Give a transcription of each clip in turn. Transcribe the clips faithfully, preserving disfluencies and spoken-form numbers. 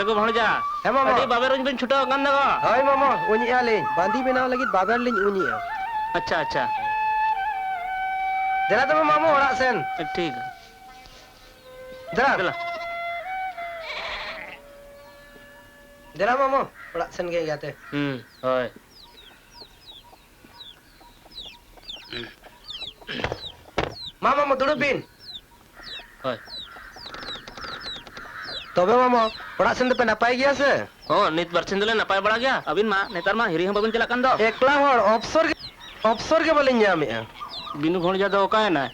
ᱞᱮᱜᱚ ᱵᱷᱚᱲᱡᱟ᱾ ᱦᱮᱸ, ᱢᱟᱢᱚ᱾ ᱟᱹᱰᱤ ᱵᱟᱵᱮᱨ ᱩᱧ ᱵᱮᱱ ᱪᱷᱩᱴᱟᱹᱣ ᱟᱠᱟᱱ ᱫᱚ ᱜᱚ᱾ ᱦᱳᱭ, ᱢᱟᱢᱚ, ᱩᱧᱮᱜᱼᱟ ᱞᱤᱧ᱾ ᱵᱟᱸᱫᱤ ᱵᱮᱱᱟᱣ ᱞᱟᱹᱜᱤᱫ ᱵᱟᱵᱮᱨ ᱞᱤᱧ ᱩᱧᱮᱜᱼᱟ᱾ ᱟᱪᱪᱷᱟ, ᱟᱪᱪᱷᱟ᱾ ᱫᱮᱞᱟ ᱛᱚᱵᱮ, ᱢᱟᱢᱚ, ᱚᱲᱟᱜ ᱥᱮᱱ᱾ ᱴᱷᱤᱠ᱾ ᱫᱮᱞᱟ᱾ ᱫᱮᱞᱟ᱾ ᱫᱮᱞᱟ, ᱢᱟᱢᱚ, ᱚᱲᱟᱜ ᱥᱮᱱ ᱜᱮ ᱮᱸᱜᱟᱛᱮ᱾ ᱦᱩᱸ, ᱦᱳᱭ᱾ ᱢᱟ, ᱢᱟᱢᱚ, ᱫᱩᱲᱩᱵ ᱵᱤᱱ᱾ ᱦᱳᱭ᱾ ᱛᱚᱵᱮ ᱢᱟᱢᱚ, ᱚᱲᱟᱜ ᱥᱮᱱ ᱫᱚᱯᱮ ᱱᱟᱯᱟᱭ ᱜᱮᱭᱟ ᱥᱮ? ᱦᱚᱸ, ᱱᱤᱛ ᱵᱟᱨᱥᱤᱧ ᱫᱚᱞᱮ ᱱᱟᱯᱟᱭ ᱵᱟᱲᱟ ᱜᱮᱭᱟ᱾ ᱟᱹᱵᱤᱱ ᱢᱟ ᱱᱮᱛᱟᱨ ᱢᱟ ᱦᱤᱨᱤ ᱦᱚᱸ ᱵᱟᱵᱤᱱ ᱪᱟᱞᱟᱜ ᱠᱟᱱ ᱫᱚ᱾ ᱮᱠᱞᱟ ᱦᱚᱲ, ᱚᱯᱥᱚᱨ ᱜᱮ, ᱚᱯᱥᱚᱨ ᱜᱮ ᱵᱟᱹᱞᱤᱧ ᱧᱟᱢᱮᱜᱼᱟ᱾ ᱵᱤᱱᱩ ᱵᱷᱚᱬᱡᱟ ᱫᱚ ᱚᱠᱟᱭᱮᱱᱟᱭ?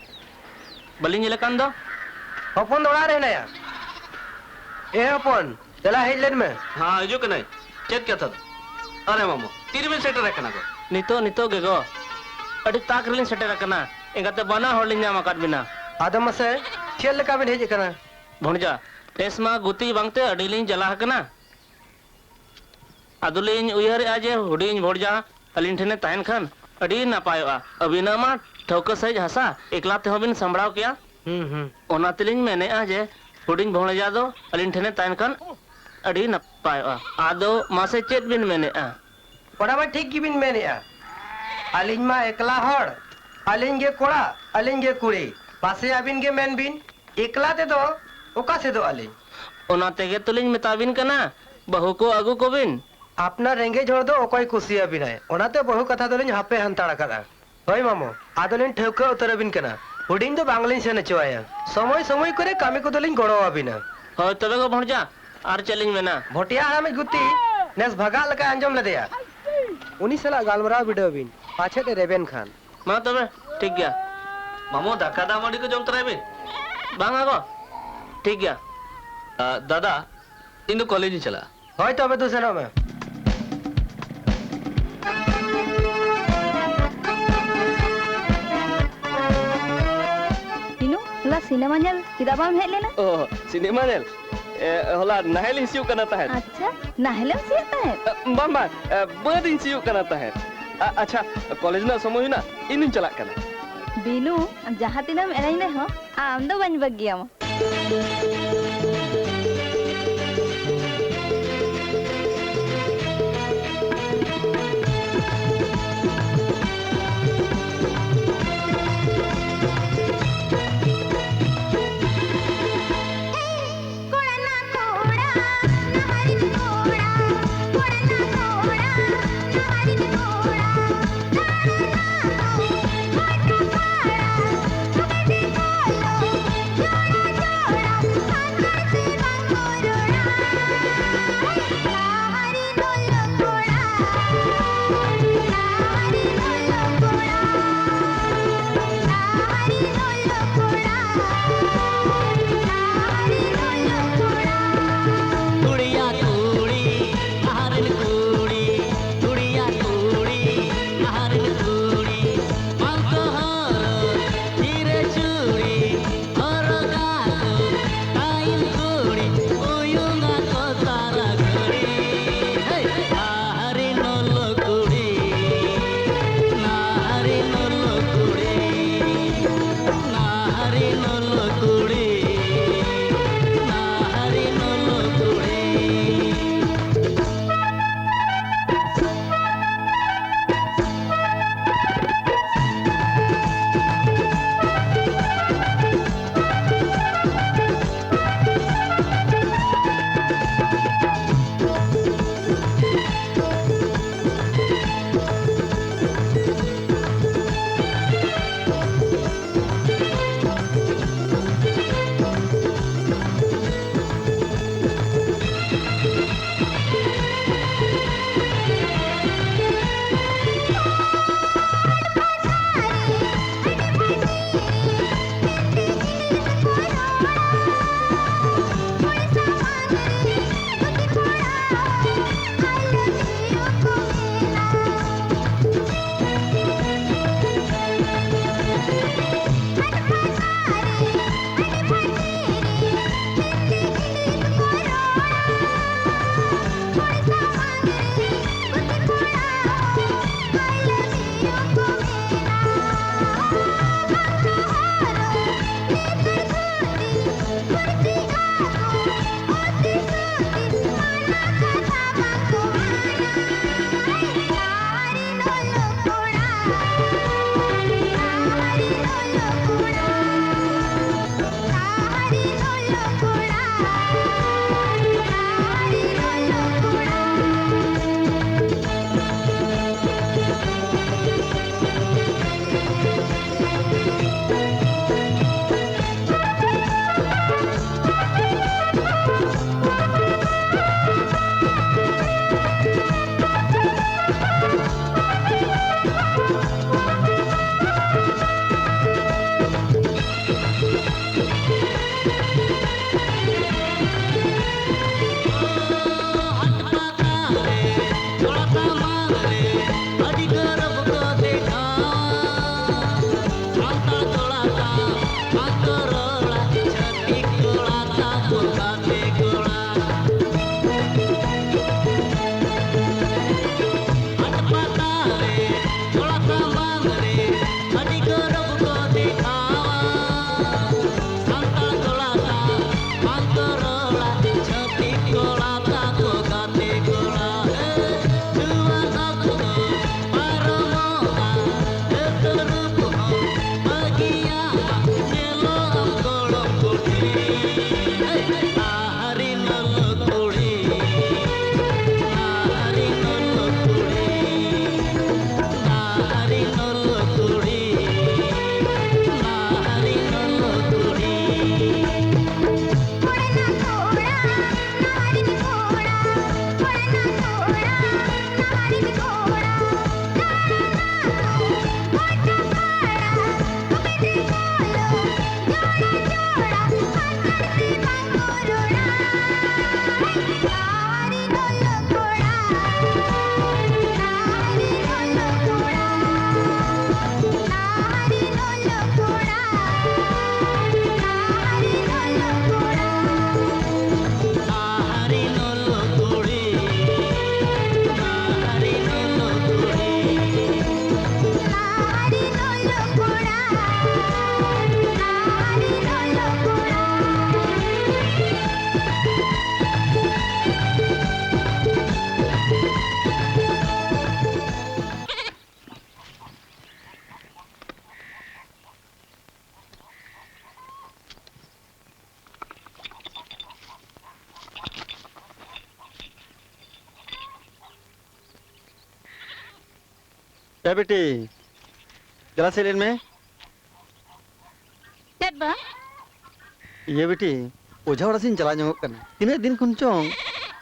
ᱵᱟᱹᱞᱤᱧ ᱧᱮᱞᱮ ᱠᱟᱱ ᱫᱚ᱾ ᱦᱚᱯᱚᱱ ᱫᱚ ᱚᱲᱟᱜ ᱨᱮ ᱦᱮᱱᱟᱭᱟ᱾ ᱮ ᱦᱚᱯᱚᱱ, ᱫᱮᱞᱟ ᱦᱮᱡ ᱞᱮᱱ ᱢᱮ᱾ ᱦᱮᱸ, ᱦᱤᱡᱩᱜ ᱠᱟᱹᱱᱟᱹᱧ᱾ ᱪᱮᱫ ᱠᱟᱛᱷᱟ ᱫᱚ? ᱟᱨᱮ ᱢᱟᱢᱚ, ᱛᱤᱨᱮᱵᱤᱱ ᱥᱮᱴᱮᱨ ᱟᱠᱟᱱᱟ ᱜᱚ? ᱱᱤᱛᱚᱜ, ᱱᱤᱛᱚᱜ ᱜᱮ ᱜᱚ᱾ ᱟᱹᱰᱤ ᱛᱟᱠ ᱨᱮᱞᱤᱧ ᱥᱮᱴᱮᱨ ᱟᱠᱟᱱᱟ᱾ ᱮᱸᱜᱟᱛᱮ ᱵᱟᱱᱟ ᱦᱚᱲ ᱞᱤᱧ ᱧᱟᱢ ᱟᱠᱟᱫ ᱵᱤᱱᱟ᱾ ᱟᱫᱚ ᱢᱟᱥᱮ, ᱪᱮᱫ ᱞᱮᱠᱟ ᱵᱤᱱ ᱦᱮᱡ ᱟᱠᱟᱱᱟ? ᱵᱷᱚᱬᱡᱟ, ᱱᱮᱥ ᱢᱟ ᱜᱩᱛᱤ ᱵᱟᱝᱛᱮ ᱟᱹᱰᱤ ᱞᱤᱧ ᱡᱟᱞᱟ ᱟᱠᱟᱱᱟ᱾ ᱟᱫᱚᱞᱤᱧ ᱩᱭᱦᱟᱹᱨᱮᱜᱼᱟ ᱡᱮ ᱦᱩᱰᱤᱧ ᱵᱷᱚᱬᱡᱟ ᱟᱹᱞᱤᱧ ᱴᱷᱮᱱᱮ ᱛᱟᱦᱮᱱ ᱠᱷᱟᱱ ᱟᱹᱰᱤ ᱱᱟᱯᱟᱭᱚᱜᱼᱟ᱾ ᱟᱹᱵᱤᱱᱟᱜ ᱢᱟ ᱴᱷᱟᱹᱣᱠᱟᱹ ᱥᱟᱺᱦᱤᱡ ᱦᱟᱥᱟ, ᱮᱠᱞᱟ ᱛᱮᱦᱚᱸ ᱵᱤᱱ ᱥᱟᱢᱵᱲᱟᱣ ᱠᱮᱭᱟ᱾ ᱦᱩᱸ, ᱦᱩᱸ᱾ ᱚᱱᱟ ᱛᱮᱞᱤᱧ ᱢᱮᱱᱮᱜᱼᱟ ᱡᱮ ᱦᱩᱰᱤᱧ ᱵᱷᱚᱬᱡᱟ ᱫᱚ ᱟᱹᱞᱤᱧ ᱴᱷᱮᱱᱮ ᱛᱟᱦᱮᱱ ᱠᱷᱟᱱ ᱟᱹᱰᱤ ᱱᱟᱯᱟᱭᱚᱜᱼᱟ᱾ ᱟᱫᱚ ᱢᱟᱥᱮ ᱪᱮᱫ ᱵᱤᱱ ᱢᱮᱱᱮᱜᱼᱟ? ᱚᱱᱟ ᱢᱟ ᱴᱷᱤᱠ ᱜᱮᱵᱤᱱ ᱢᱮᱱᱮᱜᱼᱟ᱾ ᱟᱹᱞᱤᱧ ᱢᱟ ᱮᱠᱞᱟ ᱦᱚᱲ, ᱟᱹᱞᱤᱧ ᱜᱮ ᱠᱚᱲᱟ, ᱟᱹᱞᱤᱧ ᱜᱮ ᱠᱩᱲᱤ᱾ ᱢᱟᱥᱮ ᱟᱹᱵᱤᱱ ᱜᱮ ᱢᱮᱱ ᱵᱤᱱ, ᱮᱠᱞᱟ ᱛᱮᱫᱚ ᱚᱠᱟ ᱥᱮᱫᱚᱜ ᱟᱹᱞᱤᱧ? ᱚᱱᱟ ᱛᱮᱜᱮ ᱛᱚᱞᱤᱧ ᱢᱮᱛᱟᱵᱤᱱ ᱠᱟᱱᱟ, ᱵᱟᱹᱦᱩ ᱠᱚ ᱟᱹᱜᱩ ᱠᱚᱵᱤᱱ᱾ ᱟᱯᱱᱟᱨ ᱨᱮᱸᱜᱮᱡ ᱦᱚᱲ ᱫᱚ ᱚᱠᱚᱭ ᱠᱩᱥᱤᱭᱟᱵᱤᱱᱟᱭ? ᱚᱱᱟᱛᱮ ᱵᱟᱹᱦᱩ ᱠᱟᱛᱷᱟ ᱫᱚᱞᱤᱧ ᱦᱟᱯᱮ ᱦᱟᱱᱛᱟᱲ ᱟᱠᱟᱫᱼᱟ᱾ ᱦᱳᱭ ᱢᱟᱢᱚ, ᱟᱫᱚᱞᱤᱧ ᱴᱷᱟᱹᱣᱠᱟᱹ ᱩᱛᱟᱹᱨ ᱟᱹᱵᱤᱱ ᱠᱟᱱᱟ, ᱦᱩᱰᱤᱧ ᱫᱚ ᱵᱟᱝᱞᱤᱧ ᱥᱮᱱ ᱦᱚᱪᱚᱣᱟᱭᱟ᱾ ᱥᱚᱢᱚᱭ ᱥᱚᱢᱚᱭ ᱠᱚᱨᱮ ᱠᱟᱹᱢᱤ ᱠᱚᱫᱚᱞᱤᱧ ᱜᱚᱲᱚ ᱟᱹᱵᱤᱱᱟ᱾ ᱦᱳᱭ ᱛᱚᱵᱮ ᱜᱚ ᱵᱷᱚᱬᱡᱟ, ᱟᱨ ᱪᱮᱫ ᱞᱤᱧ ᱢᱮᱱᱟ? ᱵᱷᱚᱴᱤᱭᱟ ᱦᱟᱲᱟᱢᱤᱡ ᱜᱩᱛᱤ ᱱᱮᱥ ᱵᱷᱟᱜᱟᱜ ᱞᱮᱠᱟᱭ ᱟᱸᱡᱚᱢ ᱞᱮᱫᱮᱭᱟ᱾ ᱩᱱᱤ ᱥᱟᱞᱟᱜ ᱜᱟᱞᱢᱟᱨᱟᱣ ᱵᱤᱰᱟᱹᱣ ᱵᱤᱱ, ᱯᱟᱪᱷᱮᱫ ᱮ ᱨᱮᱵᱮᱱ ᱠᱷᱟᱱ᱾ ᱢᱟ ᱛᱚᱵᱮ, ᱴᱷᱤᱠ ᱜᱮᱭᱟ᱾ ᱢᱟᱢᱚ, ᱫᱟᱠᱟ ᱫᱟᱜ ᱢᱟᱹᱰᱤ ᱠᱚ ᱡᱚᱢ ᱛᱚᱨᱟᱭ ᱵᱤᱱ᱾ ᱵᱟᱝᱟ ᱜᱚ, ᱴᱷᱤᱠ ᱜᱮᱭᱟ᱾ ᱟ, ᱫᱟᱫᱟ, ᱤᱧ ᱫᱚ ᱠᱚᱞᱮᱡᱽ ᱤᱧ ᱪᱟᱞᱟᱜᱼᱟ᱾ ᱦᱳᱭ, ᱛᱚᱵᱮ ᱫᱩ ᱥᱮᱱᱚᱜ ᱢᱮ᱾ ᱤᱱᱩ, ᱦᱚᱞᱟ ᱥᱤᱱᱮᱢᱟ ᱧᱮᱞ ᱪᱮᱫᱟᱜ ᱵᱟᱢ ᱦᱮᱡ ᱞᱮᱱᱟ? ᱚ, ᱥᱤᱱᱮᱢᱟ ᱧᱮᱞ? ᱮ, ᱦᱚᱞᱟ ᱱᱟᱦᱮᱞ ᱤᱧ ᱥᱤᱭᱳᱜ ᱠᱟᱱᱟ ᱛᱟᱦᱮᱸᱫ᱾ ᱟᱪᱪᱷᱟ, ᱱᱟᱦᱮᱞᱮᱢ ᱥᱤᱭᱳᱜ ᱛᱟᱦᱮᱸᱫ? ᱮ, ᱵᱟᱝ, ᱵᱟᱝ, ᱮ, ᱵᱟᱹᱫᱽ ᱤᱧ ᱥᱤᱭᱳᱜ ᱠᱟᱱᱟ ᱛᱟᱦᱮᱸᱫ᱾ ᱟ-, ᱟᱪᱪᱷᱟ, ᱠᱚᱞᱮᱡᱽ ᱨᱮᱱᱟᱜ ᱥᱚᱢᱚᱭ ᱦᱩᱭᱱᱟ, ᱤᱧ ᱫᱩᱧ ᱪᱟᱞᱟᱜ ᱠᱟᱱᱟ᱾ ᱵᱤᱱᱩ, ᱟᱢ ᱡᱟᱦᱟᱸ ᱛᱤᱱᱟᱹᱜ ᱮᱢ ᱮᱱᱮᱡ ᱨᱮᱦᱚᱸ, ᱟᱢ ᱫᱚ ᱵᱟᱹᱧ ᱵᱟᱹᱜᱤᱭᱟᱢᱟ᱾ ᱮ ᱵᱤᱴᱤ, ᱫᱮᱞᱟ ᱥᱮᱫ ᱞᱮᱱ ᱢᱮ᱾ ᱪᱮᱫ ᱵᱟ? ᱤᱭᱟᱹ ᱵᱤᱴᱤ, ᱚᱡᱷᱟ ᱚᱲᱟᱜ ᱥᱮᱫ ᱤᱧ ᱪᱟᱞᱟᱣ ᱧᱚᱜᱚᱜ ᱠᱟᱱᱟ᱾ ᱛᱤᱱᱟᱹᱜ ᱫᱤᱱ ᱠᱷᱚᱱ ᱪᱚᱝ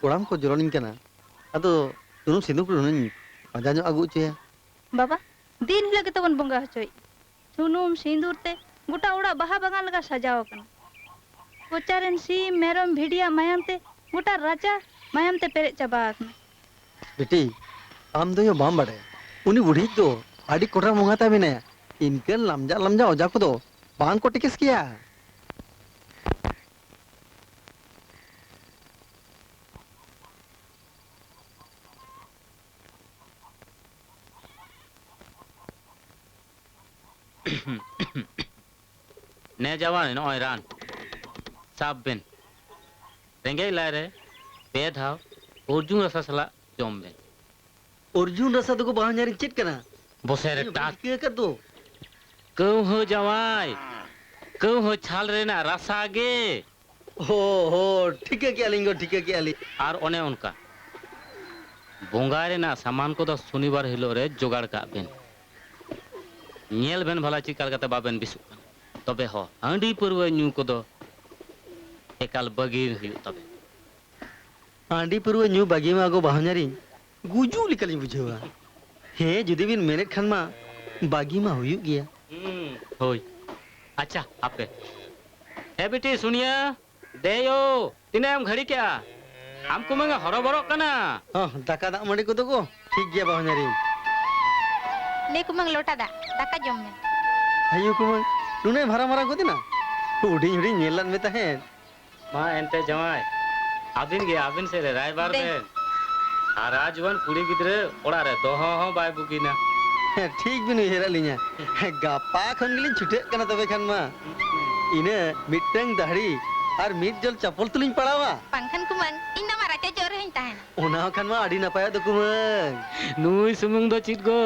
ᱠᱚᱲᱟᱢ ᱠᱚ ᱡᱚᱨᱚᱱᱤᱧ ᱠᱟᱱᱟ᱾ ᱟᱫᱚ ᱥᱩᱱᱩᱢ ᱥᱤᱸᱫᱩᱨ ᱠᱚ ᱦᱩᱱᱟᱹᱝ ᱯᱟᱸᱡᱟ ᱧᱚᱜ ᱟᱹᱜᱩ ᱦᱚᱪᱚᱭᱟ᱾ ᱵᱟᱵᱟ, ᱫᱤᱱ ᱦᱤᱞᱳᱜ ᱜᱮᱛᱚ ᱵᱚᱱ ᱵᱚᱸᱜᱟ ᱦᱚᱪᱚᱭᱮᱫ᱾ ᱥᱩᱱᱩᱢ ᱥᱤᱸᱫᱩᱨ ᱛᱮ ᱜᱚᱴᱟ ᱚᱲᱟᱜ ᱵᱟᱦᱟ ᱵᱟᱜᱟᱱ ᱞᱮᱠᱟ ᱥᱟᱡᱟᱣ ᱟᱠᱟᱱᱟ᱾ ᱠᱚᱪᱟ ᱨᱮᱱ ᱥᱤᱢ, ᱢᱮᱨᱚᱢ, ᱵᱷᱤᱰᱤᱭᱟᱜ ᱢᱟᱭᱟᱢ ᱛᱮ ᱜᱚᱴᱟ ᱨᱟᱪᱟ ᱢᱟᱭᱟᱢ ᱛᱮ ᱯᱮᱨᱮᱡ ᱪᱟᱵᱟ ᱟᱠᱟᱱᱟ᱾ ᱵᱤᱴᱤ, ᱟᱢ ᱫᱚ ᱭᱳ ᱵᱟᱢ ᱵᱟᱰᱟᱭᱟ, ᱩᱱᱤ ᱵᱩᱰᱷᱤ ᱫᱚ ᱟᱹᱰᱤ ᱠᱚᱴᱨᱟ ᱢᱚᱝᱜᱟ ᱛᱟᱭ ᱢᱮᱱᱟᱭᱟ᱾ ᱤᱱᱠᱟᱹᱱ ᱞᱟᱢᱡᱟ ᱞᱟᱢᱡᱟ ᱚᱡᱷᱟ ᱠᱚᱫᱚ ᱵᱟᱝ ᱠᱚ ᱴᱤᱠᱟᱹᱥ ᱜᱮᱭᱟ᱾ ᱱᱮ ᱡᱟᱶᱟᱭ, ᱱᱚᱜᱼᱚᱭ ᱨᱟᱱ, ᱥᱟᱵ ᱵᱮᱱ᱾ ᱨᱮᱸᱜᱮᱡ ᱞᱟᱡ ᱨᱮ ᱯᱮ ᱫᱷᱟᱣ ᱚᱨᱡᱩᱱ ᱨᱟᱥᱟ ᱥᱟᱞᱟᱜ ᱡᱚᱢ ᱵᱮᱱ᱾ ᱚᱨᱡᱩᱱ ᱨᱟᱥᱟ ᱫᱚᱠᱚ ᱵᱟᱦᱚᱧᱟᱨᱤᱧ ᱪᱮᱫ ᱠᱟᱱᱟ? ᱵᱚᱥᱮ ᱨᱮ ᱤᱧ ᱵᱟᱹᱧ ᱴᱟᱴ᱾ ᱴᱷᱤᱠᱟᱹ ᱟᱠᱟᱫ ᱫᱚ᱾ ᱠᱟᱹᱣᱦᱟᱹ ᱡᱟᱶᱟᱭ, ᱠᱟᱹᱣᱦᱟᱹ ᱪᱷᱟᱞ ᱨᱮᱱᱟᱜ ᱨᱟᱥᱟ ᱜᱮ᱾ ᱦᱳ, ᱦᱳ, ᱴᱷᱤᱠᱟᱹ ᱠᱮᱜᱼᱟ ᱞᱤᱧ ᱜᱚ, ᱴᱷᱤᱠᱟᱹ ᱠᱮᱜᱼᱟ ᱞᱤᱧ᱾ ᱟᱨ ᱚᱱᱮ ᱚᱱᱠᱟ, ᱵᱚᱸᱜᱟ ᱨᱮᱱᱟᱜ ᱥᱟᱢᱟᱱ ᱠᱚᱫᱚ ᱥᱚᱱᱤᱵᱟᱨ ᱦᱤᱞᱳᱜ ᱨᱮ ᱡᱚᱜᱟᱲ ᱠᱟᱜ ᱵᱮᱱ᱾ ᱧᱮᱞ ᱵᱮᱱ ᱵᱷᱟᱞᱟ ᱪᱮᱫ ᱞᱮᱠᱟᱛᱮ ᱵᱟᱵᱮᱱ ᱵᱮᱥᱚᱜ ᱠᱟᱱᱟ᱾ ᱛᱚᱵᱮ ᱦᱚᱸ, ᱦᱟᱺᱰᱤ ᱯᱟᱹᱨᱣᱟᱹ ᱧᱩ ᱠᱚᱫᱚ ᱮᱠᱟᱞ ᱵᱟᱹᱜᱤ ᱦᱩᱭᱩᱜ ᱛᱟᱵᱮᱱ᱾ ᱦᱟᱺᱰᱤ ᱯᱟᱹᱨᱣᱟᱹ ᱧᱩ ᱵᱟᱹᱜᱤ ᱢᱟ ᱜᱚ ᱵᱟᱦᱚᱧᱟᱨᱤᱧ ᱜᱩᱡᱩᱜ ᱞᱮᱠᱟᱞᱤᱧ ᱵᱩᱡᱷᱟᱹᱣᱟ᱾ ᱦᱮᱸ, ᱡᱩᱫᱤ ᱵᱤᱱ ᱢᱮᱱᱮᱫ ᱠᱷᱟᱱ ᱢᱟ ᱵᱟᱹᱜᱤ ᱢᱟ ᱦᱩᱭᱩᱜ ᱜᱮᱭᱟ᱾ ᱦᱩᱸ, ᱦᱳᱭ᱾ ᱟᱪᱪᱷᱟ, ᱦᱟᱯᱮ᱾ ᱮ ᱵᱤᱴᱤ ᱥᱩᱱᱤᱭᱟ, ᱫᱮᱭᱳ, ᱛᱤᱱᱟᱹᱜ ᱮᱢ ᱜᱷᱟᱹᱲᱤ ᱠᱮᱜᱼᱟ? ᱟᱢ ᱠᱩᱢᱟᱹᱝ ᱮ ᱦᱚᱨᱚᱵᱚᱨᱚᱜ ᱠᱟᱱᱟ᱾ ᱦᱚᱸ, ᱫᱟᱠᱟ ᱫᱟᱜ ᱢᱟᱹᱰᱤ ᱠᱚᱫᱚ ᱜᱚ ᱴᱷᱤᱠ ᱜᱮᱭᱟ ᱵᱟᱦᱚᱧᱟᱨᱤᱧ᱾ ᱞᱮ ᱠᱩᱢᱟᱹᱝ ᱞᱚᱴᱟ ᱫᱟᱜ, ᱫᱟᱠᱟ ᱡᱚᱢ ᱢᱮ᱾ ᱟᱭᱳ ᱠᱩᱢᱟᱹᱝ, ᱱᱩᱱᱟᱹᱜ ᱮᱢ ᱦᱟᱨᱟ ᱢᱟᱨᱟᱝ ᱜᱚᱫ ᱮᱱᱟ? ᱦᱩᱰᱤᱧ ᱦᱩᱰᱤᱧ ᱧᱮᱞ ᱞᱟᱫ ᱢᱮ ᱛᱟᱦᱮᱸᱫ᱾ ᱢᱟ ᱮᱱᱛᱮ ᱡᱟᱶᱟᱭ, ᱟᱹᱵᱤᱱ ᱜᱮ ᱟᱹᱵᱤᱱ ᱥᱮᱫ ᱨᱮ ᱨᱟᱭᱵᱟᱨ ᱫᱮ᱾ ᱵᱮᱱ᱾ ᱦᱟᱨᱟ ᱡᱩᱣᱟᱹᱱ ᱠᱩᱲᱤ ᱜᱤᱫᱽᱨᱟᱹ ᱚᱲᱟᱜ ᱨᱮ ᱫᱚᱦᱚ ᱦᱚᱸ ᱵᱟᱭ ᱵᱩᱜᱤᱱᱟ᱾ ᱦᱮᱸ, ᱴᱷᱤᱠ ᱵᱤᱱ ᱩᱭᱦᱟᱹᱨ ᱟᱫ ᱞᱤᱧᱟ᱾ ᱦᱮᱸ, ᱜᱟᱯᱟ ᱠᱷᱚᱱ ᱜᱮᱞᱤᱧ ᱪᱷᱩᱴᱟᱹᱜ ᱠᱟᱱᱟ ᱛᱚᱵᱮ ᱠᱷᱟᱱ ᱢᱟ᱾ ᱤᱱᱟᱹ ᱢᱤᱫᱴᱟᱝ ᱫᱟᱹᱦᱲᱤ ᱟᱨ ᱢᱤᱫ ᱡᱚᱞ ᱪᱟᱯᱚᱞ ᱛᱩᱞᱤᱧ ᱯᱟᱲᱟᱣᱟ᱾ ᱵᱟᱝᱠᱷᱟᱱ ᱠᱩᱢᱟᱹᱝ, ᱤᱧ ᱫᱚ ᱟᱢᱟᱜ ᱨᱟᱪᱟ ᱡᱚᱜ ᱨᱮᱦᱚᱸᱧ ᱛᱟᱦᱮᱱᱟ᱾ ᱚᱱᱟ ᱠᱷᱟᱱ ᱢᱟ ᱟᱹᱰᱤ ᱱᱟᱯᱟᱭᱚᱜ ᱫᱚ ᱠᱩᱢᱟᱹᱝ᱾ ᱱᱩᱭ ᱥᱩᱢᱩᱝ ᱫᱚ ᱪᱮᱫ ᱜᱚ,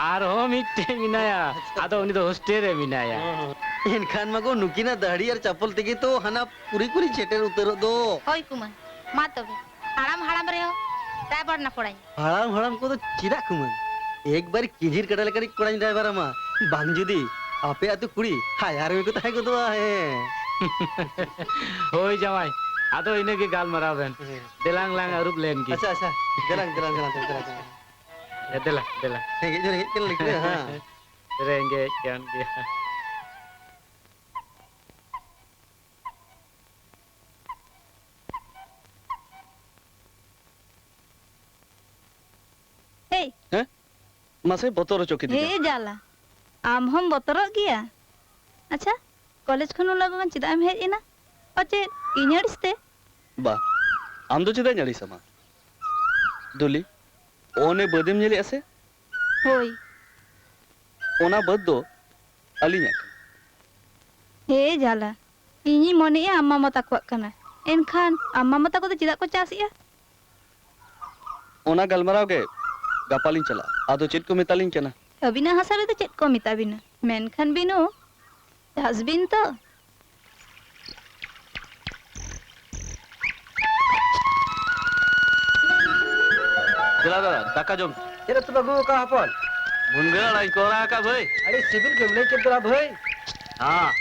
ᱟᱨᱦᱚᱸ ᱢᱤᱫᱴᱮᱱ ᱢᱮᱱᱟᱭᱟ᱾ ᱟᱫᱚ ᱩᱱᱤ ᱫᱚ ᱦᱳᱥᱴᱮᱞ ᱨᱮ ᱢᱮᱱᱟᱭᱟ᱾ ᱦᱚᱸ, ᱦᱚᱸ᱾ ᱮᱱᱠᱷᱟᱱ ᱢᱟ ᱜᱚ ᱱᱩᱠᱤᱱᱟᱜ ᱫᱟᱹᱦᱲᱤ ᱟᱨ ᱪᱟᱯᱚᱞ ᱛᱮᱜᱮ ᱛᱚ ᱦᱟᱱᱟ ᱯᱩᱨᱤ ᱠᱚᱞᱤᱧ ᱥᱮᱴᱮᱨ ᱩᱛᱟᱹᱨᱚᱜ ᱫᱚ᱾ ᱦᱳᱭ ᱠᱩᱢᱟᱹᱝ, ᱢᱟ ᱛᱚᱵᱮ, ᱦᱟᱲᱟᱢ ᱦᱟᱲᱟᱢ ᱨᱮᱦᱚᱸ ᱨᱟᱭᱵᱟᱨ ᱱᱟᱯᱚᱲᱟᱧ᱾ ᱦᱟᱲᱟᱢ ᱦᱟᱲᱟᱢ ᱠᱚᱫᱚ ᱪᱮᱫᱟᱜ ᱠᱩᱢᱟᱹᱝ? ᱮᱠᱵᱟᱨ ᱠᱤᱧᱡᱤᱨ ᱠᱟᱰᱟ ᱞᱮᱠᱟᱱᱤᱡ ᱠᱚᱲᱟᱧ ᱰᱨᱟᱭᱵᱷᱟᱨ ᱟᱢᱟ᱾ ᱵᱟᱝ ᱡᱩᱫᱤ ᱟᱯᱮ ᱟᱹᱛᱩ ᱠᱩᱲᱤ ᱦᱟᱭᱟᱨ ᱢᱮ ᱠᱚ ᱛᱟᱦᱮᱸ ᱜᱚᱫᱚᱜᱼᱟ᱾ ᱦᱮᱸ᱾ ᱦᱳᱭ ᱡᱟᱶᱟᱭ, ᱟᱫᱚ ᱤᱱᱟᱹᱜᱮ ᱜᱟᱞᱢᱟᱨᱟᱣ ᱵᱮᱱ᱾ ᱦᱮᱸ᱾ ᱫᱮᱞᱟᱝ ᱞᱟᱝ ᱟᱹᱨᱩᱵ ᱞᱮᱱ ᱜᱮ᱾ ᱟᱪᱪᱷᱟ, ᱟᱪᱪᱷᱟ᱾ ᱫᱮᱞᱟᱝ, ᱫᱮᱞᱟᱝ, ᱫᱮᱞᱟᱝ, ᱫᱮᱞᱟᱝ, ᱫᱮᱞᱟᱝ᱾ ᱦᱮᱸ, ᱫᱮᱞᱟ, ᱫᱮᱞᱟ᱾ ᱨᱮᱸᱜᱮᱡ ᱦᱚᱸ ᱨᱮᱸᱜᱮᱡ ᱠᱟᱱ ᱜᱮᱭᱟ᱾ ᱨᱮᱸᱜᱮᱡ ᱠᱟᱱ ᱜᱮᱭᱟ᱾ ᱮᱭ! ᱦᱮᱸ? ᱢᱟᱥᱮ ᱵᱚᱛᱚᱨ ᱦᱚᱪᱚ ᱠᱤᱫᱤᱧᱟ᱾ ᱦᱮ ᱡᱟᱞᱟ, ᱟᱢ ᱦᱚᱸᱢ ᱵᱚᱛᱚᱨᱚᱜ ᱜᱮᱭᱟ? ᱟᱪᱪᱷᱟ, ᱠᱚᱞᱮᱡᱽ ᱠᱷᱚᱱ ᱩᱱ ᱞᱚᱜᱚᱱ ᱪᱮᱫᱟᱜ ᱮᱢ ᱦᱮᱡ ᱮᱱᱟ? ᱯᱟᱪᱮᱫ ᱤᱧ ᱟᱹᱲᱤᱥ ᱛᱮ? ᱵᱟ, ᱟᱢ ᱫᱚ ᱪᱮᱫᱟᱜ ᱤᱧ ᱟᱹᱲᱤᱥ ᱟᱢᱟ? ᱫᱩᱞᱤ, ᱚᱱᱮ ᱵᱟᱹᱫᱮᱢ ᱧᱮᱞᱮᱜᱼᱟ ᱥᱮ? ᱦᱳᱭ᱾ ᱚᱱᱟ ᱵᱟᱹᱫᱽ ᱫᱚ ᱟᱹᱞᱤᱧᱟᱜ ᱠᱟᱱᱟ᱾ ᱦᱮ ᱡᱟᱞᱟ, ᱤᱧᱤᱧ ᱢᱚᱱᱮᱭᱮᱜᱼᱟ ᱟᱢ ᱢᱟᱢᱟ ᱛᱟᱠᱚᱣᱟᱜ ᱠᱟᱱᱟ᱾ ᱮᱱᱠᱷᱟᱱ ᱟᱢ ᱢᱟᱢᱟ ᱛᱟᱠᱚ ᱫᱚ ᱪᱮᱫᱟᱜ ᱠᱚ ᱪᱟᱥᱮᱜᱼᱟ? ᱚᱱᱟ ᱜᱟᱞᱢᱟᱨᱟᱣ ᱜᱮ ᱜᱟᱯᱟ ᱞᱤᱧ ᱪᱟᱞᱟᱜᱼᱟ᱾ ᱟᱫᱚ ᱪᱮᱫ ᱠᱚ ᱢᱮᱛᱟᱞᱤᱧ ᱠᱟᱱᱟ? ᱟᱹᱵᱤᱱᱟᱜ ᱦᱟᱥᱟ ᱨᱮᱫᱚ ᱪᱮᱫ ᱠᱚ ᱢᱮᱛᱟ ᱵᱤᱱᱟ? ᱢᱮᱱᱠᱷᱟᱱ ᱵᱤᱱᱩ, ᱪᱟᱥ ᱵᱤᱱ ᱛᱚ᱾ ᱫᱮᱞᱟ ᱫᱟᱫᱟ, ᱫᱟᱠᱟ ᱡᱚᱢ᱾ ᱪᱮᱫ ᱩᱛᱩ ᱵᱟᱹᱵᱩ, ᱚᱠᱟ ᱦᱚᱯᱚᱱ? ᱢᱩᱱᱜᱟᱹ ᱟᱲᱟᱜ ᱤᱧ ᱠᱚᱨᱟᱣ ᱟᱠᱟᱫ ᱵᱷᱟᱹᱭ᱾ ᱟᱹᱰᱤ ᱥᱤᱵᱤᱞ ᱜᱮᱢ ᱞᱟᱹᱭ ᱠᱮᱫ ᱫᱚ ᱵᱷᱟᱹᱭ᱾ ᱦᱮᱸ,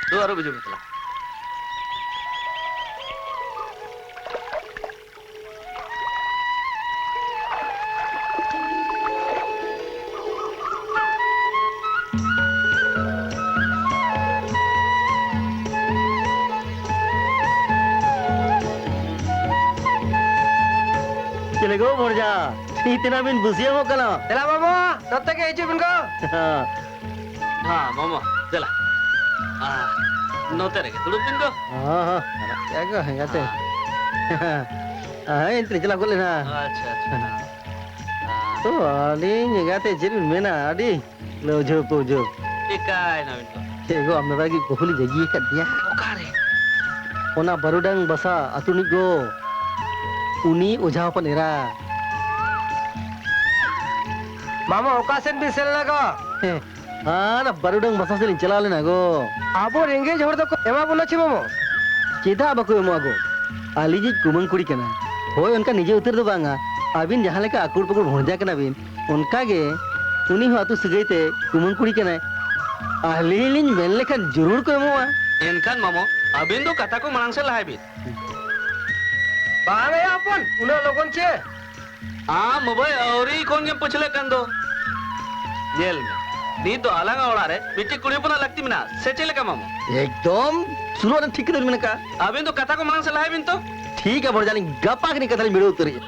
ᱫᱩ ᱟᱹᱨᱩᱵ ᱦᱤᱡᱩᱜ ᱢᱮ ᱛᱟᱞᱟᱝ᱾ ᱪᱮᱞᱮ ᱜᱚ ᱵᱷᱚᱲᱡᱟ, ᱛᱤ ᱛᱮᱱᱟᱜ ᱵᱤᱱ ᱵᱩᱥᱤᱭᱟᱹᱢᱚᱜ ᱠᱟᱱᱟ? ᱫᱮᱞᱟ ᱵᱟᱹᱵᱩ, ᱱᱚᱛᱮ ᱜᱮ ᱦᱤᱡᱩᱜ ᱵᱤᱱ ᱜᱚ᱾ ᱦᱮᱸ᱾ ᱦᱮᱸ, ᱢᱟᱢᱟ, ᱫᱮᱞᱟ᱾ ᱟᱨ ᱱᱚᱛᱮ ᱨᱮᱜᱮ ᱫᱩᱲᱩᱵ ᱵᱤᱱ ᱫᱚ᱾ ᱦᱮᱸ, ᱦᱮᱸ, ᱪᱟᱞᱟᱜ ᱜᱮᱭᱟ ᱠᱚ, ᱮᱸᱜᱟᱛᱮ᱾ ᱦᱮᱸ᱾ ᱦᱮᱸ, ᱮᱱᱛᱮ ᱪᱟᱞᱟᱣ ᱜᱚᱫ ᱞᱮᱱᱟ᱾ ᱟᱪᱪᱷᱟ, ᱟᱪᱪᱷᱟ᱾ ᱦᱮᱸ᱾ ᱛᱚ, ᱟᱹᱞᱤᱧ ᱮᱸᱜᱟᱛᱮ ᱪᱮᱫ ᱵᱤᱱ ᱢᱮᱱᱟ, ᱟᱹᱰᱤ ᱞᱟᱹᱣᱡᱷᱟᱹᱣ ᱯᱟᱹᱣᱡᱷᱟᱹᱣ᱾ ᱪᱮᱠᱟᱭᱮᱱᱟ ᱵᱤᱱ ᱫᱚ? ᱪᱮᱫ ᱜᱚ, ᱟᱢ ᱫᱟᱫᱟ ᱜᱮ ᱵᱟᱹᱦᱩ ᱞᱤᱧ ᱵᱟᱹᱜᱤ ᱟᱠᱟᱫ ᱜᱮᱭᱟ᱾ ᱚᱠᱟᱨᱮ? ᱚᱱᱟ ᱵᱟᱹᱨᱩᱰᱟᱝ ᱵᱟᱥᱟ ᱟᱹᱛᱩ ᱨᱤᱱᱤᱡ ᱜᱚ, ᱩᱱᱤ ᱚᱡᱷᱟ ᱦᱚᱯᱚᱱ ᱮᱨᱟ᱾ ᱢᱟᱢᱟ, ᱚᱠᱟ ᱥᱮᱫ ᱵᱤᱱ ᱥᱮᱱ ᱞᱮᱱᱟ ᱜᱚ? ᱦᱮᱸ, ᱦᱟᱱᱟ ᱵᱟᱹᱨᱩᱰᱟᱝ ᱵᱟᱥᱟ ᱥᱮᱫ ᱞᱤᱧ ᱪᱟᱞᱟᱣ ᱞᱮᱱᱟ ᱜᱚ᱾ ᱟᱵᱚ ᱨᱮᱸᱜᱮᱡ ᱦᱚᱲ ᱫᱚᱠᱚ ᱮᱢᱟ ᱵᱚᱱᱟ ᱪᱮ ᱢᱟᱢᱟ? ᱪᱮᱫᱟᱜ ᱵᱟᱠᱚ ᱮᱢᱚᱜᱼᱟ ᱜᱚ? ᱟᱹᱞᱤᱧᱤᱡ ᱠᱩᱢᱟᱹᱝ ᱠᱩᱲᱤ ᱠᱟᱱᱟᱭ᱾ ᱦᱳᱭ, ᱚᱱᱠᱟ ᱱᱤᱡᱮ ᱩᱛᱟᱹᱨ ᱫᱚ ᱵᱟᱝᱟ, ᱟᱹᱵᱤᱱ ᱡᱟᱦᱟᱸ ᱞᱮᱠᱟ ᱟᱹᱠᱩᱲ ᱯᱟᱹᱠᱩᱲ ᱵᱷᱚᱸᱡᱟ ᱠᱟᱱᱟ ᱵᱤᱱ, ᱚᱱᱠᱟ ᱜᱮ ᱩᱱᱤ ᱦᱚᱸ ᱟᱹᱛᱩ ᱥᱟᱹᱜᱟᱹᱭ ᱛᱮ ᱠᱩᱢᱟᱹᱝ ᱠᱩᱲᱤ ᱠᱟᱱᱟᱭ᱾ ᱟᱹᱞᱤᱧ ᱞᱤᱧ ᱢᱮᱱ ᱞᱮᱠᱷᱟᱱ ᱡᱚᱨᱩᱨ ᱠᱚ ᱮᱢᱚᱜᱼᱟ᱾ ᱮᱱᱠᱷᱟᱱ ᱢᱟᱢᱚ, ᱟᱹᱵᱤᱱ ᱫᱚ ᱠᱟᱛᱷᱟ ᱠᱚ ᱢᱟᱲᱟᱝ ᱥᱮᱫ ᱞᱟᱦᱟᱭ ᱵᱤᱱ᱾ ᱵᱟᱝ ᱭᱟ ᱦᱚᱯᱚᱱ, ᱩᱱᱟᱹᱜ ᱞᱚᱜᱚᱱ ᱪᱮ? ᱟᱢ ᱵᱟᱵᱟᱭ ᱟᱹᱣᱨᱤ ᱠᱷᱚᱱ ᱜᱮᱢ ᱯᱟᱹᱪᱷᱞᱟᱹᱜ ᱠᱟᱱ ᱫᱚ᱾ ᱧᱮᱞ ᱢᱮ, ᱱᱤᱛ ᱫᱚ ᱟᱞᱟᱝᱟᱜ ᱚᱲᱟᱜ ᱨᱮ ᱢᱤᱫᱴᱤᱡ ᱠᱩᱲᱤ ᱦᱚᱯᱚᱱᱟᱜ ᱞᱟᱹᱠᱛᱤ ᱢᱮᱱᱟᱜᱼᱟ, ᱥᱮ ᱪᱮᱫ ᱞᱮᱠᱟ ᱢᱟᱢᱚ? ᱮᱠᱫᱚᱢ ᱥᱩᱨᱩᱜ ᱨᱮ ᱴᱷᱤᱠ ᱠᱟᱛᱷᱟ ᱵᱤᱱ ᱢᱮᱱ ᱟᱠᱟᱫᱼᱟ᱾ ᱟᱹᱵᱤᱱ ᱫᱚ ᱠᱟᱛᱷᱟ ᱠᱚ ᱢᱟᱲᱟᱝ ᱥᱮᱫ ᱞᱟᱦᱟᱭ ᱵᱤᱱ ᱛᱚ᱾ ᱴᱷᱤᱠ ᱜᱮᱭᱟ ᱵᱷᱚᱲᱡᱟᱞᱤᱧ, ᱜᱟᱯᱟ ᱜᱮᱞᱤᱧ ᱠᱟᱛᱷᱟ ᱞᱤᱧ ᱵᱷᱤᱲᱟᱹᱣ ᱩᱛᱟᱹᱨᱮᱜᱼᱟ᱾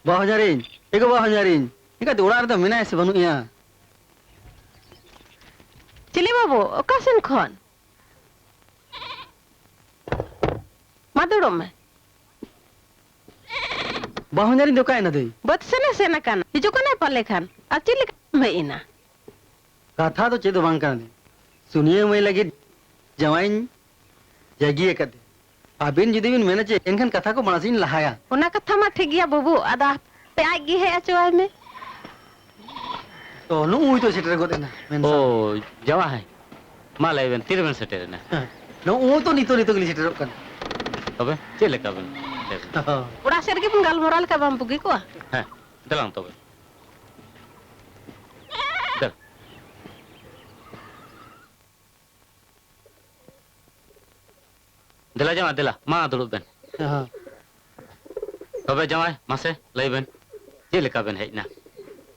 ᱵᱟᱦᱚᱧᱟᱨᱤᱧ, ᱮᱜᱳ ᱵᱟᱦᱚᱧᱟᱨᱤᱧ, ᱮᱱᱠᱷᱟᱱ ᱫᱚ ᱚᱲᱟᱜ ᱨᱮᱫᱚ ᱢᱮᱱᱟᱭᱟ ᱥᱮ ᱵᱟᱹᱱᱩᱜ ᱮᱭᱟ? ᱪᱤᱞᱤ ᱵᱟᱹᱵᱩ, ᱚᱠᱟ ᱥᱮᱱ ᱠᱷᱚᱱ? ᱢᱟ ᱫᱩᱲᱩᱵ ᱢᱮ᱾ ᱵᱟᱦᱚᱧᱟᱨᱤᱧ ᱫᱚ ᱚᱠᱟᱭᱮᱱᱟ ᱫᱟᱹᱭ? ᱵᱟᱹᱫᱽ ᱥᱮᱱᱮ ᱥᱮᱱ ᱟᱠᱟᱱᱟ, ᱦᱤᱡᱩᱜ ᱠᱟᱱᱟᱭ ᱯᱟᱞᱮ ᱠᱷᱟᱱ᱾ ᱟᱨ ᱪᱮᱫ ᱞᱮᱠᱟᱢ ᱦᱮᱡ ᱮᱱᱟ? ᱠᱟᱛᱷᱟ ᱫᱚ ᱪᱮᱫ ᱦᱚᱸ ᱵᱟᱝ ᱠᱟᱱᱟ ᱫᱟᱹᱭ, ᱥᱩᱱᱤᱭᱟᱹ ᱢᱟᱹᱭ ᱞᱟᱹᱜᱤᱫ ᱡᱟᱶᱟᱭᱤᱧ ᱡᱟᱹᱜᱤ ᱟᱠᱟᱫᱮ᱾ ᱟᱹᱵᱤᱱ ᱡᱩᱫᱤ ᱵᱤᱱ ᱢᱮᱱᱟ ᱪᱮ, ᱮᱱᱠᱷᱟᱱ ᱠᱟᱛᱷᱟ ᱠᱚ ᱢᱟᱲᱟᱝ ᱥᱮᱫ ᱤᱧ ᱞᱟᱦᱟᱭᱟ᱾ ᱚᱱᱟ ᱠᱟᱛᱷᱟ ᱢᱟ ᱴᱷᱤᱠ ᱜᱮᱭᱟ ᱵᱟᱹᱵᱩ, ᱟᱫᱚ ᱦᱟᱯᱮ ᱟᱡ ᱜᱮ ᱦᱮᱡ ᱦᱚᱪᱚᱣᱟᱭ ᱢᱮ᱾ ᱛᱚ, ᱱᱩᱜᱼᱩᱭ ᱛᱚ ᱥᱮᱴᱮᱨ ᱜᱚᱫ ᱮᱱᱟ, ᱢᱮᱱ ᱥᱟᱢ᱾ ᱳ, ᱡᱟᱶᱟᱭ, ᱢᱟ ᱞᱟᱹᱭ ᱵᱮᱱ, ᱛᱤᱨᱮᱵᱮᱱ ᱥᱮᱴᱮᱨᱮᱱᱟ? ᱦᱮᱸ, ᱱᱩᱜᱼᱩᱭ ᱛᱚ ᱱᱤᱛᱚᱜ, ᱱᱤᱛᱚᱜ ᱜᱮᱞᱤᱧ ᱥᱮᱴᱮᱨᱚᱜ ᱠᱟᱱᱟ᱾ ᱛᱚᱵᱮ ᱪᱮᱫ ᱞᱮᱠᱟ ᱵᱮᱱ ᱥᱮᱴᱮᱨᱮᱱᱟ? ᱦᱚᱸ᱾ ᱚᱲᱟᱜ ᱥᱮᱫ ᱨᱮᱜᱮ ᱵᱚᱱ ᱜᱟᱞᱢᱟᱨᱟᱣ ᱞᱮᱠᱷᱟᱱ ᱵᱟᱝ ᱵᱩᱜᱤ ᱠᱚᱜᱼᱟ? ᱦᱮᱸ, ᱫᱮᱞᱟᱝ ᱛᱚᱵᱮ᱾ ᱫᱮᱞᱟ᱾ ᱫᱮᱞᱟ ᱡᱟᱶᱟᱭ, ᱫᱮᱞᱟ, ᱢᱟ ᱫᱩᱲᱩᱵ ᱵᱮᱱ᱾ ᱦᱚᱸ᱾ ᱛᱚᱵᱮ ᱡᱟᱶᱟᱭ, ᱢᱟᱥᱮ ᱞᱟᱹᱭ ᱵᱮᱱ, ᱪᱮᱫ ᱞᱮᱠᱟ ᱵᱮᱱ ᱦᱮᱡ ᱮᱱᱟ?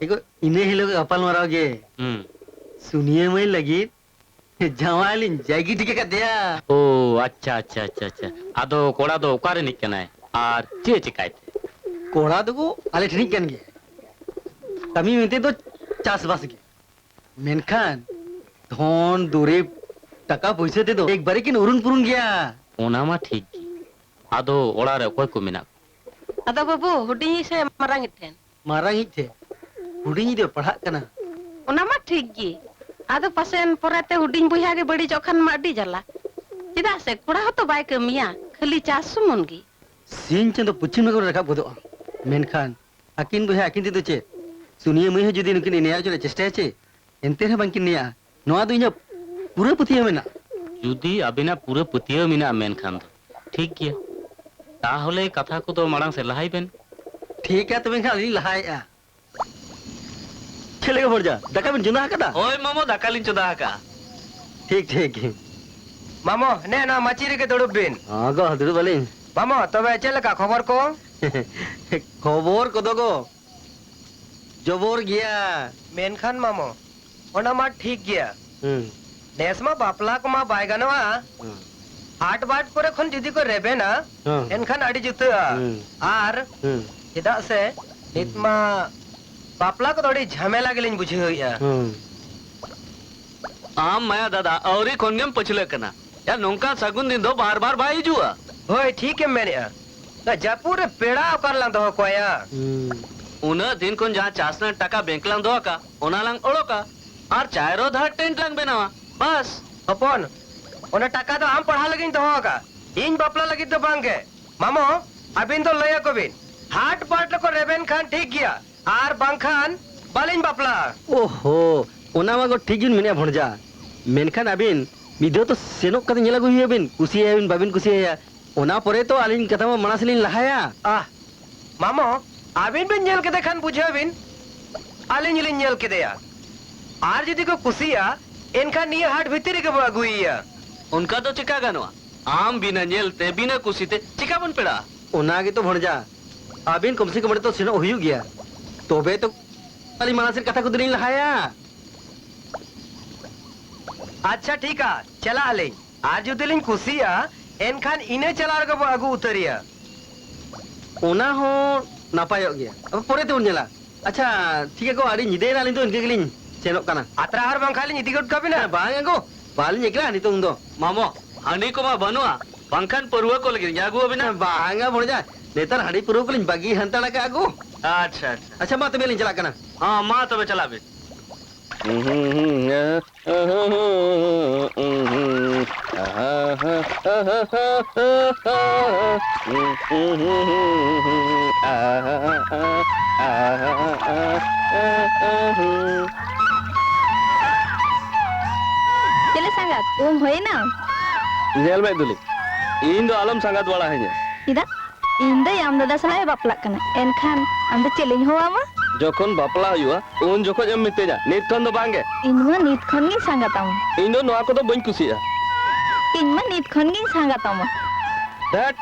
ᱮᱜᱳ, ᱤᱱᱟᱹ ᱦᱤᱞᱳᱜ ᱜᱟᱯᱟᱞ ᱢᱟᱨᱟᱣ ᱜᱮ᱾ ᱦᱩᱸ᱾ ᱥᱩᱱᱤᱭᱟᱹ ᱢᱟᱹᱭ ᱞᱟᱹᱜᱤᱫ ᱡᱟᱶᱟᱭ ᱞᱤᱧ ᱡᱟᱭᱜᱤ ᱴᱷᱤᱠ ᱟᱠᱟᱫᱮᱭᱟ᱾ ᱳ, ᱟᱪᱪᱷᱟ, ᱟᱪᱪᱷᱟ, ᱟᱪᱪᱷᱟ, ᱟᱪᱪᱷᱟ᱾ ᱟᱫᱚ ᱠᱚᱲᱟ ᱫᱚ ᱚᱠᱟ ᱨᱤᱱᱤᱡ ᱠᱟᱱᱟᱭ? ᱟᱨ ᱪᱮᱫ ᱮ ᱪᱮᱠᱟᱭ ᱛᱮ? ᱠᱚᱲᱟ ᱫᱚᱠᱚ ᱟᱞᱮ ᱴᱷᱮᱱᱤᱡ ᱠᱟᱱ ᱜᱮᱭᱟ᱾ ᱠᱟᱹᱢᱤ ᱢᱮᱱᱛᱮ ᱫᱚ ᱪᱟᱥᱵᱟᱥ ᱜᱮ᱾ ᱢᱮᱱᱠᱷᱟᱱ ᱫᱷᱚᱱ ᱫᱩᱨᱤᱵᱽ, ᱴᱟᱠᱟ ᱯᱩᱭᱥᱟᱹ ᱛᱮᱫᱚ ᱮᱠᱵᱟᱨᱮ ᱠᱤᱱ ᱩᱨᱩᱱ ᱯᱩᱨᱩᱱ ᱜᱮᱭᱟ᱾ ᱚᱱᱟ ᱢᱟ ᱴᱷᱤᱠ ᱜᱮ᱾ ᱟᱫᱚ ᱚᱲᱟᱜ ᱨᱮ ᱚᱠᱚᱭ ᱠᱚ ᱢᱮᱱᱟᱜ ᱠᱚᱣᱟ? ᱟᱫᱚ ᱵᱟᱹᱵᱩ, ᱦᱩᱰᱤᱧᱤᱡ ᱥᱮ ᱢᱟᱨᱟᱝᱤᱡ ᱴᱷᱮᱱ? ᱢᱟᱨᱟᱝᱤᱡ ᱴᱷᱮᱱ᱾ ᱦᱩᱰᱤᱧᱤᱡ ᱫᱚ ᱯᱟᱲᱦᱟᱜ ᱠᱟᱱᱟ᱾ ᱚᱱᱟ ᱢᱟ ᱴᱷᱤᱠ ᱜᱮ᱾ ᱟᱫᱚ ᱯᱟᱥᱮᱱ ᱯᱚᱨᱮᱛᱮ ᱦᱩᱰᱤᱧ ᱵᱚᱭᱦᱟ ᱜᱮ ᱵᱟᱹᱲᱤᱡᱚᱜ ᱠᱷᱟᱱ ᱢᱟ ᱟᱹᱰᱤ ᱡᱟᱞᱟ᱾ ᱪᱮᱫᱟᱜ ᱥᱮ ᱠᱚᱲᱟ ᱦᱚᱸᱛᱚ ᱵᱟᱭ ᱠᱟᱹᱢᱤᱭᱟ, ᱠᱷᱟᱹᱞᱤ ᱪᱟᱥ ᱥᱩᱢᱩᱱ ᱜᱮ᱾ ᱥᱤᱧ ᱪᱟᱸᱫᱚ ᱯᱚᱪᱷᱤᱢ ᱱᱟᱜᱟᱨ ᱨᱮ ᱨᱟᱠᱟᱵ ᱜᱚᱫᱚᱜᱼᱟ, ᱢᱮᱱᱠᱷᱟᱱ ᱟᱹᱠᱤᱱ ᱵᱚᱭᱦᱟ ᱟᱹᱠᱤᱱ ᱛᱮᱫᱚ ᱪᱮᱫ? ᱥᱩᱱᱤᱭᱟᱹ ᱢᱟᱹᱭ ᱦᱚᱸ ᱡᱩᱫᱤ ᱱᱩᱠᱤᱱ ᱮᱱᱮᱡ ᱦᱚᱪᱚ ᱨᱮᱭᱟᱜ ᱪᱮᱥᱴᱟᱭᱟ ᱪᱮ, ᱮᱱᱛᱮ ᱨᱮᱦᱚᱸ ᱵᱟᱝᱠᱤᱱ ᱱᱮᱭᱟᱜᱼᱟ᱾ ᱱᱚᱣᱟ ᱫᱚ ᱤᱧᱟᱹᱜ ᱯᱩᱨᱟᱹ ᱯᱟᱹᱛᱭᱟᱹᱣ ᱢᱮᱱᱟᱜᱼᱟ᱾ ᱡᱩᱫᱤ ᱟᱵᱤᱱᱟᱜ ᱯᱩᱨᱟᱹ ᱯᱟᱹᱛᱭᱟᱹᱣ ᱢᱮᱱᱟᱜᱼᱟ ᱢᱮᱱᱠᱷᱟᱱ ᱫᱚ ᱴᱷᱤᱠ ᱜᱮᱭᱟ᱾ ᱛᱟᱦᱚᱞᱮ ᱠᱟᱛᱷᱟ ᱠᱚᱫᱚ ᱢᱟᱲᱟᱝ ᱥᱮᱫ ᱞᱟᱦᱟᱭ ᱵᱮᱱ᱾ ᱴᱷᱤᱠ ᱜᱮᱭᱟ, ᱛᱚᱵᱮ ᱮᱱᱠᱷᱟᱱ ᱟᱹᱞᱤᱧ ᱞᱟᱦᱟᱭᱮᱫᱼᱟ᱾ ᱪᱮᱫ ᱞᱮᱠᱟ ᱵᱷᱚᱲᱡᱟ? ᱫᱟᱠᱟ ᱵᱮᱱ ᱪᱚᱸᱫᱟ ᱟᱠᱟᱫᱟ? ᱦᱳᱭ ᱢᱟᱢᱚ, ᱫᱟᱠᱟ ᱞᱤᱧ ᱪᱚᱸᱫᱟ ᱟᱠᱟᱫᱼᱟ᱾ ᱴᱷᱤᱠ, ᱴᱷᱤᱠ᱾ ᱢᱟᱢᱚ, ᱱᱮ ᱱᱚᱣᱟ ᱢᱟᱹᱪᱤ ᱨᱮᱜᱮ ᱫᱩᱲᱩᱵ ᱵᱤᱱ᱾ ᱦᱚᱸ ᱜᱚ, ᱫᱩᱲᱩᱵ ᱟᱹᱞᱤᱧ᱾ ᱢᱟᱢᱚ, ᱛᱚᱵᱮ ᱪᱮᱫ ᱞᱮᱠᱟ ᱠᱷᱚᱵᱚᱨ ᱠᱚ? ᱠᱷᱚᱵᱚᱨ ᱠᱚᱫᱚ ᱜᱚ, ᱡᱚᱵᱚᱨ ᱜᱮᱭᱟ᱾ ᱢᱮᱱᱠᱷᱟᱱ ᱢᱟᱢᱚ, ᱚᱱᱟ ᱢᱟ ᱴᱷᱤᱠ ᱜᱮᱭᱟ᱾ ᱦᱩᱸ᱾ ᱱᱮᱥ ᱢᱟ ᱵᱟᱯᱞᱟ ᱠᱚᱢᱟ ᱵᱟᱭ ᱜᱟᱱᱚᱜᱼᱟ᱾ ᱦᱩᱸ᱾ ᱦᱟᱴ ᱵᱟᱴ ᱠᱚᱨᱮ ᱠᱷᱚᱱ ᱡᱩᱫᱤ ᱠᱚ ᱨᱮᱵᱮᱱᱟ, ᱦᱩᱸ᱾ ᱮᱱᱠᱷᱟᱱ ᱟᱹᱰᱤ ᱡᱩᱛᱟᱹᱜᱼᱟ᱾ ᱦᱩᱸ᱾ ᱟᱨ ᱦᱩᱸ᱾ ᱪᱮᱫᱟᱜ ᱥᱮ ᱱᱤᱛ ᱦᱩᱸ᱾ ᱢᱟ ᱵᱟᱯᱞᱟ ᱠᱚᱫᱚ ᱟᱹᱰᱤ ᱡᱷᱟᱢᱮᱞᱟ ᱜᱮᱞᱤᱧ ᱵᱩᱡᱷᱟᱹᱣᱮᱫᱼᱟ᱾ ᱦᱩᱸ᱾ ᱟᱢ ᱢᱟᱭᱟ ᱫᱟᱫᱟ, ᱟᱹᱣᱨᱤ ᱠᱷᱚᱱ ᱜᱮᱢ ᱯᱟᱹᱪᱷᱞᱟᱹᱜ ᱠᱟᱱᱟ᱾ ᱭᱟ, ᱱᱚᱝᱠᱟᱱ ᱥᱟᱹᱜᱩᱱ ᱫᱤᱱ ᱫᱚ ᱵᱟᱨ ᱵᱟᱨ ᱵᱟᱭ ᱦᱤᱡᱩᱜᱼᱟ᱾ ᱦᱳᱭ, ᱴᱷᱤᱠ ᱮᱢ ᱢᱮᱱᱮᱜᱼᱟ᱾ ᱚᱱᱟ ᱡᱟᱹᱯᱩᱫ ᱨᱮ ᱯᱮᱲᱟ ᱚᱠᱟ ᱨᱮᱞᱟᱝ ᱫᱚᱦᱚ ᱠᱚᱣᱟᱭᱟ? ᱦᱩᱸ᱾ ᱩᱱᱟᱹᱜ ᱫᱤᱱ ᱠᱷᱚᱱ ᱡᱟᱦᱟᱸ ᱪᱟᱥ ᱨᱮᱱᱟᱜ ᱴᱟᱠᱟ ᱵᱮᱝᱠ ᱞᱟᱝ ᱫᱚᱦᱚ ᱠᱟᱜ, ᱚᱱᱟ ᱞᱟᱝ ᱚᱰᱚᱠᱟ᱾ ᱟᱨ ᱪᱟᱭᱨᱚ ᱫᱷᱟᱨ ᱴᱮᱱᱴ ᱞᱟᱝ ᱵᱮᱱᱟᱣᱟ᱾ ᱵᱟᱥ᱾ ᱦᱚᱯᱚᱱ, ᱚᱱᱟ ᱴᱟᱠᱟ ᱫᱚ ᱟᱢ ᱯᱟᱲᱦᱟᱣ ᱞᱟᱹᱜᱤᱫ ᱤᱧ ᱫᱚᱦᱚ ᱟᱠᱟᱫ, ᱤᱧ ᱵᱟᱯᱞᱟ ᱞᱟᱹᱜᱤᱫ ᱫᱚ ᱵᱟᱝ ᱜᱮ᱾ ᱢᱟᱢᱚ, ᱟᱹᱵᱤᱱ ᱫᱚ ᱞᱟᱹᱭ ᱟᱠᱚ ᱵᱤᱱ, ᱦᱟᱴ ᱵᱟᱴ ᱨᱮᱠᱚ ᱨᱮᱵᱮᱱ ᱠᱷᱟᱱ ᱴᱷᱤᱠ ᱜᱮᱭᱟ, ᱟᱨ ᱵᱟᱝᱠᱷᱟᱱ ᱵᱟᱹᱞᱤᱧ ᱵᱟᱯᱞᱟᱜᱼᱟ᱾ ᱳᱦᱳ, ᱚᱱᱟ ᱢᱟ ᱜᱚ ᱴᱷᱤᱠ ᱵᱤᱱ ᱢᱮᱱᱮᱫᱼᱟ ᱵᱷᱚᱱᱡᱟ, ᱢᱮᱱᱠᱷᱟᱱ ᱟᱹᱵᱤᱱ ᱢᱤᱫ ᱫᱷᱟᱣ ᱛᱚ ᱥᱮᱱᱚᱜ ᱠᱟᱛᱮ ᱧᱮᱞ ᱟᱹᱜᱩᱭ ᱦᱩᱭᱩᱜᱼᱟ ᱵᱤᱱ, ᱠᱩᱥᱤᱭᱟᱭᱟ ᱵᱤᱱ ᱵᱟᱵᱤᱱ ᱠᱩᱥᱤᱭᱟᱭᱟ, ᱚᱱᱟ ᱯᱚᱨᱮ ᱛᱚ ᱟᱹᱞᱤᱧ ᱠᱟᱛᱷᱟ ᱢᱟ ᱢᱟᱲᱟᱝ ᱥᱮᱫ ᱞᱤᱧ ᱞᱟᱦᱟᱭᱟ᱾ ᱟᱦ, ᱢᱟᱢᱚ, ᱟᱹᱵᱤᱱ ᱵᱤᱱ ᱧᱮᱞ ᱠᱮᱫᱮ ᱠᱷᱟᱱ ᱵᱩᱡᱷᱟᱹᱣ ᱵᱤᱱ, ᱟᱹᱞᱤᱧ ᱦᱚᱸᱞᱤᱧ ᱧᱮᱞ ᱠᱮᱫᱮᱭᱟ᱾ ᱟᱨ ᱡᱩᱫᱤ ᱠᱚ ᱠᱩᱥᱤᱭᱟᱜᱼᱟ, ᱮᱱᱠᱷᱟᱱ ᱱᱤᱭᱟᱹ ᱦᱟᱴ ᱵᱷᱤᱛᱤᱨ ᱨᱮᱜᱮ ᱵᱚ ᱟᱹᱜᱩᱭᱮᱭᱟ᱾ ᱚᱱᱠᱟ ᱫᱚ ᱪᱮᱠᱟ ᱜᱟᱱᱚᱜᱼᱟ? ᱟᱢ ᱵᱤᱱᱟᱹ ᱧᱮᱞ ᱛᱮ, ᱵᱤᱱᱟᱹ ᱠᱩᱥᱤ ᱛᱮ ᱪᱮᱠᱟ ᱵᱚᱱ ᱯᱮᱲᱟᱜᱼᱟ? ᱚᱱᱟ ᱜᱮᱛᱚ ᱵᱷᱚᱱᱡᱟ, ᱟᱹᱵᱤᱱ ᱠᱚᱢ ᱥᱮ ᱠᱚᱢ ᱚᱸᱰᱮ ᱛᱚ ᱥᱮᱱᱚᱜ ᱦᱩᱭᱩᱜ ᱜᱮᱭᱟ, ᱛᱚᱵᱮ ᱛᱚ ᱟᱹᱞᱤᱧ ᱢᱟᱲᱟᱝ ᱥᱮᱫ ᱠᱟᱛᱷᱟ ᱠᱚᱫᱚ ᱞᱤᱧ ᱞᱟᱦᱟᱭᱟ᱾ ᱟᱪᱪᱷᱟ, ᱴᱷᱤᱠᱟ, ᱪᱟᱞᱟᱜ ᱟᱹᱞᱤᱧ᱾ ᱟᱨ ᱡᱩᱫᱤ ᱞᱤᱧ ᱠᱩᱥᱤᱭᱟᱜᱼᱟ, ᱮᱱᱠᱷᱟᱱ ᱤᱱᱟᱹ ᱪᱟᱞᱟᱣ ᱨᱮᱜᱮ ᱵᱚ ᱟᱹᱜᱩ ᱩᱛᱟᱹᱨᱮᱭᱟ᱾ ᱚᱱᱟ ᱦᱚᱸ ᱱᱟᱯᱟᱭᱚᱜ ᱜᱮᱭᱟ, ᱟᱫᱚ ᱯᱚᱨᱮ ᱛᱮᱵᱚᱱ ᱧᱮᱞᱟ᱾ ᱟᱪᱪᱷᱟ, ᱴᱷᱤᱠ ᱜᱮᱭᱟ ᱜᱚ, ᱟᱹᱰᱤ ᱧᱤᱫᱟᱹᱭᱮᱱᱟ, ᱟᱹᱞᱤᱧ ᱫᱚ ᱤᱱᱠᱟᱹ ᱜᱮᱞᱤᱧ ᱥᱮᱱᱚᱜ ᱠᱟᱱᱟ᱾ ᱟᱛᱨᱟ ᱦᱚᱨ ᱵᱟᱝᱠᱷᱟᱱ ᱞᱤᱧ ᱤᱫᱤ ᱜᱚᱫ ᱠᱟᱵᱤᱱᱟ᱾ ᱦᱮᱸ, ᱵᱟᱝ ᱜᱚ, ᱵᱟᱹᱞᱤᱧ ᱮᱠᱞᱟ ᱱᱤᱛᱚᱝ ᱫᱚ᱾ ᱢᱟᱢᱚ, ᱦᱟᱺᱰᱤ ᱠᱚᱢᱟ ᱵᱟᱹᱱᱩᱜᱼᱟ, ᱵᱟᱝᱠᱷᱟᱱ ᱯᱟᱹᱨᱣᱟᱹ ᱠᱚ ᱞᱟᱹᱜᱤᱫ ᱤᱧ ᱟᱹᱜᱩ ᱟᱵᱤᱱᱟ᱾ ᱦᱮᱸ, ᱵᱟᱝᱟ ᱵᱷᱚᱲᱡᱟ, ᱱᱮᱛᱟᱨ ᱦᱟᱺᱰᱤ ᱯᱟᱹᱨᱣᱟᱹ ᱠᱚᱞᱤᱧ ᱵᱟᱹᱜᱤ ᱦᱟᱱᱛᱟᱲ ᱟᱠᱟᱫᱼᱟ ᱜᱚ᱾ ᱟᱪᱪᱷᱟ, ᱟᱪᱪᱷᱟ᱾ ᱟᱪᱪᱷᱟ, ᱢᱟ ᱛᱚᱵᱮ ᱞᱤᱧ ᱪᱟᱞᱟᱜ ᱠᱟᱱᱟ᱾ ᱦᱚᱸ, ᱢᱟ ᱛᱚᱵᱮ ᱪᱟᱞᱟᱜ ᱵᱤᱱ᱾ ᱩᱢ ᱦᱩᱭᱱᱟ? ᱧᱮᱞ ᱢᱮ ᱫᱩᱞᱤ, ᱤᱧ ᱫᱚ ᱟᱞᱚᱢ ᱥᱟᱸᱜᱟᱛ ᱵᱟᱲᱟ ᱟᱹᱧᱟ᱾ ᱪᱮᱫᱟᱜ? ᱤᱧ ᱫᱚ ᱟᱢ ᱫᱟᱫᱟ ᱥᱟᱞᱟᱜ ᱮ ᱵᱟᱯᱞᱟᱜ ᱠᱟᱱᱟ, ᱮᱱᱠᱷᱟᱱ ᱟᱢ ᱫᱚ ᱪᱮᱫ ᱞᱤᱧ ᱦᱚᱦᱚᱣᱟᱢᱟ? ᱡᱚᱠᱷᱚᱱ ᱵᱟᱯᱞᱟ ᱦᱩᱭᱩᱜᱼᱟ, ᱩᱱ ᱡᱚᱠᱷᱚᱡ ᱮᱢ ᱢᱤᱛᱟᱹᱧᱟ, ᱱᱤᱛ ᱠᱷᱚᱱ ᱫᱚ ᱵᱟᱝ ᱜᱮ᱾ ᱤᱧ ᱢᱟ ᱱᱤᱛ ᱠᱷᱚᱱ ᱜᱤᱧ ᱥᱟᱸᱜᱟᱛ ᱟᱢᱟ᱾ ᱤᱧ ᱫᱚ ᱱᱚᱣᱟ ᱠᱚᱫᱚ ᱵᱟᱹᱧ ᱠᱩᱥᱤᱭᱟᱜᱼᱟ᱾ ᱤᱧ ᱢᱟ ᱱᱤᱛ ᱠᱷᱚᱱ ᱜᱤᱧ ᱥᱟᱸᱜᱟᱛ ᱟᱢᱟ᱾ ᱫᱷᱟᱹᱴ᱾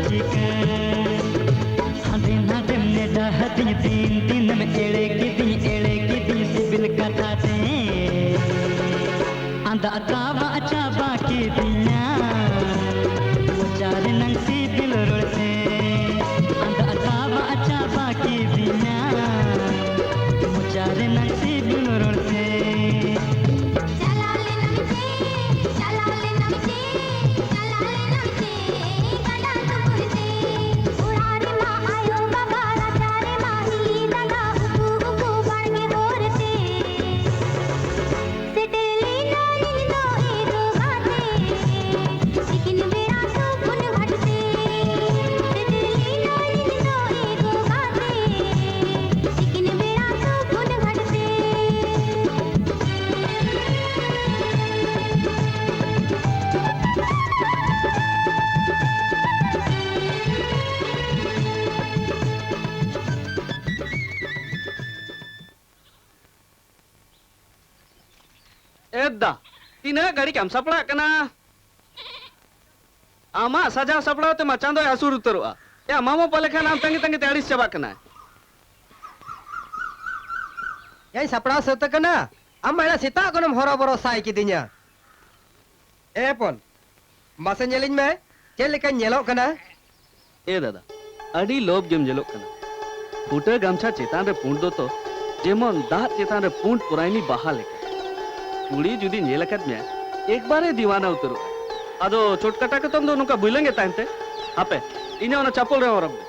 ᱪᱤᱠᱟᱹ ᱦᱟᱸᱰᱮ ᱱᱟᱰᱮᱢ ᱱᱮᱰᱟ ᱦᱟᱹᱫᱤᱧ, ᱫᱤᱱ ᱫᱤᱱᱮᱢ ᱮᱲᱮ ᱠᱤᱫᱤᱧ, ᱮᱲᱮ ᱠᱤᱫᱤᱧ ᱥᱤᱵᱤᱞ ᱠᱟᱛᱷᱟ ᱛᱮ᱾ ᱟᱸᱫᱟ ᱟᱛᱟᱣᱟ ᱪᱟᱵᱟ ᱠᱤᱫᱤᱧᱟ ᱢᱚᱪᱟ ᱨᱮᱱᱟᱝ ᱥᱤᱵᱤᱞ ᱨᱚᱲ ᱛᱮ᱾ ᱟᱸᱫᱟ ᱟᱛᱟᱣᱟ ᱪᱟᱵᱟ ᱠᱤᱫᱤᱧᱟ ᱢᱚᱪᱟ ᱨᱮᱱᱟᱝ ᱥᱤᱵᱤᱞ ᱨᱚᱲ ᱛᱮ᱾ ᱪᱟᱞᱟᱣ ᱞᱮᱱᱟᱢ ᱪᱮ, ᱪᱟᱞᱟᱣ ᱞᱮᱱᱟᱢ ᱪᱮ, ᱪᱟᱞᱟᱣ ᱞᱮᱱᱟᱢ ᱪᱮ, ᱜᱟᱰᱟ ᱥᱩᱨ ᱛᱮ? ᱚᱲᱟᱜ ᱨᱮᱢᱟ ᱟᱭᱳ ᱵᱟᱵᱟ, ᱨᱟᱪᱟ ᱨᱮᱢᱟ ᱦᱤᱞᱤ ᱫᱟᱫᱟ, ᱩᱠᱩ ᱩᱠᱩ ᱵᱟᱲᱜᱮ ᱦᱚᱨ ᱛᱮ᱾ ᱥᱮᱴᱮᱨ ᱞᱮᱱᱟᱭ ᱤᱧ ᱫᱚ ᱮ ᱜᱚ ᱜᱟᱛᱮ, ᱛᱤᱠᱤᱱ ᱵᱮᱲᱟ ᱥᱩᱯᱩᱱ ᱜᱷᱟᱴ ᱛᱮ᱾ ᱥᱮᱴᱮᱨ ᱞᱮᱱᱟᱭ ᱤᱧ ᱫᱚ ᱮ ᱜᱚ ᱜᱟᱛᱮ, ᱛᱤᱠᱤᱱ ᱵᱮᱲᱟ ᱥᱩᱯᱩᱱ ᱜᱷᱟᱴ ᱛᱮ᱾ ᱮᱫ ᱫᱟ, ᱛᱤᱱᱟᱹᱜ ᱜᱷᱟᱹᱲᱤᱡ ᱮᱢ ᱥᱟᱯᱲᱟᱜ ᱠᱟᱱᱟ? ᱟᱢᱟᱜ ᱥᱟᱡᱟᱣ ᱥᱟᱯᱲᱟᱣ ᱛᱮᱢᱟ ᱪᱟᱸᱫᱚᱭ ᱦᱟᱹᱥᱩᱨ ᱩᱛᱟᱹᱨᱚᱜᱼᱟ᱾ ᱮᱭᱟ ᱢᱟᱢᱚ, ᱯᱟᱞᱮ ᱠᱷᱟᱱ ᱟᱢ ᱛᱟᱺᱜᱤ ᱛᱟᱺᱜᱤ ᱛᱮ ᱟᱹᱲᱤᱥ ᱪᱟᱵᱟᱜ ᱠᱟᱱᱟᱭ᱾ ᱭᱟᱧ ᱥᱟᱯᱲᱟᱣ ᱥᱟᱹᱛ ᱟᱠᱟᱱᱟ, ᱟᱢ ᱢᱟ ᱮᱱᱟ ᱥᱮᱛᱟᱜ ᱠᱷᱚᱱᱮᱢ ᱦᱚᱨᱚᱵᱚᱨᱚ ᱥᱟᱭ ᱠᱤᱫᱤᱧᱟ᱾ ᱮ ᱦᱚᱯᱚᱱ, ᱢᱟᱥᱮ ᱧᱮᱞᱤᱧ ᱢᱮ, ᱪᱮᱫ ᱞᱮᱠᱟᱧ ᱧᱮᱞᱚᱜ ᱠᱟᱱᱟ? ᱮ ᱫᱟᱫᱟ, ᱟᱹᱰᱤ ᱞᱚᱵᱽ ᱜᱮᱢ ᱧᱮᱞᱚᱜ ᱠᱟᱱᱟ᱾ ᱯᱷᱩᱴᱟᱹ ᱜᱟᱢᱪᱷᱟ ᱪᱮᱛᱟᱱ ᱨᱮ ᱯᱩᱸᱰ ᱫᱚᱛᱚ, ᱡᱮᱢᱚᱱ ᱫᱟᱜ ᱪᱮᱛᱟᱱ ᱨᱮ ᱯᱩᱸᱰ ᱯᱚᱨᱟᱭᱱᱤ ᱵᱟᱦᱟ ᱞᱮᱠᱟ᱾ ᱠᱩᱲᱤ ᱡᱩᱫᱤ ᱧᱮᱞ ᱟᱠᱟᱫ ᱢᱮᱭᱟ, ᱮᱠᱵᱟᱨᱮ ᱫᱤᱣᱟᱱᱟ ᱩᱛᱟᱹᱨᱚᱜᱼᱟ᱾ ᱟᱫᱚ ᱪᱷᱳᱴᱠᱟᱴᱟ ᱠᱚᱛᱚᱢ ᱫᱚ ᱱᱚᱝᱠᱟ ᱵᱟᱹᱭᱞᱟᱹᱝ ᱜᱮ ᱛᱟᱦᱮᱱ ᱛᱮ? ᱦᱟᱯᱮ, ᱤᱧᱟᱹᱜ ᱚᱱᱟ ᱪᱟᱯᱚᱞ ᱨᱮ ᱦᱚᱨᱚᱜ ᱢᱮ᱾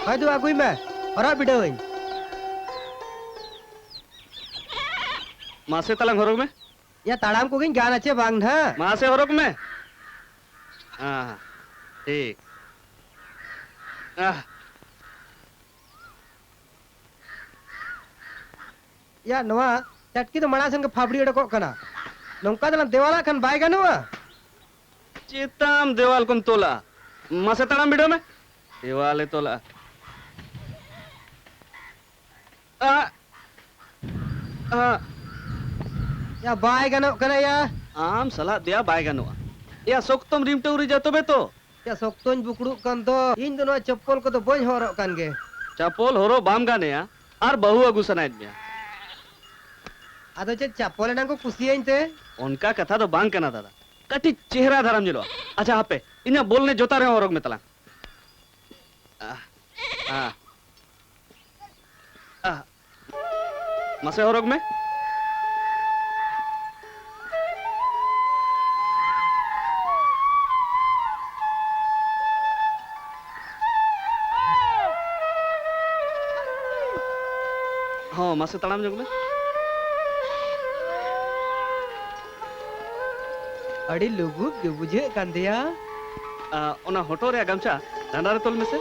ᱦᱳᱭ ᱫᱩ, ᱟᱹᱜᱩᱭ ᱢᱮ, ᱦᱚᱨᱚᱜ ᱵᱤᱰᱟᱹᱣᱟᱹᱧ᱾ ᱢᱟᱥᱮ ᱛᱟᱞᱟᱝ ᱦᱚᱨᱚᱜ ᱢᱮ᱾ ᱭᱟ, ᱛᱟᱲᱟᱢ ᱠᱚᱜᱮᱧ ᱜᱟᱱᱟ ᱪᱮ ᱵᱟᱝ ᱱᱟᱦᱟᱜ? ᱢᱟᱥᱮ ᱦᱚᱨᱚᱜ ᱢᱮ᱾ ᱦᱮᱸ, ᱴᱷᱤᱠ᱾ ᱟᱦ᱾ ᱭᱟ, ᱱᱚᱣᱟ ᱪᱟᱴᱠᱤ ᱫᱚ ᱢᱟᱲᱟᱝ ᱥᱮᱱ ᱜᱮ ᱯᱷᱟᱵᱽᱲᱤ ᱚᱰᱚᱠᱚᱜ ᱠᱟᱱᱟ᱾ ᱱᱚᱝᱠᱟ ᱫᱚᱞᱟᱝ ᱫᱮᱣᱟᱞᱟᱜ ᱠᱷᱟᱱ ᱵᱟᱭ ᱜᱟᱱᱚᱜᱼᱟ᱾ ᱪᱮᱛᱟᱢ ᱫᱮᱣᱟᱞ ᱠᱚᱢ ᱛᱚᱞᱟ? ᱢᱟᱥᱮ ᱛᱟᱲᱟᱢ ᱵᱤᱰᱟᱹᱣ ᱢᱮ᱾ ᱫᱮᱣᱟᱞᱮ ᱛᱚᱞᱟ᱾ ᱟ, ᱟ᱾ ᱭᱟ, ᱵᱟᱭ ᱜᱟᱱᱚᱜ ᱠᱟᱱᱟ ᱭᱟ᱾ ᱟᱢ ᱥᱟᱞᱟᱜ ᱫᱮᱭᱟ ᱵᱟᱭ ᱜᱟᱱᱚᱜᱼᱟ᱾ ᱮᱭᱟ, ᱥᱚᱠᱛᱚᱢ ᱨᱤᱢ ᱴᱟᱹᱣᱨᱤᱡᱟ ᱛᱚᱵᱮ ᱛᱚ᱾ ᱭᱟ, ᱥᱚᱠᱛᱚᱧ ᱵᱩᱠᱲᱩᱜ ᱠᱟᱱ ᱫᱚ᱾ ᱤᱧ ᱫᱚ ᱱᱚᱣᱟ ᱪᱚᱯᱯᱚᱞ ᱠᱚᱫᱚ ᱵᱟᱹᱧ ᱦᱚᱨᱚᱜ ᱠᱟᱱ ᱜᱮ᱾ ᱪᱟᱯᱚᱞ ᱦᱚᱨᱚᱜ ᱵᱟᱢ ᱜᱟᱱᱮᱜᱼᱟ ᱟᱨ ᱵᱟᱹᱦᱩ ᱟᱹᱜᱩ ᱥᱟᱱᱟᱭᱮᱫ ᱢᱮᱭᱟ᱾ ᱟᱫᱚ ᱪᱮᱫ ᱪᱟᱯᱚᱞ ᱮᱱᱟᱝ ᱠᱚ ᱠᱩᱥᱤᱭᱟᱹᱧ ᱛᱮ? ᱚᱱᱠᱟ ᱠᱟᱛᱷᱟ ᱫᱚ ᱵᱟᱝ ᱠᱟᱱᱟ ᱫᱟᱫᱟ, ᱠᱟᱹᱴᱤᱡ ᱪᱮᱦᱨᱟ ᱫᱷᱟᱨᱟᱢ ᱧᱮᱞᱚᱜᱼᱟ᱾ ᱟᱪᱪᱷᱟ ᱦᱟᱯᱮ, ᱤᱧᱟᱹᱜ ᱵᱚᱞ ᱮᱱᱮᱡ ᱡᱚᱛᱟ ᱨᱮᱦᱚᱸ ᱦᱚᱨᱚᱜ ᱢᱮ ᱛᱟᱞᱟᱝ᱾ ᱟᱦ, ᱟᱦ, ᱟᱦ᱾ ᱢᱟᱥᱮ ᱦᱚᱨᱚᱜᱽ ᱢᱮ᱾ ᱦᱚᱸ, ᱢᱟᱥᱮ ᱛᱟᱲᱟᱢ ᱧᱚᱜ ᱢᱮ᱾ ᱟᱹᱰᱤ ᱞᱩᱜᱩᱵ ᱜᱮ ᱵᱩᱡᱷᱟᱹᱜ ᱠᱟᱱ ᱫᱚᱭᱟ᱾ ᱟ, ᱚᱱᱟ ᱦᱚᱴᱚᱜ ᱨᱮᱭᱟᱜ ᱜᱟᱢᱪᱷᱟ ᱰᱟᱸᱰᱟ ᱨᱮ ᱛᱚᱞ ᱢᱮᱥᱮ᱾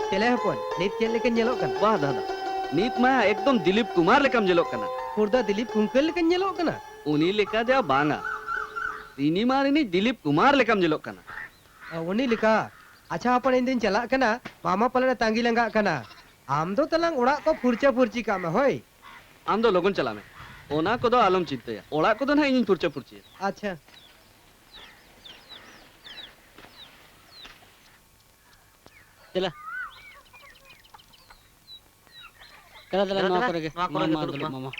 ᱪᱮᱞᱮ ᱦᱚᱯᱚᱱ, ᱱᱤᱛ ᱪᱮᱫ ᱞᱮᱠᱟᱧ ᱧᱮᱞᱚᱜ ᱠᱟᱱᱟ? ᱵᱟᱦ ᱫᱟᱫᱟ, ᱱᱤᱛ ᱢᱟ ᱮᱠᱫᱚᱢ ᱫᱤᱞᱤᱯ ᱠᱩᱢᱟᱨ ᱞᱮᱠᱟᱢ ᱧᱮᱞᱚᱜ ᱠᱟᱱᱟ᱾ ᱠᱷᱩᱨᱫᱟ ᱫᱤᱞᱤᱯ ᱠᱩᱝᱠᱟᱹᱞ ᱞᱮᱠᱟᱧ ᱧᱮᱞᱚᱜ ᱠᱟᱱᱟ? ᱩᱱᱤ ᱞᱮᱠᱟ ᱫᱚ ᱵᱟᱝᱟ, ᱥᱤᱱᱮᱢᱟ ᱨᱤᱱᱤᱡ ᱫᱤᱞᱤᱯ ᱠᱩᱢᱟᱨ ᱞᱮᱠᱟᱢ ᱧᱮᱞᱚᱜ ᱠᱟᱱᱟ᱾ ᱚ, ᱩᱱᱤ ᱞᱮᱠᱟ? ᱟᱪᱪᱷᱟ ᱦᱚᱯᱚᱱ, ᱤᱧ ᱫᱩᱧ ᱪᱟᱞᱟᱜ ᱠᱟᱱᱟ, ᱢᱟᱢᱟ ᱯᱟᱞᱮᱱ ᱮ ᱛᱟᱸᱜᱤ ᱞᱟᱸᱜᱟᱜ ᱠᱟᱱᱟ᱾ ᱟᱢ ᱫᱚ ᱛᱟᱞᱟᱝ ᱚᱲᱟᱜ ᱠᱚ ᱯᱷᱩᱨᱪᱟᱹ ᱯᱷᱩᱨᱪᱤ ᱠᱟᱜ ᱢᱮ, ᱦᱳᱭ᱾ ᱟᱢ ᱫᱚ ᱞᱚᱜᱚᱱ ᱪᱟᱞᱟᱜ ᱢᱮ, ᱚᱱᱟ ᱠᱚᱫᱚ ᱟᱞᱚᱢ ᱪᱤᱱᱛᱟᱹᱭᱟ, ᱚᱲᱟᱜ ᱠᱚᱫᱚ ᱱᱟᱦᱟᱜ ᱤᱧᱤᱧ ᱯᱷᱩᱨᱪᱟᱹ ᱯᱷᱩᱨᱪᱤᱭᱟ᱾ ᱟᱪᱪᱷᱟ᱾ ᱫᱮᱞᱟ᱾ ᱫᱮᱞᱟ, ᱫᱮᱞᱟ, ᱫᱮᱞᱟ, ᱱᱚᱣᱟ ᱫᱮᱞᱟ, ᱠᱚᱨᱮ ᱜᱮ᱾ ᱱᱚᱣᱟ ᱠᱚᱨᱮ ᱢᱟ, ᱜᱮ ᱢᱟ, ᱫᱩᱲᱩᱵ ᱫᱩᱲᱩᱵ ᱢᱟ᱾ ᱢᱟ, ᱢᱟ᱾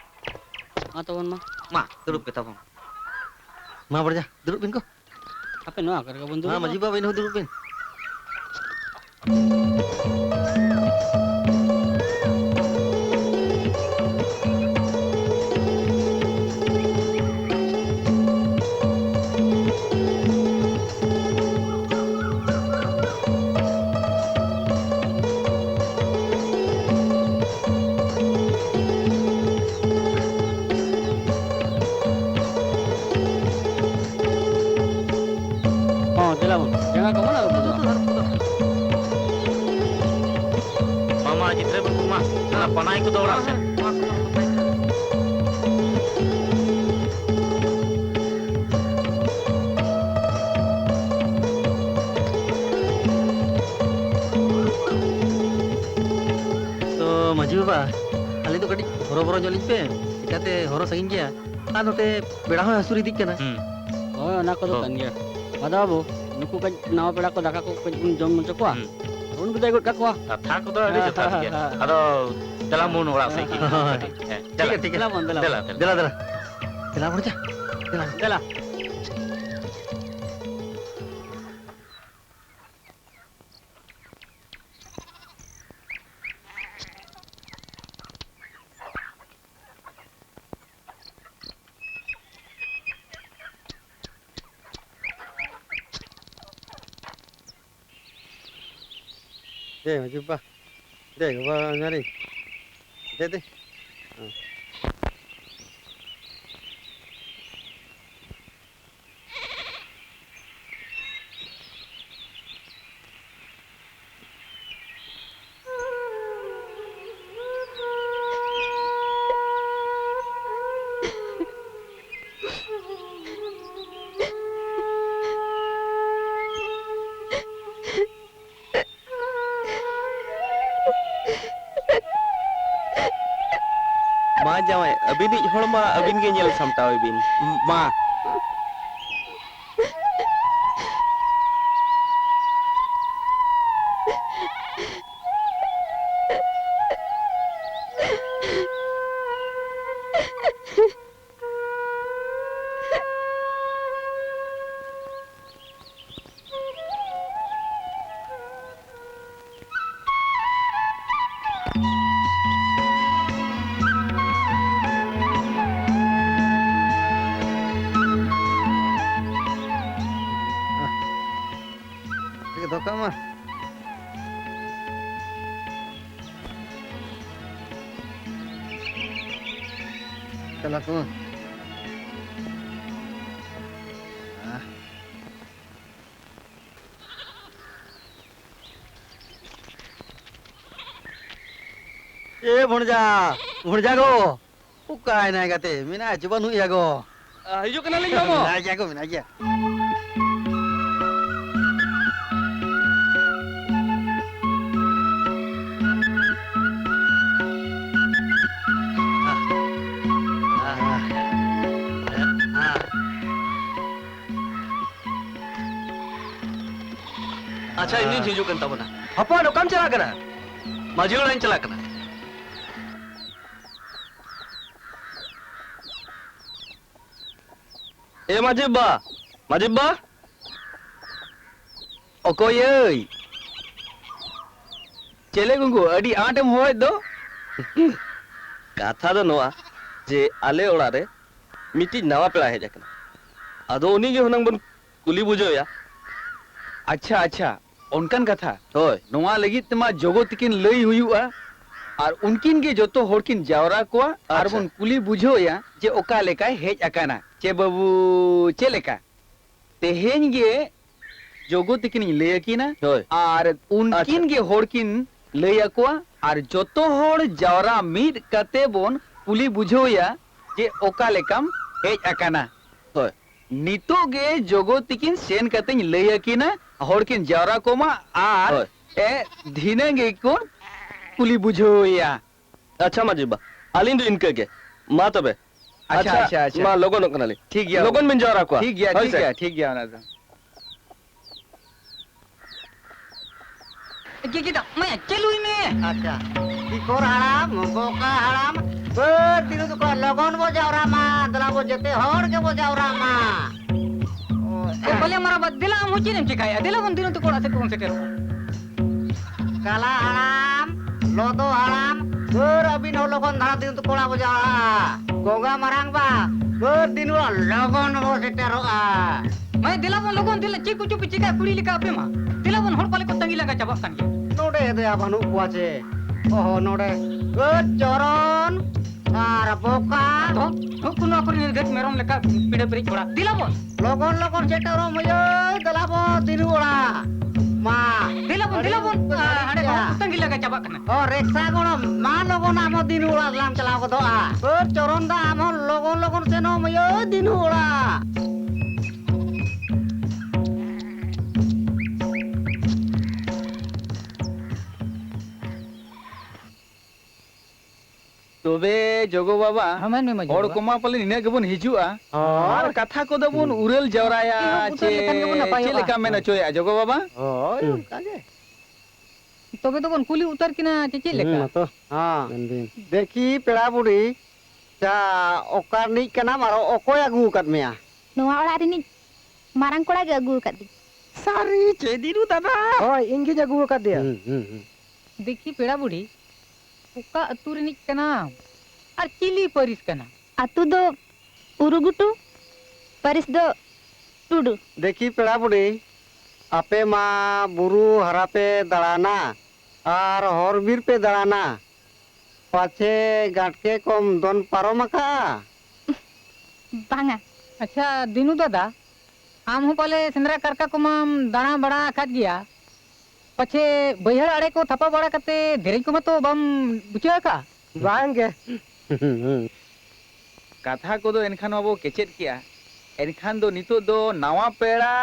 ᱢᱟ ᱛᱟᱵᱚᱱ ᱢᱟ᱾ ᱢᱟ, ᱫᱩᱲᱩᱵ ᱯᱮ ᱛᱟᱵᱚᱱ᱾ ᱢᱟ, ᱵᱚᱲᱡᱟ, ᱫᱩᱲᱩᱵ ᱵᱤᱱ ᱠᱚ᱾ ᱦᱟᱯᱮ, ᱱᱚᱣᱟ ᱠᱚᱨᱮ ᱜᱮ ᱵᱚᱱ ᱢᱟ, ᱫᱩᱲᱩᱵ ᱢᱟ᱾ ᱢᱟᱹᱡᱷᱤ ᱵᱟᱵᱟ, ᱟᱹᱵᱤᱱ ᱦᱚᱸ ᱫᱩᱲᱩᱵ ᱵᱤᱱ᱾ ᱦᱚᱸ, ᱫᱮᱞᱟ ᱵᱚᱱ᱾ ᱡᱟᱸᱜᱟ ᱠᱚᱵᱚᱱ ᱟᱹᱨᱩᱵ ᱠᱚᱫᱚᱜᱼᱟ᱾ ᱢᱟᱢᱟ, ᱜᱤᱫᱽᱨᱟᱹ ᱵᱟᱹᱵᱩ ᱢᱟ, ᱚᱱᱟ ᱯᱟᱱᱟᱭ ᱠᱚᱫᱚ ᱚᱲᱟᱜ ᱥᱮᱫ᱾ ᱛᱚ, ᱵᱟ, ᱟᱹᱞᱤᱧ ᱫᱚ ᱠᱟᱹᱴᱤᱡ ᱦᱚᱨᱚᱵᱚᱨᱚ ᱧᱚᱜ ᱞᱤᱧ ᱯᱮ, ᱪᱤᱠᱟᱹᱛᱮ ᱦᱚᱨᱚ ᱥᱟᱺᱜᱤᱧ ᱜᱮᱭᱟ, ᱟᱨ ᱱᱚᱛᱮ ᱯᱮᱲᱟ ᱦᱚᱸ ᱦᱟᱹᱥᱩᱨ ᱤᱫᱤᱜ ᱠᱟᱱᱟ᱾ ᱦᱩᱸ᱾ ᱦᱳᱭ, ᱚᱱᱟ ᱠᱚᱫᱚ ᱦᱚᱸ᱾ ᱠᱟᱱ ᱜᱮᱭᱟ᱾ ᱢᱟᱫᱷᱚ ᱵᱟᱹᱵᱩ, ᱱᱩᱠᱩ ᱠᱟᱹᱡ ᱱᱟᱣᱟ ᱯᱮᱲᱟ ᱠᱚ ᱫᱟᱠᱟ ᱠᱚ ᱠᱟᱹᱡ ᱵᱚᱱ ᱡᱚᱢ ᱦᱚᱪᱚ ᱠᱚᱣᱟ᱾ ᱦᱩᱸ᱾ ᱵᱚᱱ ᱵᱤᱫᱟᱹᱭ ᱜᱚᱫ ᱠᱟᱠᱚᱣᱟ᱾ ᱠᱟᱛᱷᱟ ᱠᱚᱫᱚ ᱟᱹᱰᱤ ᱦᱮᱸ, ᱡᱚᱛᱷᱟᱛ ᱦᱮᱸ, ᱜᱮᱭᱟ᱾ ᱦᱮᱸ᱾ ᱟᱫᱚ ᱫᱮᱞᱟ ᱵᱚᱱ ᱚᱲᱟᱜ ᱥᱮᱫ ᱜᱮ᱾ ᱦᱮᱸ, ᱦᱮᱸ᱾ ᱠᱟᱹᱴᱤᱡ᱾ ᱦᱮᱸ, ᱴᱷᱤᱠ ᱜᱮᱭᱟ, ᱴᱷᱤᱠ ᱜᱮᱭᱟ᱾ ᱫᱮᱞᱟ ᱵᱚᱱ, ᱫᱮᱞᱟ ᱫᱮᱞᱟ, ᱵᱚᱱ᱾ ᱫᱮᱞᱟ, ᱫᱮᱞᱟ᱾ ᱫᱮᱞᱟ ᱵᱚᱱ ᱪᱟ᱾ ᱫᱮᱞᱟ᱾ ᱫᱮᱞᱟ᱾ ᱫᱮ, ᱢᱟᱹᱡᱷᱤ ᱵᱟᱵᱟ᱾ ᱫᱮ, ᱵᱟᱵᱟ, ᱧᱟᱨᱤ᱾ ᱫᱮ, ᱫᱮ᱾ ᱦᱮᱸ᱾ ᱢᱟ ᱡᱟᱶᱟᱭ, ᱟᱹᱵᱤᱱᱤᱡ ᱦᱚᱲ ᱢᱟ ᱟᱹᱵᱤᱱ ᱜᱮ ᱧᱮᱞ ᱥᱟᱢᱴᱟᱣ ᱮᱵᱤᱱ᱾ ᱢᱟ᱾ ᱫᱚᱦᱚ ᱠᱟᱜ ᱢᱟ᱾ ᱪᱟᱞᱟᱜ ᱠᱚ᱾ ᱮ ᱵᱷᱚᱬᱡᱟ, ᱵᱷᱚᱬᱡᱟ ᱜᱚ, ᱚᱠᱟᱭᱮᱱᱟᱭ ᱜᱟᱛᱮ? ᱢᱮᱱᱟᱭ ᱪᱚ ᱵᱟᱹᱱᱩᱜ ᱮᱭᱟ ᱜᱚ? ᱟ, ᱦᱤᱡᱩᱜ ᱠᱟᱱᱟᱞᱤᱧ, ᱢᱟᱢᱚ᱾ ᱢᱮᱱᱟᱭ ᱜᱮᱭᱟ ᱜᱚ, ᱢᱮᱱᱟᱭ ᱜᱮᱭᱟ᱾ ᱟᱪᱪᱷᱟ, ᱤᱧ ᱫᱩᱧ ᱦᱤᱡᱩᱜ ᱠᱟᱱ ᱛᱟᱵᱚᱱᱟ᱾ ᱦᱚᱯᱚᱱ, ᱚᱠᱟᱢ ᱪᱟᱞᱟᱜ ᱠᱟᱱᱟ? ᱢᱟᱹᱡᱷᱤ ᱚᱲᱟᱜ ᱤᱧ ᱪᱟᱞᱟᱜ ᱠᱟᱱᱟ᱾ ᱮ ᱢᱟᱹᱡᱷᱤ ᱵᱟ, ᱢᱟᱹᱡᱷᱤ ᱵᱟ᱾ ᱚᱠᱚᱭ ᱭᱟᱹᱭ? ᱪᱮᱞᱮ ᱜᱚᱜᱚ, ᱟᱹᱰᱤ ᱟᱸᱴ ᱮᱢ ᱦᱚᱦᱚᱭᱮᱫ ᱫᱚ? ᱠᱟᱛᱷᱟ ᱫᱚ ᱱᱚᱣᱟ ᱡᱮ ᱟᱞᱮ ᱚᱲᱟᱜ ᱨᱮ ᱢᱤᱫᱴᱤᱡ ᱱᱟᱣᱟ ᱯᱮᱲᱟ ᱦᱮᱡ ᱟᱠᱟᱱᱟ᱾ ᱟᱫᱚ ᱩᱱᱤ ᱜᱮ ᱦᱩᱱᱟᱹᱝ ᱵᱚᱱ ᱠᱩᱞᱤ ᱵᱩᱡᱷᱟᱹᱣᱮᱭᱟ᱾ ᱟᱪᱪᱷᱟ, ᱟᱪᱪᱷᱟ, ᱚᱱᱠᱟᱱ ᱠᱟᱛᱷᱟ᱾ ᱦᱳᱭ᱾ ᱱᱚᱣᱟ ᱞᱟᱹᱜᱤᱫ ᱛᱮᱢᱟ ᱡᱚᱜᱚ ᱛᱤᱠᱤᱱ ᱞᱟᱹᱭ ᱦᱩᱭᱩᱜᱼᱟ, ᱟᱨ ᱩᱱᱠᱤᱱ ᱜᱮ ᱡᱚᱛᱚ ᱦᱚᱲ ᱠᱤᱱ ᱡᱟᱣᱨᱟ ᱠᱚᱣᱟ, ᱟᱨ ᱟᱪᱪᱷᱟ᱾ ᱵᱚᱱ ᱠᱩᱞᱤ ᱵᱩᱡᱷᱟᱹᱣᱮᱭᱟ ᱡᱮ ᱚᱠᱟ ᱞᱮᱠᱟᱭ ᱦᱮᱡ ᱟᱠᱟᱱᱟ᱾ ᱪᱮ ᱵᱟᱹᱵᱩ, ᱪᱮᱫ ᱞᱮᱠᱟ? ᱛᱮᱦᱮᱧ ᱜᱮ ᱡᱚᱜᱚ ᱛᱤᱠᱤᱱᱤᱧ ᱞᱟᱹᱭ ᱟᱹᱠᱤᱱᱟ, ᱦᱳᱭ᱾ ᱟᱨ ᱩᱱᱠᱤᱱ ᱟᱪᱪᱷᱟ᱾ ᱜᱮ ᱦᱚᱲ ᱠᱤᱱ ᱞᱟᱹᱭ ᱟᱠᱚᱣᱟ, ᱟᱨ ᱡᱚᱛᱚ ᱦᱚᱲ ᱡᱟᱣᱨᱟ ᱢᱤᱫ ᱠᱟᱛᱮ ᱵᱚᱱ ᱠᱩᱞᱤ ᱵᱩᱡᱷᱟᱹᱣᱮᱭᱟ ᱡᱮ ᱚᱠᱟ ᱞᱮᱠᱟᱢ ᱦᱮᱡ ᱟᱠᱟᱱᱟ᱾ ᱦᱳᱭ᱾ ᱱᱤᱛᱚᱜ ᱜᱮ ᱡᱚᱜᱚ ᱛᱤᱠᱤᱱ ᱥᱮᱱ ᱠᱟᱛᱮᱧ ᱞᱟᱹᱭ ᱟᱹᱠᱤᱱᱟ, ᱦᱚᱲ ᱠᱤᱱ ᱡᱟᱣᱨᱟ ᱠᱚᱢᱟ, ᱟᱨ ᱦᱳᱭ᱾ ᱮ, ᱫᱷᱤᱱᱟᱹᱝ ᱜᱮᱠᱚ ᱠᱩᱞᱤ ᱵᱩᱡᱷᱟᱹᱣᱮᱭᱟ᱾ ᱟᱪᱪᱷᱟ ᱢᱟᱹᱡᱷᱤ ᱵᱟ, ᱟᱹᱞᱤᱧ ᱫᱚ ᱤᱱᱠᱟᱹ ᱜᱮ᱾ ᱢᱟ ᱛᱚᱵᱮ᱾ ᱟᱪᱪᱷᱟ, ᱟᱪᱪᱷᱟ, ᱟᱪᱪᱷᱟ, ᱟᱪᱪᱷᱟ᱾ ᱢᱟ ᱞᱚᱜᱚᱱᱚᱜ ᱠᱟᱱᱟᱞᱤᱧ᱾ ᱴᱷᱤᱠ ᱜᱮᱭᱟ᱾ ᱞᱚᱜᱚᱱ ᱵᱤᱱ ᱡᱟᱣᱨᱟ ᱠᱚᱣᱟ᱾ ᱴᱷᱤᱠ ᱜᱮᱭᱟ, ᱦᱳᱭ ᱴᱷᱤᱠ ᱥᱮ? ᱜᱮᱭᱟ, ᱴᱷᱤᱠ ᱜᱮᱭᱟ ᱚᱱᱟ ᱫᱚ᱾ ᱜᱤᱜᱤ ᱫᱚ, ᱢᱟᱭᱟ, ᱪᱟᱹᱞᱩᱭ ᱢᱮ᱾ ᱟᱪᱪᱷᱟ᱾ ᱥᱤᱠᱚᱨ ᱦᱟᱲᱟᱢ, ᱵᱚᱠᱟ ᱦᱟᱲᱟᱢ, ᱵᱟᱹᱫᱽ ᱫᱤᱱᱩ ᱛᱟᱠᱚ ᱞᱚᱜᱚᱱ ᱵᱚ ᱡᱟᱣᱨᱟ ᱢᱟ, ᱫᱮᱞᱟ ᱵᱚ ᱡᱮᱛᱮ ᱦᱚᱲ ᱜᱮᱵᱚ ᱡᱟᱣᱨᱟ ᱢᱟ᱾ ᱮ, ᱵᱟᱞᱮ ᱢᱟᱨᱟ ᱵᱟᱫ, ᱫᱮᱞᱟ ᱟᱢ ᱦᱚᱸ ᱪᱮᱫ ᱮᱢ ᱪᱮᱠᱟᱭᱟ? ᱫᱮᱞᱟ ᱵᱚᱱ ᱫᱤᱱᱩ ᱛᱟᱠᱚ ᱚᱲᱟᱜ ᱥᱮᱫ ᱠᱚᱵᱚᱱ ᱥᱮᱴᱮᱨᱚᱜᱼᱟ᱾ ᱠᱟᱞᱟ ᱦᱟᱲᱟᱢ, ᱞᱚᱫᱚ ᱦᱟᱲᱟᱢ, ᱵᱷᱳᱨ ᱟᱹᱵᱤᱱ ᱦᱚᱸ ᱞᱚᱜᱚᱱ ᱫᱷᱟᱨᱟ ᱫᱤᱱ ᱛᱮ ᱠᱚᱲᱟ ᱵᱚ ᱡᱟᱣᱨᱟᱜᱼᱟ᱾ ᱜᱚᱸᱜᱟ ᱢᱟᱨᱟᱝ ᱵᱟ, ᱵᱷᱳᱨ ᱫᱤᱱ ᱦᱚᱸ ᱞᱚᱜᱚᱱ ᱵᱚ ᱥᱮᱴᱮᱨᱚᱜᱼᱟ᱾ ᱢᱟᱭ ᱫᱮᱞᱟ ᱵᱚᱱ ᱞᱚᱜᱚᱱ, ᱫᱮᱞᱟ, ᱪᱮᱫ ᱠᱚᱪᱚ ᱯᱮ ᱪᱤᱠᱟᱹᱭᱟ ᱠᱩᱲᱤ ᱞᱮᱠᱟ ᱟᱯᱮ ᱢᱟ? ᱫᱮᱞᱟ ᱵᱚᱱ, ᱦᱚᱲ ᱯᱟᱞᱮ ᱠᱚ ᱛᱟᱺᱜᱤ ᱞᱟᱸᱜᱟ ᱪᱟᱵᱟᱜ ᱠᱟᱱ ᱜᱮᱭᱟ᱾ ᱱᱚᱰᱮ ᱫᱚᱭᱟ ᱵᱟᱹᱱᱩᱜ ᱠᱚᱣᱟ ᱪᱮ? ᱚᱦᱚ, ᱱᱚᱰᱮ᱾ ᱟᱹ, ᱪᱚᱨᱚᱱ᱾ ᱟᱨ ᱵᱚᱠᱟ᱾ ᱛᱚ, ᱱᱩᱠᱩ ᱱᱚᱣᱟ ᱠᱚᱨᱮᱱ ᱜᱟᱹᱭ ᱢᱮᱨᱚᱢ ᱞᱮᱠᱟ ᱯᱤᱲᱟᱹ ᱯᱮᱨᱮᱡ ᱠᱚᱲᱟ᱾ ᱫᱮᱞᱟ ᱵᱚᱱ᱾ ᱞᱚᱜᱚᱱ ᱞᱚᱜᱚᱱ ᱥᱮᱴᱮᱨᱚᱜ ᱢᱟᱹᱭ ᱟᱹᱭ, ᱫᱮᱞᱟ ᱵᱚᱱ ᱫᱤᱱᱩ ᱚᱲᱟᱜ᱾ ᱢᱟ᱾ ᱫᱮᱞᱟ ᱵᱚᱱ, ᱫᱮᱞᱟ ᱵᱚᱱ᱾ ᱟᱹᱰᱤ ᱟᱨ ᱦᱟᱸᱰᱮ ᱠᱚ ᱜᱷᱟᱹᱲᱤᱡ ᱛᱟᱺᱜᱤ ᱞᱟᱜᱟ ᱪᱟᱵᱟᱜ ᱠᱟᱱᱟ᱾ ᱚ, ᱨᱮᱠᱥᱟ ᱜᱚᱲᱚᱢ, ᱢᱟ ᱞᱚᱜᱚᱱ ᱟᱢ ᱦᱚᱸ ᱫᱤᱱᱩ ᱚᱲᱟᱜ ᱫᱮᱞᱟᱢ ᱪᱟᱞᱟᱣ ᱜᱚᱫᱚᱜᱼᱟ᱾ ᱦᱟᱹᱨ ᱪᱚᱨᱚᱱ ᱫᱟ, ᱟᱢ ᱦᱚᱸ ᱞᱚᱜᱚᱱ ᱞᱚᱜᱚᱱ ᱥᱮᱱᱚᱜ ᱢᱟᱹᱭ ᱟᱹᱭ, ᱫᱤᱱᱩ ᱚᱲᱟᱜ᱾ ᱛᱚᱵᱮ ᱡᱚᱜᱚ ᱵᱟᱵᱟ, ᱦᱮᱸ, ᱢᱮᱱ ᱢᱮ ᱢᱟᱹᱡᱷᱤ ᱦᱚᱲ ᱵᱟᱵᱟ᱾ ᱠᱚᱢᱟ ᱯᱟᱞᱮ ᱱᱤᱱᱟᱹᱜ ᱜᱮᱵᱚᱱ ᱦᱤᱡᱩᱜᱼᱟ᱾ ᱦᱳᱭ᱾ ᱟᱨ ᱠᱟᱛᱷᱟ ᱠᱚᱫᱚ ᱵᱚᱱ ᱦᱩᱸ᱾ ᱩᱨᱟᱹᱞ ᱡᱟᱣᱨᱟᱭᱟ᱾ ᱮᱦᱚᱵ ᱩᱛᱟᱹᱨ ᱪᱮ ᱞᱮᱠᱷᱟᱱ ᱜᱮᱵᱚᱱ ᱪᱮᱫ ᱱᱟᱯᱟᱭᱚᱜᱼᱟ᱾ ᱞᱮᱠᱟ ᱢᱮᱱ ᱦᱚᱪᱚᱭᱮᱫᱼᱟ ᱡᱚᱜᱚ ᱵᱟᱵᱟ? ᱦᱳᱭ, ᱦᱩᱸ᱾ ᱚᱱᱠᱟ ᱜᱮ᱾ ᱛᱚᱵᱮ ᱫᱚᱵᱚᱱ ᱠᱩᱞᱤ ᱩᱛᱟᱹᱨ ᱠᱤᱱᱟ ᱪᱮ ᱪᱮᱫ ᱦᱩᱸ, ᱞᱮᱠᱟ? ᱢᱟ ᱛᱚ᱾ ᱦᱮᱸ᱾ ᱢᱮᱱ ᱵᱤᱱ᱾ ᱫᱮᱠᱷᱤ ᱯᱮᱲᱟ ᱵᱩᱰᱷᱤ, ᱪᱟ, ᱚᱠᱟ ᱨᱤᱱᱤᱡ ᱠᱟᱱᱟᱢ ᱟᱨ ᱚᱠᱚᱭ ᱟᱹᱜᱩ ᱟᱠᱟᱫ ᱢᱮᱭᱟ? ᱱᱚᱣᱟ ᱚᱲᱟᱜ ᱨᱤᱱᱤᱡ ᱢᱟᱨᱟᱝ ᱠᱚᱲᱟ ᱜᱮ ᱟᱹᱜᱩ ᱟᱠᱟᱫᱤᱧ᱾ ᱥᱟᱹᱨᱤ ᱪᱮ ᱫᱤᱱᱩ ᱫᱟᱫᱟ? ᱦᱳᱭ, ᱤᱧ ᱜᱤᱧ ᱟᱹᱜᱩ ᱟᱠᱟᱫᱮᱭᱟ᱾ ᱦᱩᱸ, ᱦᱩᱸ, ᱦᱩᱸ᱾ ᱫᱮᱠᱷᱤ ᱯᱮᱲᱟ ᱵᱩᱰᱷᱤ, ᱚᱠᱟ ᱟᱹᱛᱩ ᱨᱤᱱᱤᱡ ᱠᱟᱱᱟᱢ? ᱟᱨ ᱪᱤᱞᱤ ᱯᱟᱹᱨᱤᱥ ᱠᱟᱱᱟ? ᱟᱹᱛᱩ ᱫᱚ ᱩᱨᱩᱜᱩᱴᱩ, ᱯᱟᱹᱨᱤᱥ ᱫᱚ ᱴᱩᱰᱩ᱾ ᱫᱮᱠᱷᱤ ᱯᱮᱲᱟ ᱵᱩᱰᱷᱤ, ᱟᱯᱮ ᱢᱟ ᱵᱩᱨᱩ ᱦᱟᱨᱟ ᱯᱮ ᱫᱟᱬᱟᱱᱟ ᱟᱨ ᱦᱚᱨ ᱵᱤᱨ ᱯᱮ ᱫᱟᱬᱟᱱᱟ, ᱯᱟᱪᱷᱮ ᱜᱟᱸᱴᱠᱮ ᱠᱚᱢ ᱫᱚᱱ ᱯᱟᱨᱚᱢ ᱟᱠᱟᱜᱼᱟ? ᱵᱟᱝᱟ᱾ ᱟᱪᱪᱷᱟ ᱫᱤᱱᱩ ᱫᱟᱫᱟ, ᱟᱢ ᱦᱚᱸ ᱯᱟᱞᱮ ᱥᱮᱸᱫᱽᱨᱟ ᱠᱟᱨᱠᱟ ᱠᱚᱢᱟᱢ ᱫᱟᱬᱟ ᱵᱟᱲᱟ ᱟᱠᱟᱫ ᱜᱮᱭᱟ, ᱯᱟᱪᱷᱮ ᱵᱟᱹᱭᱦᱟᱹᱲ ᱟᱲᱮ ᱠᱚ ᱛᱷᱟᱯᱟ ᱵᱟᱲᱟ ᱠᱟᱛᱮ ᱫᱮᱨᱮᱧ ᱠᱚᱢᱟ ᱛᱚ ᱵᱟᱢ ᱵᱩᱪᱷᱟᱹᱣ ᱟᱠᱟᱫᱼᱟ? ᱵᱟᱝ ᱜᱮ᱾ ᱠᱟᱛᱷᱟ ᱠᱚᱫᱚ ᱮᱱᱠᱷᱟᱱ ᱢᱟᱵᱚ ᱠᱮᱪᱮᱫ ᱠᱮᱜᱼᱟ, ᱮᱱᱠᱷᱟᱱ ᱫᱚ ᱱᱤᱛᱚᱜ ᱫᱚ ᱱᱟᱣᱟ ᱯᱮᱲᱟ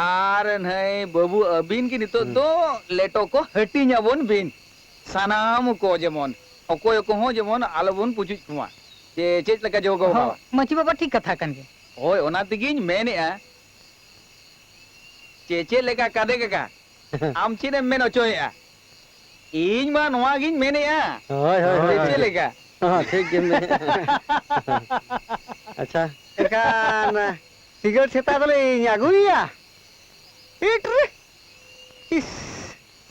ᱟᱨ ᱱᱟᱹᱭ ᱵᱟᱹᱵᱩ ᱟᱹᱵᱤᱱ ᱜᱮ ᱱᱤᱛᱚᱜ ᱦᱩᱸ᱾ ᱫᱚ ᱞᱮᱴᱚ ᱠᱚ ᱦᱟᱹᱴᱤᱧ ᱟᱵᱚᱱ ᱵᱤᱱ᱾ ᱥᱟᱱᱟᱢ ᱠᱚ ᱡᱮᱢᱚᱱ, ᱚᱠᱚᱭ ᱠᱚᱦᱚᱸ ᱡᱮᱢᱚᱱ ᱟᱞᱚᱵᱚᱱ ᱯᱩᱪᱩᱡ ᱠᱚᱢᱟ᱾ ᱪᱮ ᱪᱮᱫ ᱞᱮᱠᱟ ᱡᱚᱜᱚ ᱦᱚᱸ, ᱵᱟᱵᱟ? ᱢᱟᱹᱡᱷᱤ ᱵᱟᱵᱟ ᱴᱷᱤᱠ ᱠᱟᱛᱷᱟ ᱠᱟᱱ ᱜᱮᱭᱟ᱾ ᱦᱳᱭ, ᱚᱱᱟ ᱛᱮᱜᱮᱧ ᱢᱮᱱᱮᱜᱼᱟ᱾ ᱪᱮ ᱪᱮᱫ ᱞᱮᱠᱟ ᱠᱟᱫᱮ ᱠᱟᱠᱟ? ᱟᱢ ᱪᱮᱫ ᱮᱢ ᱢᱮᱱ ᱦᱚᱪᱚᱭᱮᱜᱼᱟ? ᱤᱧ ᱢᱟ ᱱᱚᱣᱟ ᱜᱤᱧ ᱢᱮᱱᱮᱜᱼᱟ᱾ ᱦᱳᱭ, ᱦᱳᱭ, ᱦᱳᱭ, ᱪᱮ ᱪᱮᱫ ᱦᱳᱭ᱾ ᱞᱮᱠᱟ? ᱦᱚᱸ, ᱴᱷᱤᱠ ᱜᱮᱢ ᱢᱮᱱᱮᱜᱼᱟ᱾ ᱟᱪᱪᱷᱟ᱾ ᱮᱱᱠᱷᱟᱱ ᱥᱤᱸᱜᱟᱹᱲ ᱥᱮᱛᱟᱜ ᱫᱚᱞᱤᱧ ᱟᱹᱜᱩᱭᱮᱭᱟ᱾ ᱤᱴ ᱨᱮ᱾ ᱤᱥ᱾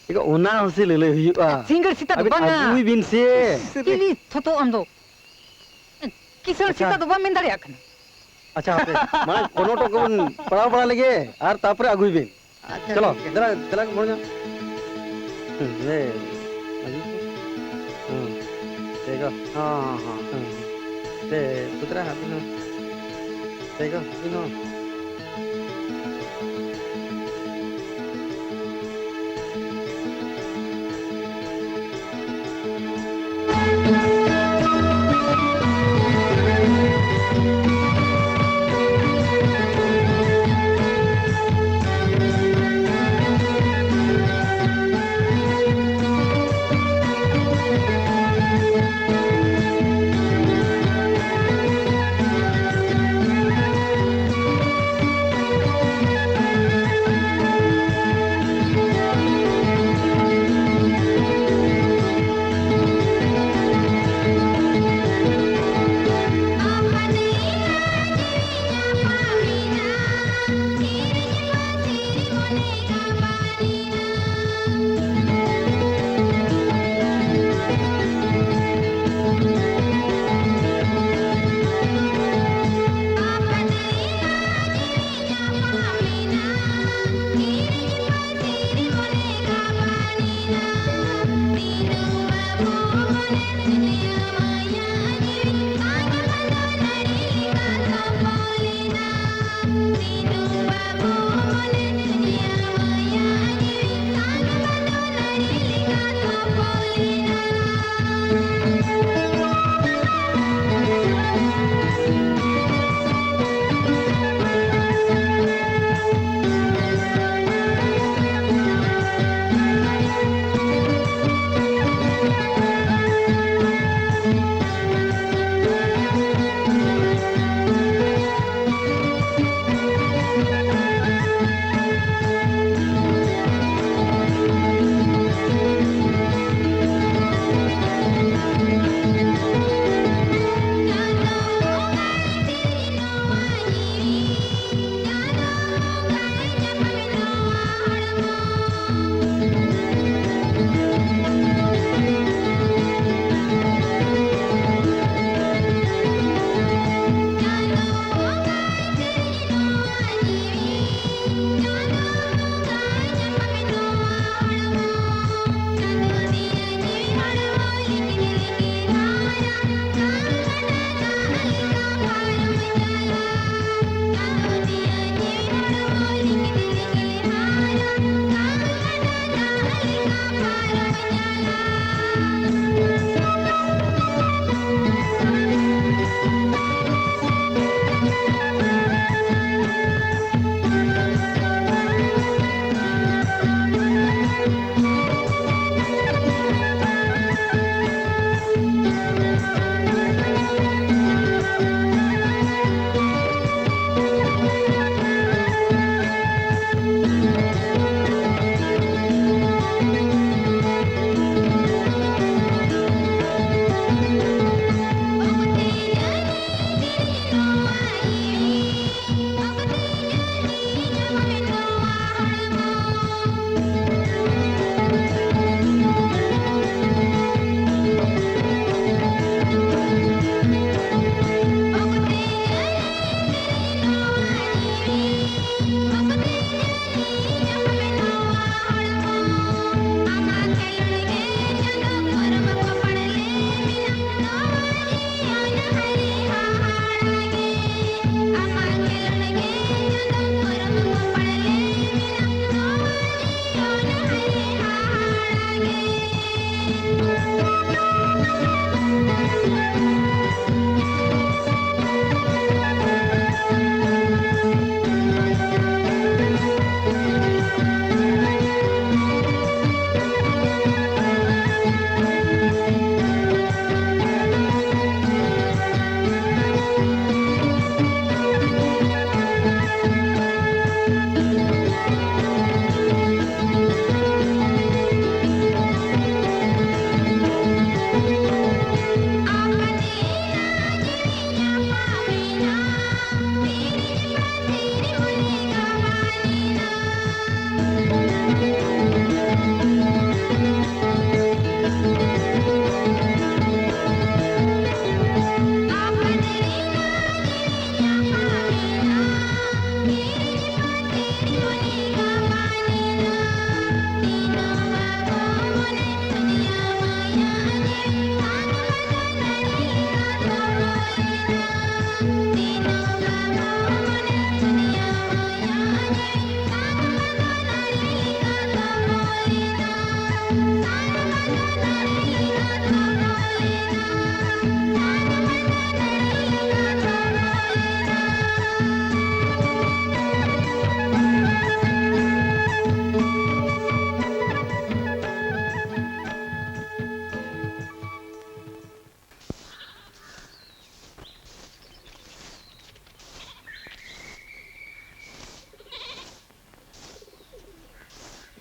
ᱮ, ᱚᱱᱟ ᱦᱚᱸ ᱥᱮ ᱞᱟᱹᱞᱟᱹᱭ ᱦᱩᱭᱩᱜᱼᱟ᱾ ᱥᱤᱸᱜᱟᱹᱲ ᱥᱮᱛᱟᱜ ᱫᱚ ᱟᱹᱵᱤᱱ ᱵᱟᱝᱟ᱾ ᱟᱹᱜᱩᱭ ᱵᱤᱱ ᱥᱮ᱾ ᱤᱥ ᱨᱮ᱾ ᱪᱤᱞᱤ ᱛᱷᱚᱛᱚ ᱟᱢ ᱫᱚ? ᱠᱤᱥᱟᱹᱬ ᱟᱪᱪᱷᱟ᱾ ᱥᱮᱛᱟ ᱫᱚ ᱵᱟᱢ ᱢᱮᱱ ᱫᱟᱲᱮᱭᱟᱜ ᱠᱟᱱᱟ᱾ ᱟᱪᱪᱷᱟ, ᱦᱟᱯᱮ, ᱢᱟᱲᱟᱝ ᱠᱚᱱᱚ ᱴᱚᱠᱚ ᱵᱚᱱ ᱯᱟᱲᱟᱣ ᱵᱟᱲᱟ ᱞᱮᱜᱮ, ᱟᱨ ᱛᱟᱨᱯᱚᱨᱮ ᱟᱹᱜᱩᱭ ᱵᱤᱱ᱾ ᱟᱪᱪᱷᱟ, ᱪᱚᱞᱚ, ᱴᱷᱤᱠ ᱜᱮᱭᱟ᱾ ᱫᱮᱞᱟ, ᱫᱮᱞᱟ, ᱵᱚᱲ ᱧᱚᱜ᱾ ᱦᱩᱸ, ᱦᱮ, ᱢᱟᱹᱡᱷᱤ ᱠᱚ᱾ ᱦᱩᱸ, ᱴᱷᱤᱠ ᱜᱮᱭᱟ᱾ ᱦᱚᱸ, ᱦᱚᱸ᱾ ᱦᱩᱸ, ᱦᱩᱸ᱾ ᱥᱮ, ᱯᱩᱛᱨᱟ, ᱟᱹᱵᱤᱱ ᱦᱚᱸ᱾ ᱴᱷᱤᱠ ᱜᱮᱭᱟ, ᱟᱹᱵᱤᱱ ᱦᱚᱸ᱾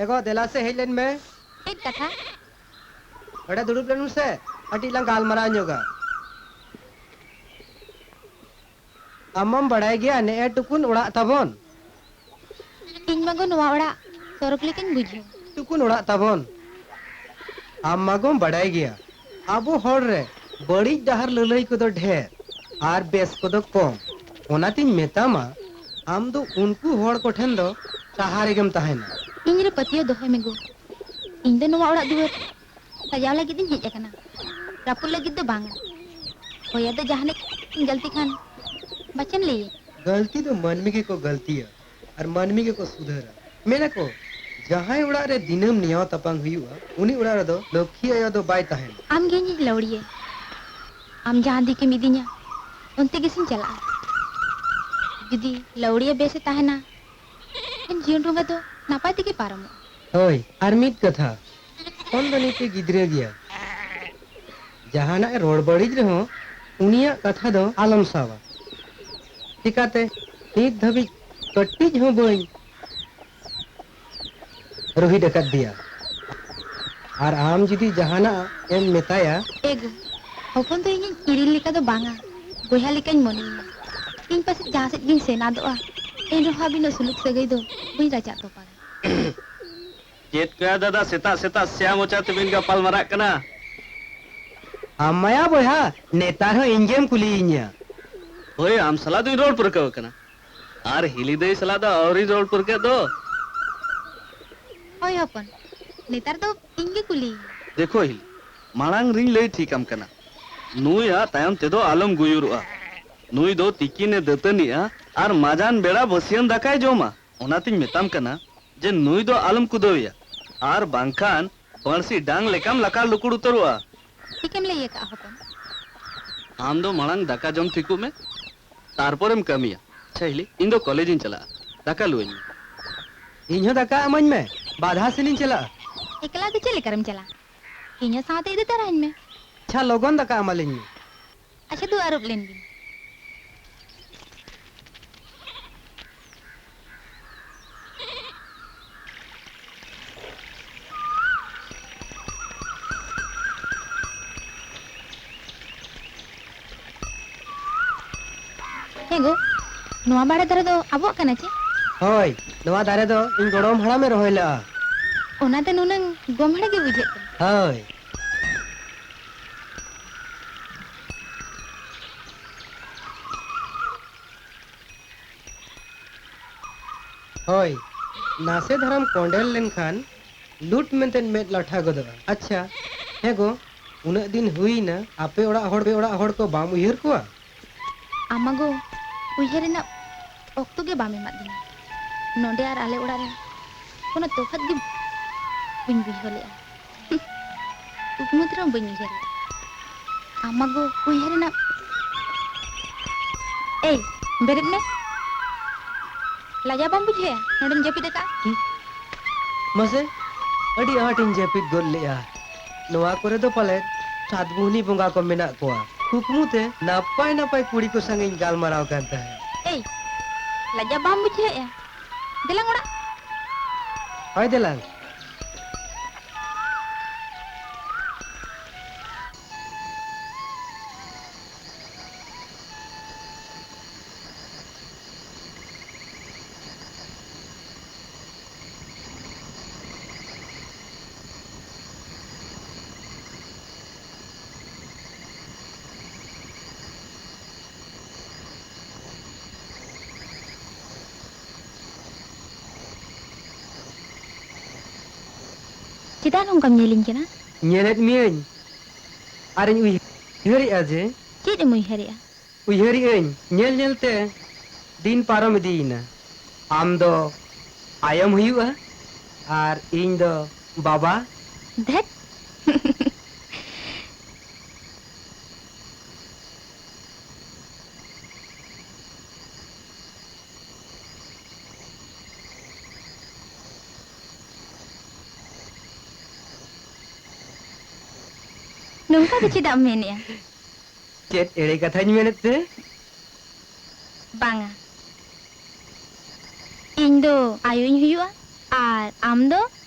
ᱮ ᱜᱚ, ᱫᱮᱞᱟ ᱥᱮ ᱦᱮᱡ ᱞᱮᱱ ᱢᱮ᱾ ᱪᱮᱫ ᱠᱟᱛᱷᱟ? ᱱᱚᱰᱮ ᱫᱩᱲᱩᱵ ᱞᱮᱱ ᱢᱮᱥᱮ, ᱠᱟᱹᱴᱤᱡ ᱞᱟᱝ ᱜᱟᱞᱢᱟᱨᱟᱣ ᱧᱚᱜᱟ᱾ ᱟᱢ ᱢᱟᱢ ᱵᱟᱲᱟᱭ ᱜᱮᱭᱟ, ᱱᱮᱜᱼᱮ ᱴᱩᱠᱩᱱ ᱚᱲᱟᱜ ᱛᱟᱵᱚᱱ᱾ ᱤᱧ ᱢᱟ ᱜᱚ ᱱᱚᱣᱟ ᱚᱲᱟᱜ ᱥᱚᱨᱚᱜ ᱞᱮᱠᱟᱧ ᱵᱩᱡᱷᱟᱹᱣ᱾ ᱴᱩᱠᱩᱱ ᱚᱲᱟᱜ ᱛᱟᱵᱚᱱ᱾ ᱟᱢ ᱢᱟ ᱜᱚᱢ ᱵᱟᱲᱟᱭ ᱜᱮᱭᱟ, ᱟᱵᱚ ᱦᱚᱲ ᱨᱮ ᱵᱟᱹᱲᱤᱡ ᱰᱟᱦᱟᱨ ᱞᱟᱹᱞᱟᱹᱭ ᱠᱚᱫᱚ ᱰᱷᱮᱨ ᱟᱨ ᱵᱮᱥ ᱠᱚᱫᱚ ᱠᱚᱢ᱾ ᱚᱱᱟᱛᱤᱧ ᱢᱮᱛᱟᱢᱟ, ᱟᱢ ᱫᱚ ᱩᱱᱠᱩ ᱦᱚᱲ ᱠᱚᱴᱷᱮᱱ ᱫᱚ ᱥᱟᱦᱟ ᱨᱮᱜᱮᱢ ᱛᱟᱦᱮᱱᱟ᱾ ᱤᱧ ᱨᱮ ᱯᱟᱹᱛᱭᱟᱹᱣ ᱫᱚᱦᱚᱭ ᱢᱮ ᱜᱚ᱾ ᱤᱧ ᱫᱚ ᱱᱚᱣᱟ ᱚᱲᱟᱜ ᱫᱩᱣᱟᱹᱨ ᱥᱟᱡᱟᱣ ᱞᱟᱹᱜᱤᱫ ᱤᱧ ᱦᱮᱡ ᱟᱠᱟᱱᱟ, ᱨᱟᱹᱯᱩᱫ ᱞᱟᱹᱜᱤᱫ ᱫᱚ ᱵᱟᱝᱟ᱾ ᱦᱳᱭ, ᱟᱫᱚ ᱡᱟᱦᱟᱱᱟᱜ ᱤᱧ ᱜᱟᱹᱞᱛᱤ ᱠᱷᱟᱱ ᱵᱟᱪᱮᱢ ᱞᱟᱹᱭᱟ? ᱜᱟᱹᱞᱛᱤ ᱫᱚ ᱢᱟᱹᱱᱢᱤ ᱜᱮᱠᱚ ᱜᱟᱹᱞᱛᱤᱭᱟ ᱟᱨ ᱢᱟᱹᱱᱢᱤ ᱜᱮᱠᱚ ᱥᱩᱫᱷᱟᱹᱨᱟ᱾ ᱢᱮᱱᱟᱠᱚ, ᱡᱟᱦᱟᱸᱭ ᱚᱲᱟᱜ ᱨᱮ ᱫᱤᱱᱟᱹᱢ ᱱᱮᱭᱟᱣ ᱛᱟᱯᱟᱝ ᱦᱩᱭᱩᱜᱼᱟ, ᱩᱱᱤ ᱚᱲᱟᱜ ᱨᱮᱫᱚ ᱞᱚᱠᱠᱷᱤ ᱟᱭᱳ ᱫᱚ ᱵᱟᱭ ᱛᱟᱦᱮᱱᱟ᱾ ᱟᱢ ᱜᱮ ᱤᱧᱤᱡ ᱞᱟᱹᱣᱲᱤᱭᱟᱹ᱾ ᱟᱢ ᱡᱟᱦᱟᱸ ᱫᱤᱠᱮᱢ ᱤᱫᱤᱧᱟ, ᱚᱱᱛᱮ ᱜᱮᱥᱮᱧ ᱪᱟᱞᱟᱜᱼᱟ᱾ ᱡᱩᱫᱤ ᱞᱟᱹᱣᱲᱤᱭᱟᱹ ᱵᱮᱥᱮ ᱛᱟᱦᱮᱱᱟ, ᱮᱱᱠᱷᱟᱱ ᱡᱤᱭᱚᱱ ᱰᱷᱚᱸᱜᱟ ᱫᱚ ᱱᱟᱯᱟᱭ ᱛᱮᱜᱮ ᱯᱟᱨᱚᱢᱚᱜᱼᱟ᱾ ᱦᱳᱭ, ᱟᱨ ᱢᱤᱫ ᱠᱟᱛᱷᱟ, ᱠᱷᱚᱱ ᱫᱚ ᱱᱤᱛᱮ ᱜᱤᱫᱽᱨᱟᱹ ᱜᱮᱭᱟ᱾ ᱡᱟᱦᱟᱱᱟᱜ ᱮ ᱨᱚᱲ ᱵᱟᱹᱲᱤᱡ ᱨᱮᱦᱚᱸ, ᱩᱱᱤᱭᱟᱜ ᱠᱟᱛᱷᱟ ᱫᱚ ᱟᱞᱚᱢ ᱥᱟᱵᱟ᱾ ᱪᱤᱠᱟᱛᱮ ᱱᱤᱛ ᱫᱷᱟᱹᱵᱤᱡ ᱠᱟᱹᱴᱤᱡ ᱦᱚᱸ ᱵᱟᱹᱧ ᱨᱳᱦᱤᱛ ᱟᱠᱟᱫ ᱫᱮᱭᱟ᱾ ᱟᱨ ᱟᱢ ᱡᱩᱫᱤ ᱡᱟᱦᱟᱱᱟᱜ ᱮᱢ ᱢᱮᱛᱟᱭᱟ᱾ ᱮ ᱜᱚ, ᱦᱚᱯᱚᱱ ᱫᱚ ᱤᱧᱤᱡ ᱠᱤᱨᱤᱧ ᱞᱮᱠᱟ ᱫᱚ ᱵᱟᱝᱟ, ᱵᱚᱭᱦᱟ ᱞᱮᱠᱟᱧ ᱢᱚᱱᱮᱭᱮᱭᱟ᱾ ᱤᱧ ᱯᱟᱥᱮᱡ ᱡᱟᱦᱟᱸ ᱥᱮᱫ ᱜᱤᱧ ᱥᱮᱱ ᱟᱫᱚᱜᱼᱟ, ᱮᱱ ᱨᱮᱦᱚᱸ ᱟᱹᱵᱤᱱᱟᱜ ᱥᱩᱞᱩᱠ ᱥᱟᱹᱜᱟᱹᱭ ᱫᱚ ᱵᱟᱹᱧ ᱨᱟᱪᱟᱜ ᱛᱚᱯᱟᱜᱟ᱾ ᱪᱮᱫ ᱠᱚᱭᱟ ᱫᱟᱫᱟ, ᱥᱮᱛᱟᱜ ᱥᱮᱛᱟᱜ ᱥᱮᱭᱟ ᱢᱚᱪᱟ ᱛᱮᱵᱤᱱ ᱜᱟᱯᱟᱞ ᱢᱟᱨᱟᱜ ᱠᱟᱱᱟ? ᱟᱢ ᱢᱟᱭᱟ ᱵᱚᱭᱦᱟ, ᱱᱮᱛᱟᱨ ᱦᱚᱸ ᱤᱧ ᱜᱮᱢ ᱠᱩᱞᱤᱭᱤᱧᱟ? ᱦᱳᱭ, ᱟᱢ ᱥᱟᱞᱟᱜ ᱫᱚᱧ ᱨᱚᱲ ᱯᱟᱹᱨᱠᱟᱹᱣ ᱟᱠᱟᱱᱟ, ᱟᱨ ᱦᱤᱞᱤ ᱫᱟᱹᱭ ᱥᱟᱞᱟᱜ ᱫᱚ ᱟᱹᱣᱨᱤᱧ ᱨᱚᱲ ᱯᱟᱹᱨᱠᱟᱹᱜ ᱫᱚ᱾ ᱦᱳᱭ ᱦᱚᱯᱚᱱ, ᱱᱮᱛᱟᱨ ᱫᱚ ᱤᱧ ᱜᱮ ᱠᱩᱞᱤᱭᱤᱧ᱾ ᱫᱮᱠᱷᱳ ᱦᱤᱞᱤ, ᱢᱟᱲᱟᱝ ᱨᱤᱧ ᱞᱟᱹᱭ ᱴᱷᱤᱠ ᱟᱢ ᱠᱟᱱᱟ, ᱱᱩᱭᱟᱜ ᱛᱟᱭᱚᱢ ᱛᱮᱫᱚ ᱟᱞᱚᱢ ᱜᱩᱭᱩᱨᱚᱜᱼᱟ᱾ ᱱᱩᱭ ᱫᱚ ᱛᱤᱠᱤᱱᱮ ᱫᱟᱹᱛᱟᱹᱱᱤᱜᱼᱟ ᱟᱨ ᱢᱟᱡᱟᱱ ᱵᱮᱲᱟ ᱵᱟᱹᱥᱭᱟᱹᱢ ᱫᱟᱠᱟᱭ ᱡᱚᱢᱟ᱾ ᱚᱱᱟᱛᱤᱧ ᱢᱮᱛᱟᱢ ᱠᱟᱱᱟ ᱡᱮ ᱱᱩᱭ ᱫᱚ ᱟᱞᱚᱢ ᱠᱩᱫᱟᱹᱣᱮᱭᱟ, ᱟᱨ ᱵᱟᱝᱠᱷᱟᱱ ᱵᱟᱹᱲᱥᱤ ᱰᱟᱝ ᱞᱮᱠᱟᱢ ᱞᱟᱠᱟᱲ ᱞᱩᱠᱩᱲ ᱩᱛᱟᱹᱨᱚᱜᱼᱟ᱾ ᱴᱷᱤᱠᱮᱢ ᱞᱟᱹᱭ ᱟᱠᱟᱫᱼᱟ ᱦᱚᱯᱚᱱ᱾ ᱟᱢ ᱫᱚ ᱢᱟᱲᱟᱝ ᱫᱟᱠᱟ ᱡᱚᱢ ᱴᱷᱤᱠᱚᱜ ᱢᱮ, ᱛᱟᱨᱯᱚᱨᱮᱢ ᱠᱟᱹᱢᱤᱭᱟ᱾ ᱟᱪᱪᱷᱟ ᱦᱤᱞᱤ, ᱤᱧ ᱫᱚ ᱠᱚᱞᱮᱡᱽ ᱤᱧ ᱪᱟᱞᱟᱜᱼᱟ, ᱫᱟᱠᱟ ᱞᱩᱣᱟᱹᱧ ᱢᱮ᱾ ᱤᱧ ᱦᱚᱸ ᱫᱟᱠᱟ ᱮᱢᱟᱹᱧ ᱢᱮ, ᱵᱟᱫᱷᱟ ᱥᱮᱱᱤᱧ ᱪᱟᱞᱟᱜᱼᱟ᱾ ᱮᱠᱞᱟ ᱫᱚ ᱪᱮᱫ ᱞᱮᱠᱟᱨᱮᱢ ᱪᱟᱞᱟᱜᱼᱟ? ᱤᱧ ᱦᱚᱸ ᱥᱟᱶᱛᱮ ᱤᱫᱤ ᱛᱟᱨᱟᱧ ᱢᱮ᱾ ᱟᱪᱪᱷᱟ, ᱞᱚᱜᱚᱱ ᱫᱟᱠᱟ ᱮᱢᱟᱞᱤᱧ ᱢᱮ᱾ ᱟᱪᱪᱷᱟ, ᱫᱩ ᱟᱹᱨᱩᱵ ᱞᱮᱱ ᱜᱤᱧ᱾ ᱦᱮᱸ ᱜᱚ, ᱱᱚᱣᱟ ᱵᱟᱲᱮ ᱫᱟᱨᱮ ᱫᱚ ᱟᱵᱚᱣᱟᱜ ᱠᱟᱱᱟ ᱪᱮ? ᱦᱳᱭ, ᱱᱚᱣᱟ ᱫᱟᱨᱮ ᱫᱚ ᱤᱧ ᱜᱚᱲᱚᱢ ᱦᱟᱲᱟᱢᱮ ᱨᱚᱦᱚᱭ ᱞᱮᱜᱼᱟ᱾ ᱚᱱᱟᱛᱮ ᱱᱩᱱᱟᱹᱝ ᱜᱚᱢᱦᱮᱲ ᱜᱮ ᱵᱩᱡᱷᱟᱹᱜ ᱠᱟᱱᱟ᱾ ᱦᱳᱭ᱾ ᱦᱳᱭ, ᱱᱟᱥᱮ ᱫᱷᱟᱨᱟᱢ ᱠᱚᱸᱰᱮᱞ ᱞᱮᱱᱠᱷᱟᱱ ᱞᱩᱴ ᱢᱮᱱᱛᱮ ᱢᱮᱫ ᱞᱟᱴᱷᱟ ᱜᱚᱫᱚᱜᱼᱟ᱾ ᱟᱪᱪᱷᱟ, ᱦᱮᱸ ᱜᱚ, ᱩᱱᱟᱹᱜ ᱫᱤᱱ ᱦᱩᱭᱱᱟ, ᱟᱯᱮ ᱚᱲᱟᱜ ᱦᱚᱲ, ᱯᱮ ᱚᱲᱟᱜ ᱦᱚᱲ ᱠᱚ ᱵᱟᱢ ᱩᱭᱦᱟᱹᱨ ᱠᱚᱣᱟ? ᱟᱢ ᱜᱚ, ᱩᱭᱦᱟᱹᱨ ᱨᱮᱱᱟᱜ ᱚᱠᱛᱚ ᱜᱮ ᱵᱟᱢ ᱮᱢᱟᱫ ᱫᱤᱧᱟ᱾ ᱱᱚᱰᱮ ᱟᱨ ᱟᱞᱮ ᱚᱲᱟᱜ ᱨᱮ ᱠᱳᱱᱳ ᱛᱚᱯᱷᱟᱛ ᱜᱮ ᱵᱟᱹᱧ ᱵᱩᱡᱷᱟᱹᱣ ᱞᱮᱫᱼᱟ᱾ ᱠᱩᱠᱢᱩ ᱛᱮᱦᱚᱸ ᱵᱟᱹᱧ ᱩᱭᱦᱟᱹᱨ ᱞᱮᱫᱼᱟ᱾ ᱟᱢ ᱜᱚ, ᱩᱭᱦᱟᱹᱨ ᱨᱮᱱᱟᱜ᱾ ᱮᱭ, ᱵᱮᱨᱮᱫ ᱢᱮ᱾ ᱞᱟᱡᱟᱣ ᱵᱟᱢ ᱵᱩᱡᱷᱟᱹᱣᱮᱫᱼᱟ? ᱱᱚᱰᱮᱢ ᱡᱟᱹᱯᱤᱫ ᱟᱠᱟᱫᱼᱟ? ᱢᱟᱥᱮ, ᱟᱹᱰᱤ ᱟᱸᱴᱤᱧ ᱡᱟᱹᱯᱤᱫ ᱜᱚᱫ ᱞᱮᱜᱼᱟ᱾ ᱱᱚᱣᱟ ᱠᱚᱨᱮ ᱫᱚ ᱯᱟᱞᱮᱫ ᱥᱟᱛ ᱢᱩᱦᱱᱤ ᱵᱚᱸᱜᱟ ᱠᱚ ᱢᱮᱱᱟᱜ ᱠᱚᱣᱟ᱾ ᱠᱩᱠᱢᱩ ᱛᱮ ᱱᱟᱯᱟᱭ ᱱᱟᱯᱟᱭ ᱠᱩᱲᱤ ᱠᱚ ᱥᱟᱝ ᱤᱧ ᱜᱟᱞᱢᱟᱨᱟᱣ ᱠᱟᱱ ᱛᱟᱦᱮᱸᱫ᱾ ᱮᱭ, ᱞᱟᱡᱟᱣ ᱵᱟᱢ ᱵᱩᱡᱷᱟᱹᱣᱮᱫᱼᱟ? ᱫᱮᱞᱟᱝ ᱚᱲᱟᱜ᱾ ᱦᱳᱭ, ᱫᱮᱞᱟᱝ᱾ ᱪᱮᱫᱟᱜ ᱱᱚᱝᱠᱟᱢ ᱧᱮᱞᱤᱧ ᱠᱟᱱᱟ? ᱧᱮᱞᱮᱫ ᱢᱤᱭᱟᱹᱧ, ᱟᱨᱤᱧ ᱩᱭᱦᱟᱹᱨᱮᱫᱼᱟ ᱡᱮ ᱪᱮᱫ ᱮᱢ ᱩᱭᱦᱟᱹᱨᱮᱫᱼᱟ? ᱩᱭᱦᱟᱹᱨᱮᱫᱼᱟᱹᱧ, ᱧᱮᱞ ᱧᱮᱞᱛᱮ ᱫᱤᱱ ᱯᱟᱨᱚᱢ ᱤᱫᱤᱭᱮᱱᱟ᱾ ᱟᱢ ᱫᱚ ᱟᱭᱳᱢ ᱦᱩᱭᱩᱜᱼᱟ ᱟᱨ ᱤᱧ ᱫᱚ ᱵᱟᱵᱟ᱾ ᱫᱷᱮᱴ᱾ ᱱᱚᱝᱠᱟ ᱫᱚ ᱪᱮᱫᱟᱜ ᱮᱢ ᱢᱮᱱᱮᱜᱼᱟ? ᱪᱮᱫ ᱮᱲᱮ ᱠᱟᱛᱷᱟᱧ ᱢᱮᱱᱮᱫ ᱛᱮ? ᱵᱟᱝᱟ, ᱤᱧ ᱫᱚ ᱟᱭᱳᱧ ᱦᱩᱭᱩᱜᱼᱟ ᱟᱨ ᱟᱢ ᱫᱚ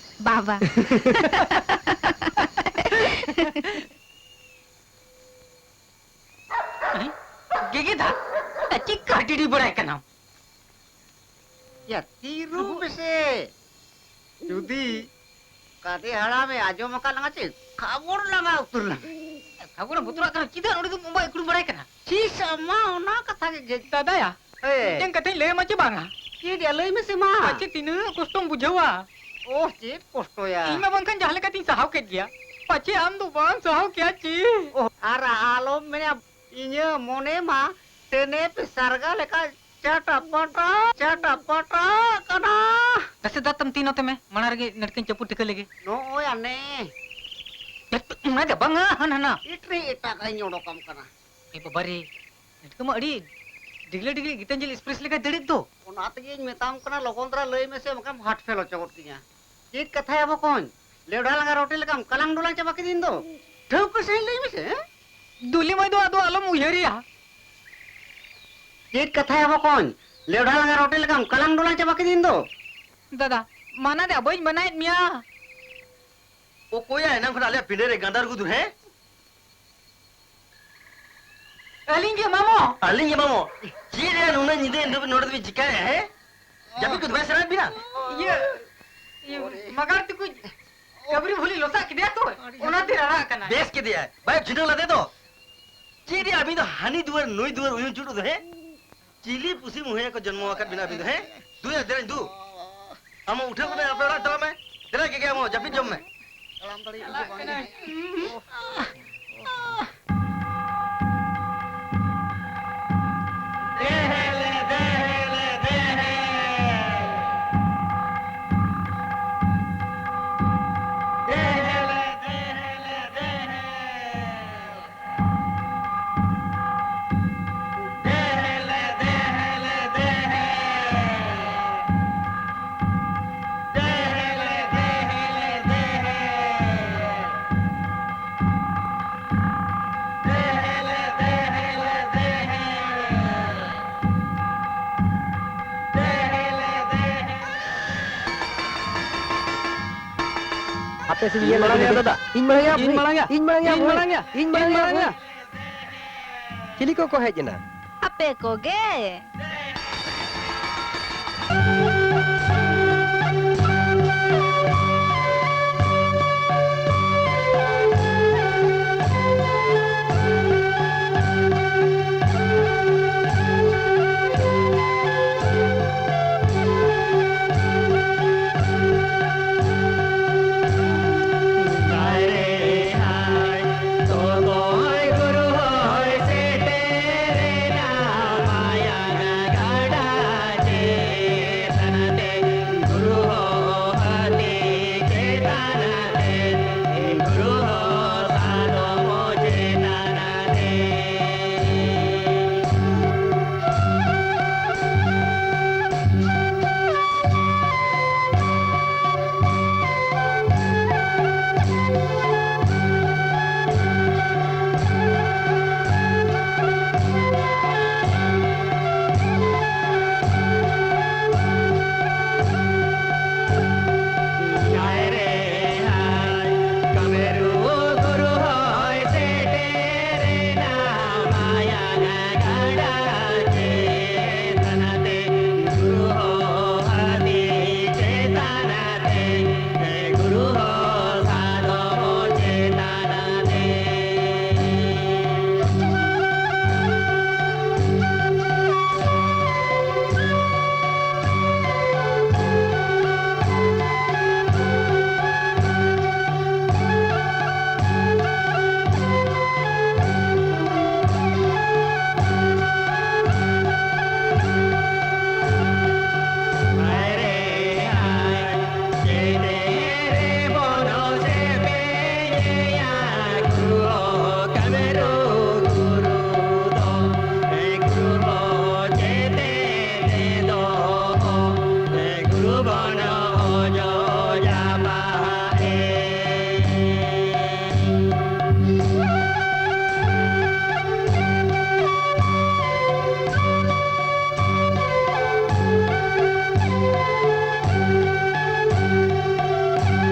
ᱵᱟᱵᱟ᱾ ᱜᱮᱜᱮᱫᱟ᱾ ᱟᱨ ᱪᱮᱫ ᱠᱟᱹᱴᱤᱰᱤ ᱵᱟᱲᱟᱭ ᱠᱟᱱᱟᱢ? ᱭᱟ, ᱛᱤᱨᱩ ᱢᱮᱥᱮ᱾ ᱡᱩᱫᱤ ᱠᱟᱫᱮ ᱦᱟᱲᱟᱢᱮ ᱟᱸᱡᱚᱢ ᱟᱠᱟᱫ ᱞᱟᱝᱟ ᱪᱮ, ᱠᱷᱟᱵᱚᱲ ᱞᱟᱝᱟ ᱩᱛᱟᱹᱨ ᱞᱟᱝᱟ᱾ ᱠᱷᱟᱵᱚᱲᱮᱢ ᱵᱚᱛᱚᱨᱟᱜ ᱠᱟᱱᱟ, ᱪᱮᱫᱟᱜ ᱱᱚᱰᱮ ᱫᱚᱢ ᱚᱸᱵᱟ ᱮᱠᱲᱩᱢ ᱵᱟᱲᱟᱭ ᱠᱟᱱᱟ? ᱪᱤᱥ ᱟᱢᱟ, ᱚᱱᱟ ᱠᱟᱛᱷᱟ ᱜᱮ ᱡᱮ ᱫᱟᱫᱟᱭᱟ, ᱦᱮᱸ᱾ ᱢᱤᱫᱴᱮᱱ ᱠᱟᱛᱷᱟᱧ ᱞᱟᱹᱭ ᱟᱢᱟ ᱪᱮ ᱵᱟᱝᱟ? ᱪᱮᱫ ᱭᱟ, ᱞᱟᱹᱭ ᱢᱮᱥᱮ ᱢᱟ᱾ ᱯᱟᱪᱮ ᱛᱤᱱᱟᱹᱜ ᱠᱚᱥᱴᱚᱢ ᱵᱩᱡᱷᱟᱹᱣᱟ᱾ ᱳᱦ, ᱪᱮᱫ ᱠᱚᱥᱴᱚᱭᱟ? ᱤᱧ ᱢᱟ ᱵᱟᱝᱠᱷᱟᱱ ᱡᱟᱦᱟᱸ ᱞᱮᱠᱟᱛᱤᱧ ᱥᱟᱦᱟᱣ ᱠᱮᱫ ᱜᱮᱭᱟ, ᱯᱟᱪᱮ ᱟᱢ ᱫᱚ ᱵᱟᱢ ᱥᱟᱦᱟᱣ ᱠᱮᱭᱟ ᱪᱮ? ᱳᱦ, ᱟᱨ ᱟᱞᱚᱢ ᱢᱮᱱᱟ, ᱤᱧᱟᱹᱜ ᱢᱚᱱᱮ ᱢᱟ ᱛᱮᱱᱮᱯ ᱥᱟᱨᱜᱟ ᱞᱮᱠᱟ ᱪᱟᱴᱟᱯᱟᱴᱟ, ᱪᱟᱴᱟᱯᱟᱴᱟ ᱠᱟᱱᱟ᱾ ᱱᱟᱥᱮ ᱫᱟᱜ ᱛᱟᱢ ᱛᱤ ᱱᱚᱛᱮ ᱢᱮ, ᱢᱟᱲᱟᱝ ᱨᱮᱜᱮ ᱱᱟᱹᱴᱠᱟᱹᱧ ᱪᱟᱯᱩ ᱴᱷᱤᱠᱟᱹ ᱞᱮᱜᱮ᱾ ᱱᱚᱜᱼᱚᱭ ᱟᱱᱮ᱾ ᱮᱛ, ᱚᱱᱟ ᱫᱚ ᱵᱟᱝᱟ, ᱦᱟᱱ ᱦᱟᱱᱟ᱾ ᱮᱴᱨᱮ ᱮᱴᱟᱜᱟᱜ ᱤᱧ ᱚᱰᱚᱠᱟᱢ ᱠᱟᱱᱟ᱾ ᱮ ᱵᱟᱵᱟ ᱨᱮ, ᱱᱟᱹᱴᱠᱟᱹ ᱢᱟ ᱟᱹᱰᱤ ᱰᱤᱜᱽᱞᱟᱹ ᱰᱤᱜᱽᱞᱟᱹ ᱜᱤᱛᱟᱧᱡᱚᱞᱤ ᱮᱠᱥᱯᱨᱮᱥ ᱞᱮᱠᱟᱭ ᱫᱟᱹᱲᱮᱫ ᱫᱚ᱾ ᱚᱱᱟ ᱛᱮᱜᱮᱧ ᱢᱮᱛᱟᱢ ᱠᱟᱱᱟ, ᱞᱚᱜᱚᱱ ᱫᱷᱟᱨᱟ ᱞᱟᱹᱭ ᱢᱮᱥᱮ, ᱵᱟᱠᱷᱟᱱ ᱦᱟᱴ ᱯᱷᱮᱞ ᱦᱚᱪᱚ ᱜᱚᱫ ᱠᱤᱧᱟ᱾ ᱪᱮᱫ ᱠᱟᱛᱷᱟᱭᱟ ᱵᱚᱠᱚᱧ? ᱞᱮᱣᱰᱷᱟ ᱞᱟᱸᱜᱟ ᱨᱚᱴᱮ ᱞᱮᱠᱟᱢ ᱠᱟᱞᱟᱝ ᱰᱚᱞᱟᱝ ᱪᱟᱵᱟ ᱠᱤᱫᱤᱧ ᱫᱚ᱾ ᱴᱷᱟᱹᱣᱠᱟᱹ ᱥᱟᱺᱦᱤᱡ ᱞᱟᱹᱭ ᱢᱮᱥᱮ, ᱦᱮᱸ? ᱫᱩᱞᱤ ᱢᱟᱹᱭ ᱫᱚ ᱟᱫᱚ ᱟᱞᱚᱢ ᱩᱭᱦᱟᱹᱨᱮᱭᱟ᱾ ᱪᱮᱫ ᱠᱟᱛᱷᱟᱭᱟ ᱵᱚᱠᱚᱧ? ᱞᱮᱣᱰᱷᱟ ᱞᱟᱸᱜᱟ ᱨᱚᱴᱮ ᱞᱮᱠᱟᱢ ᱠᱟᱞᱟᱝ ᱰᱚᱞᱟᱝ ᱪᱟᱵᱟ ᱠᱤᱫᱤᱧ ᱫᱚ᱾ ᱫᱟᱫᱟ, ᱢᱟᱱᱟ ᱫᱮ ᱵᱟᱹᱧ ᱢᱟᱱᱟᱭᱮᱫ ᱢᱮᱭᱟ᱾ ᱚᱠᱚᱭᱟ ᱮᱱᱟᱝ ᱠᱷᱚᱱ ᱟᱞᱮᱭᱟᱜ ᱯᱤᱸᱰᱟᱹ ᱨᱮ ᱜᱟᱸᱫᱟᱨ ᱜᱩᱫᱩᱨ, ᱦᱮᱸ? ᱟᱹᱞᱤᱧ ᱜᱮ ᱢᱟᱢᱚ᱾ ᱟᱹᱞᱤᱧ ᱜᱮ ᱢᱟᱢᱚ? ᱪᱮᱫ ᱨᱮ ᱱᱩᱱᱟᱹᱜ ᱧᱤᱫᱟᱹ ᱱᱚᱰᱮ ᱫᱚᱵᱤᱱ ᱪᱤᱠᱟᱹᱭᱟ, ᱦᱮᱸ? ᱡᱟᱹᱯᱤᱫ ᱠᱚᱫᱚ ᱵᱟᱭ ᱥᱟᱱᱟᱭᱮᱫ ᱵᱤᱱᱟ? ᱤᱭᱟᱹ, ᱤᱭᱟᱹ, ᱢᱟᱜᱟᱲ ᱛᱟᱠᱚ ᱠᱟᱵᱨᱤ ᱵᱷᱩᱞᱤ ᱞᱚᱥᱟᱜ ᱠᱮᱫᱮᱭᱟ ᱛᱚ, ᱚᱱᱟᱛᱮ ᱨᱟᱲᱟᱜ ᱠᱟᱱᱟ᱾ ᱵᱮᱥ ᱠᱮᱫᱮᱭᱟᱭ, ᱵᱟᱭ ᱡᱷᱤᱱᱟᱹ ᱞᱟᱫᱮ ᱫᱚ᱾ ᱪᱮᱫ ᱨᱮ ᱟᱹᱵᱤᱱ ᱫᱚ ᱦᱟᱹᱱᱤ ᱫᱩᱣᱟᱹᱨ ᱱᱩᱭ ᱫᱩᱣᱟᱹᱨ ᱩᱭᱩᱝ ᱪᱩᱴᱩ ᱫᱚ, ᱦᱮᱸ? ᱪᱤᱞᱤ ᱯᱩᱥᱤ ᱢᱩᱦᱤᱭᱟᱹ ᱠᱚ ᱡᱚᱱᱢᱚ ᱟᱠᱟᱫ ᱵᱤᱱᱟ ᱟᱹᱵᱤᱱ ᱫᱚ, ᱦᱮᱸ? ᱫᱩᱭᱟ, ᱫᱮᱞᱟᱧ ᱫᱩ᱾ ᱟᱢ ᱩᱴᱷᱟᱹᱣ ᱠᱚᱢᱮ, ᱟᱯᱮ ᱚᱲᱟᱜ ᱪᱟᱞᱟᱜ ᱢᱮ᱾ ᱫᱮᱞᱟ, ᱜᱮᱜᱮ ᱟᱢ ᱦᱚᱸ ᱡᱟᱹᱯᱤᱫ ᱡᱚᱢ ᱢᱮ᱾ ᱛᱟᱲᱟᱢ ᱫᱟᱲᱮᱭᱟᱜ ᱤᱧ ᱫᱚ ᱵᱟᱝ᱾ ᱟᱯᱮ ᱥᱮᱫ ᱤᱧ ᱧᱮᱞ ᱢᱟᱲᱟᱝ ᱞᱟᱹᱜᱤᱫ ᱭᱟ ᱫᱟᱫᱟ᱾ ᱤᱧ ᱢᱟᱲᱟᱝ ᱭᱟ, ᱤᱧ ᱢᱟᱲᱟᱝ ᱭᱟ᱾ ᱤᱧ ᱢᱟᱲᱟᱝ ᱭᱟ, ᱤᱧ ᱢᱟᱲᱟᱝ ᱭᱟ᱾ ᱪᱤᱞᱤ ᱠᱚᱠᱚ ᱦᱮᱡ ᱮᱱᱟ? ᱟᱯ ᱟᱯᱮ ᱠᱚᱜᱮ᱾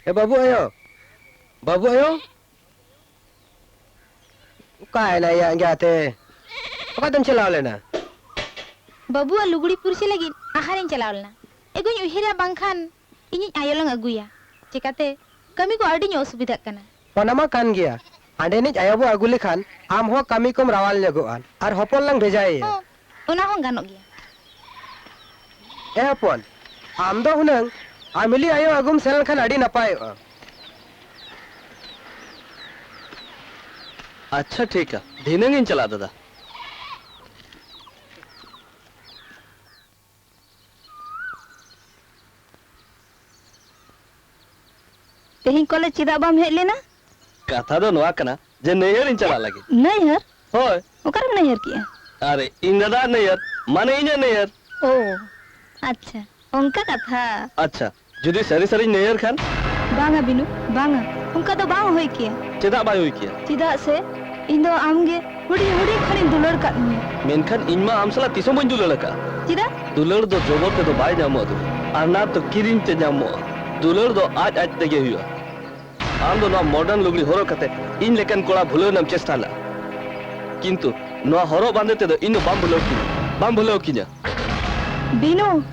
ᱮ ᱵᱟᱹᱵᱩ ᱟᱭᱳ, ᱵᱟᱹᱵᱩ ᱟᱭᱳ, ᱚᱠᱟᱭᱮᱱᱟ ᱭᱟ ᱮᱸᱜᱟᱛᱮ? ᱚᱠᱟᱛᱮᱢ ᱪᱟᱞᱟᱣ ᱞᱮᱱᱟ? ᱵᱟᱹᱵᱩᱣᱟᱜ ᱞᱩᱜᱽᱲᱤ ᱯᱩᱨᱥᱤ ᱞᱟᱹᱜᱤᱫ ᱟᱦᱟᱨᱤᱧ ᱪᱟᱞᱟᱣ ᱞᱮᱱᱟ᱾ ᱮᱜᱳᱧ ᱩᱭᱦᱟᱹᱨᱟ ᱵᱟᱝᱠᱷᱟᱱ ᱤᱧᱤᱡ ᱟᱭᱳ ᱞᱟᱝ ᱟᱹᱜᱩᱭᱟ᱾ ᱪᱮᱠᱟᱛᱮ ᱠᱟᱹᱢᱤ ᱠᱚ ᱟᱹᱰᱤᱧ ᱚᱥᱩᱵᱤᱫᱷᱟᱜ ᱠᱟᱱᱟ᱾ ᱚᱱᱟ ᱢᱟ ᱠᱟᱱ ᱜᱮᱭᱟ, ᱟᱸᱰᱮᱱᱤᱡ ᱟᱭᱳ ᱵᱚ ᱟᱹᱜᱩ ᱞᱮᱠᱷᱟᱱ ᱟᱢ ᱦᱚᱸ ᱠᱟᱹᱢᱤ ᱠᱚᱢ ᱨᱟᱣᱟᱞ ᱧᱚᱜᱚᱜᱼᱟ ᱟᱨ ᱦᱚᱯᱚᱱ ᱞᱟᱝ ᱵᱷᱮᱡᱟᱭᱮᱭᱟ᱾ ᱦᱚᱸ, ᱚᱱᱟ ᱦᱚᱸ ᱜᱟᱱᱚᱜ ᱜᱮᱭᱟ᱾ ᱮ ᱦᱚᱯᱚᱱ, ᱟᱢ ᱫᱚ ᱦᱩᱱᱟᱹᱝ ᱟᱢᱤᱞᱤ ᱟᱭᱳ ᱟᱹᱜᱩᱢ ᱥᱮᱱ ᱞᱮᱱᱠᱷᱟᱱ ᱟᱹᱰᱤ ᱱᱟᱯᱟᱭᱚᱜᱼᱟ᱾ ᱟᱪᱪᱷᱟ, ᱴᱷᱤᱠᱟ, ᱫᱷᱤᱱᱟᱹᱝ ᱤᱧ ᱪᱟᱞᱟᱜᱼᱟ, ᱫᱟᱫᱟ᱾ ᱛᱮᱦᱮᱧ ᱠᱚᱞᱮᱡᱽ ᱪᱮᱫᱟᱜ ᱵᱟᱢ ᱦᱮᱡ ᱞᱮᱱᱟ? ᱠᱟᱛᱷᱟ ᱫᱚ ᱱᱚᱣᱟ ᱠᱟᱱᱟ ᱡᱮ ᱱᱟᱹᱭᱦᱟᱹᱨ ᱤᱧ ᱪᱟᱞᱟᱜ ᱞᱟᱹᱜᱤᱫ᱾ ᱱᱟᱹᱭᱦᱟᱹᱨ? ᱦᱳᱭ᱾ ᱚᱠᱟᱨᱮᱢ ᱱᱟᱹᱭᱦᱟᱹᱨ ᱠᱮᱜᱼᱟ? ᱟᱨᱮ, ᱤᱧ ᱫᱟᱫᱟ ᱱᱟᱹᱭᱦᱟᱹᱨ, ᱢᱟᱱᱮ ᱤᱧᱟᱹᱜ ᱱᱟᱹᱭᱦᱟᱹᱨ᱾ ᱳ, ᱟᱪᱪᱷᱟ, ᱚᱱᱠᱟ ᱠᱟᱛᱷᱟ᱾ ᱟᱪᱪᱷᱟ, ᱡᱩᱫᱤ ᱥᱟᱹᱨᱤ ᱥᱟᱹᱨᱤᱧ ᱱᱟᱹᱭᱦᱟᱹᱨ ᱠᱷᱟᱱ? ᱵᱟᱝᱟ ᱵᱤᱱᱩ, ᱵᱟᱝᱟ, ᱚᱱᱠᱟ ᱫᱚ ᱵᱟᱝ ᱦᱩᱭ ᱠᱮᱭᱟ᱾ ᱪᱮᱫᱟᱜ ᱵᱟᱭ ᱦᱩᱭ ᱠᱮᱭᱟ? ᱪᱮᱫᱟᱜ ᱥᱮ ᱤᱧ ᱫᱚ ᱟᱢᱜᱮ ᱦᱩᱰᱤᱧ ᱦᱩᱰᱤᱧ ᱠᱷᱚᱱᱤᱧ ᱫᱩᱞᱟᱹᱲ ᱠᱟᱫ ᱢᱮᱭᱟ᱾ ᱢᱮᱱᱠᱷᱟᱱ ᱤᱧ ᱢᱟ ᱟᱢ ᱥᱟᱞᱟᱜ ᱛᱤᱥ ᱦᱚᱸ ᱵᱟᱹᱧ ᱫᱩᱞᱟᱹᱲ ᱟᱠᱟᱫᱼᱟ᱾ ᱪᱮᱫᱟᱜ? ᱫᱩᱞᱟᱹᱲ ᱫᱚ ᱡᱚᱵᱚᱨ ᱛᱮᱫᱚ ᱵᱟᱭ ᱧᱟᱢᱚᱜᱼᱟ, ᱫᱩᱞᱟᱹᱲ᱾ ᱟᱨ ᱱᱟ ᱫᱚ ᱠᱤᱨᱤᱧ ᱛᱮ ᱧᱟᱢᱚᱜᱼᱟ᱾ ᱫᱩᱞᱟᱹᱲ ᱫᱚ ᱟᱡ ᱟᱡ ᱛᱮᱜᱮ ᱦᱩᱭᱩᱜᱼᱟ᱾ ᱟᱢ ᱫᱚ ᱱᱚᱣᱟ modern ᱞᱩᱜᱽᱲᱤ ᱦᱚᱨᱚᱜ ᱠᱟᱛᱮ ᱤᱧ ᱞᱮᱠᱟᱱ ᱠᱚᱲᱟ ᱵᱷᱩᱞᱟᱹᱣ ᱨᱮᱱᱟᱜ ᱮᱢ ᱪᱮᱥᱴᱟ ᱞᱮᱫᱼᱟ, ᱠᱤᱱᱛᱩ ᱱᱚᱣᱟ ᱦᱚᱨᱚᱜ ᱵᱟᱸᱫᱮ ᱛᱮᱫᱚ ᱤᱧ ᱫᱚ ᱵᱟᱢ ᱵᱷᱩᱞᱟᱹᱣ ᱠᱤᱧᱟ, ᱵᱟᱢ ᱵᱷᱩᱞᱟᱹᱣ ᱠᱤᱧᱟ᱾ ᱵᱤᱱᱩ!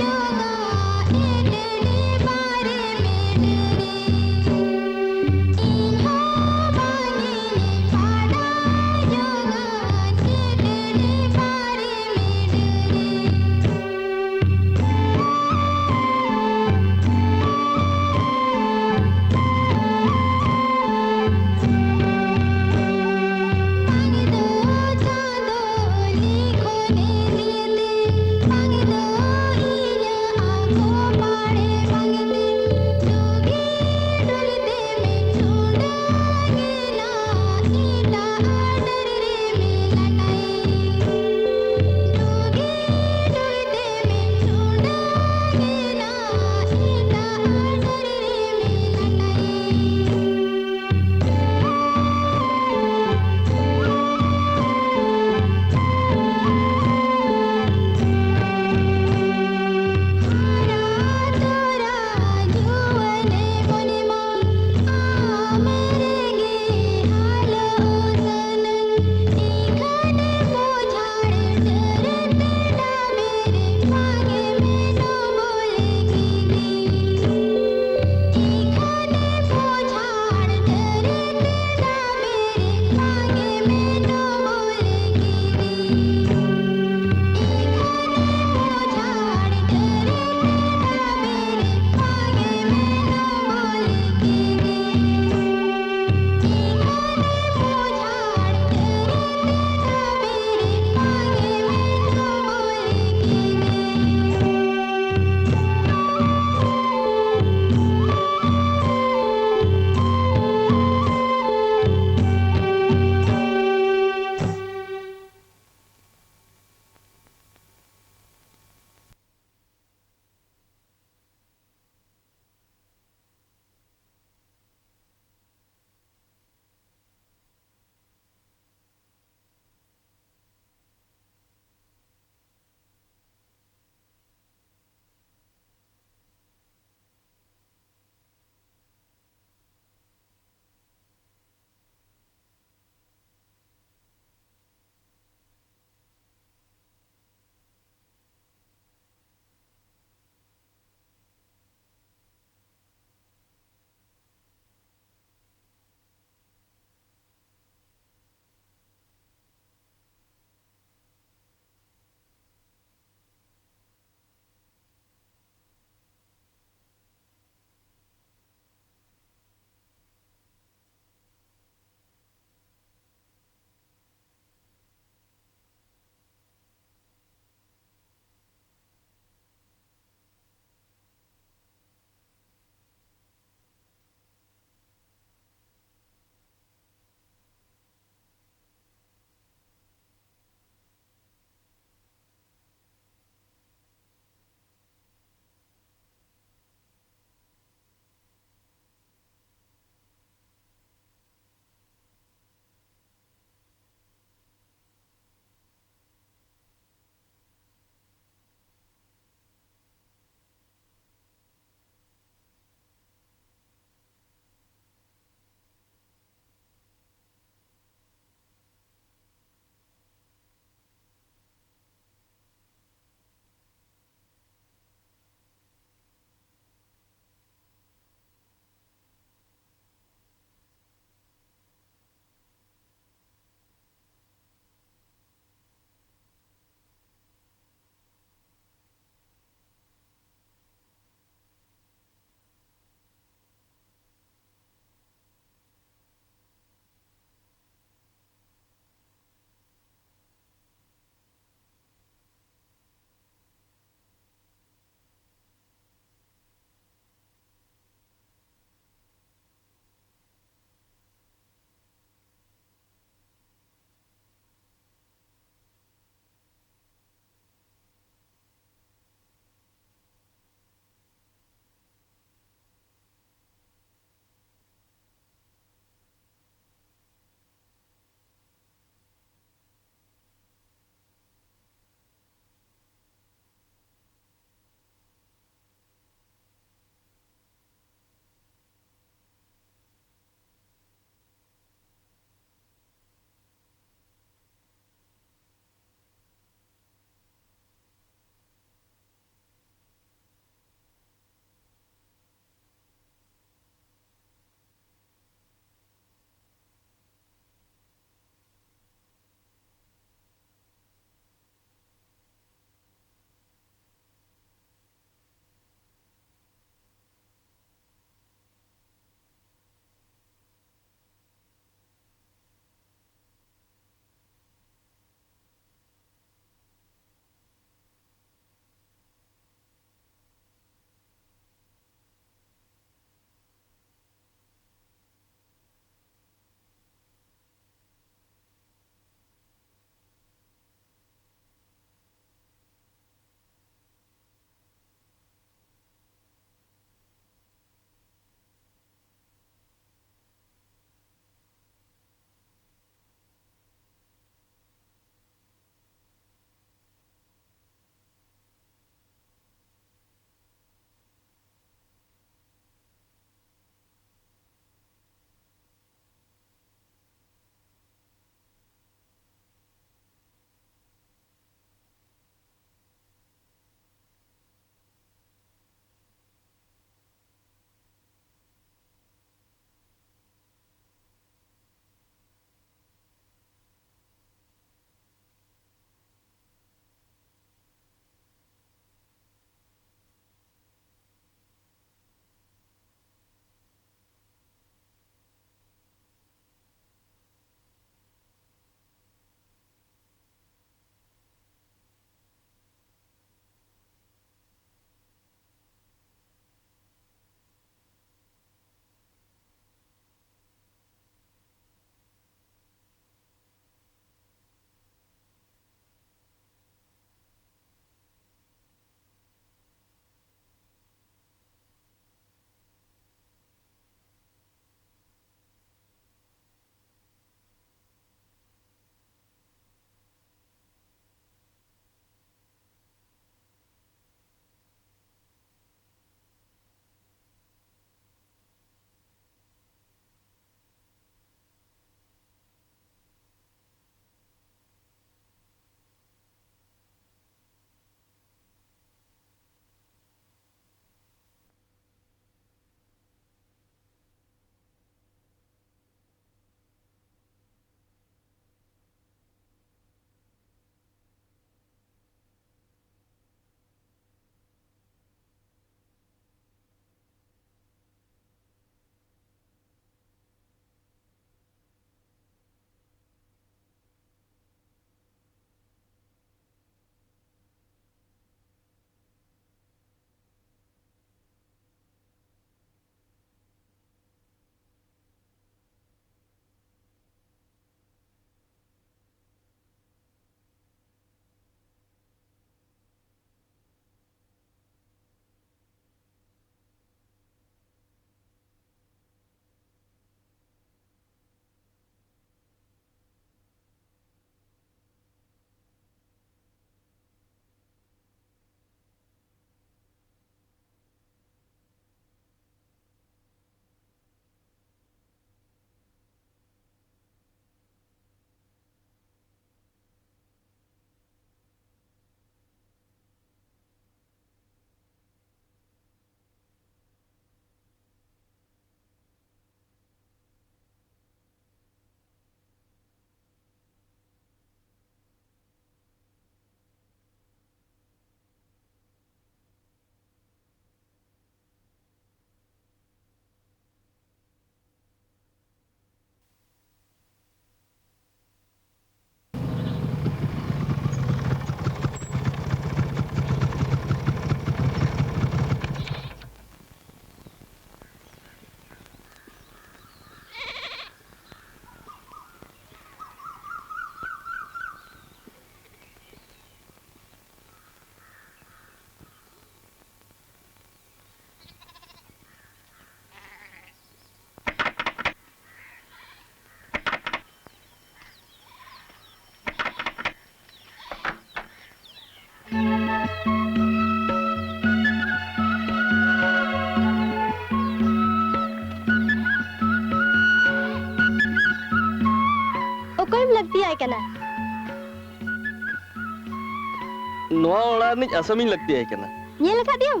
ᱟᱨ ᱱᱤᱡ ᱟᱥᱟᱢᱤᱧ ᱞᱟᱹᱠᱛᱤ ᱟᱭ ᱠᱟᱱᱟ᱾ ᱧᱮᱞ ᱟᱠᱟᱫᱮᱭᱟᱢ?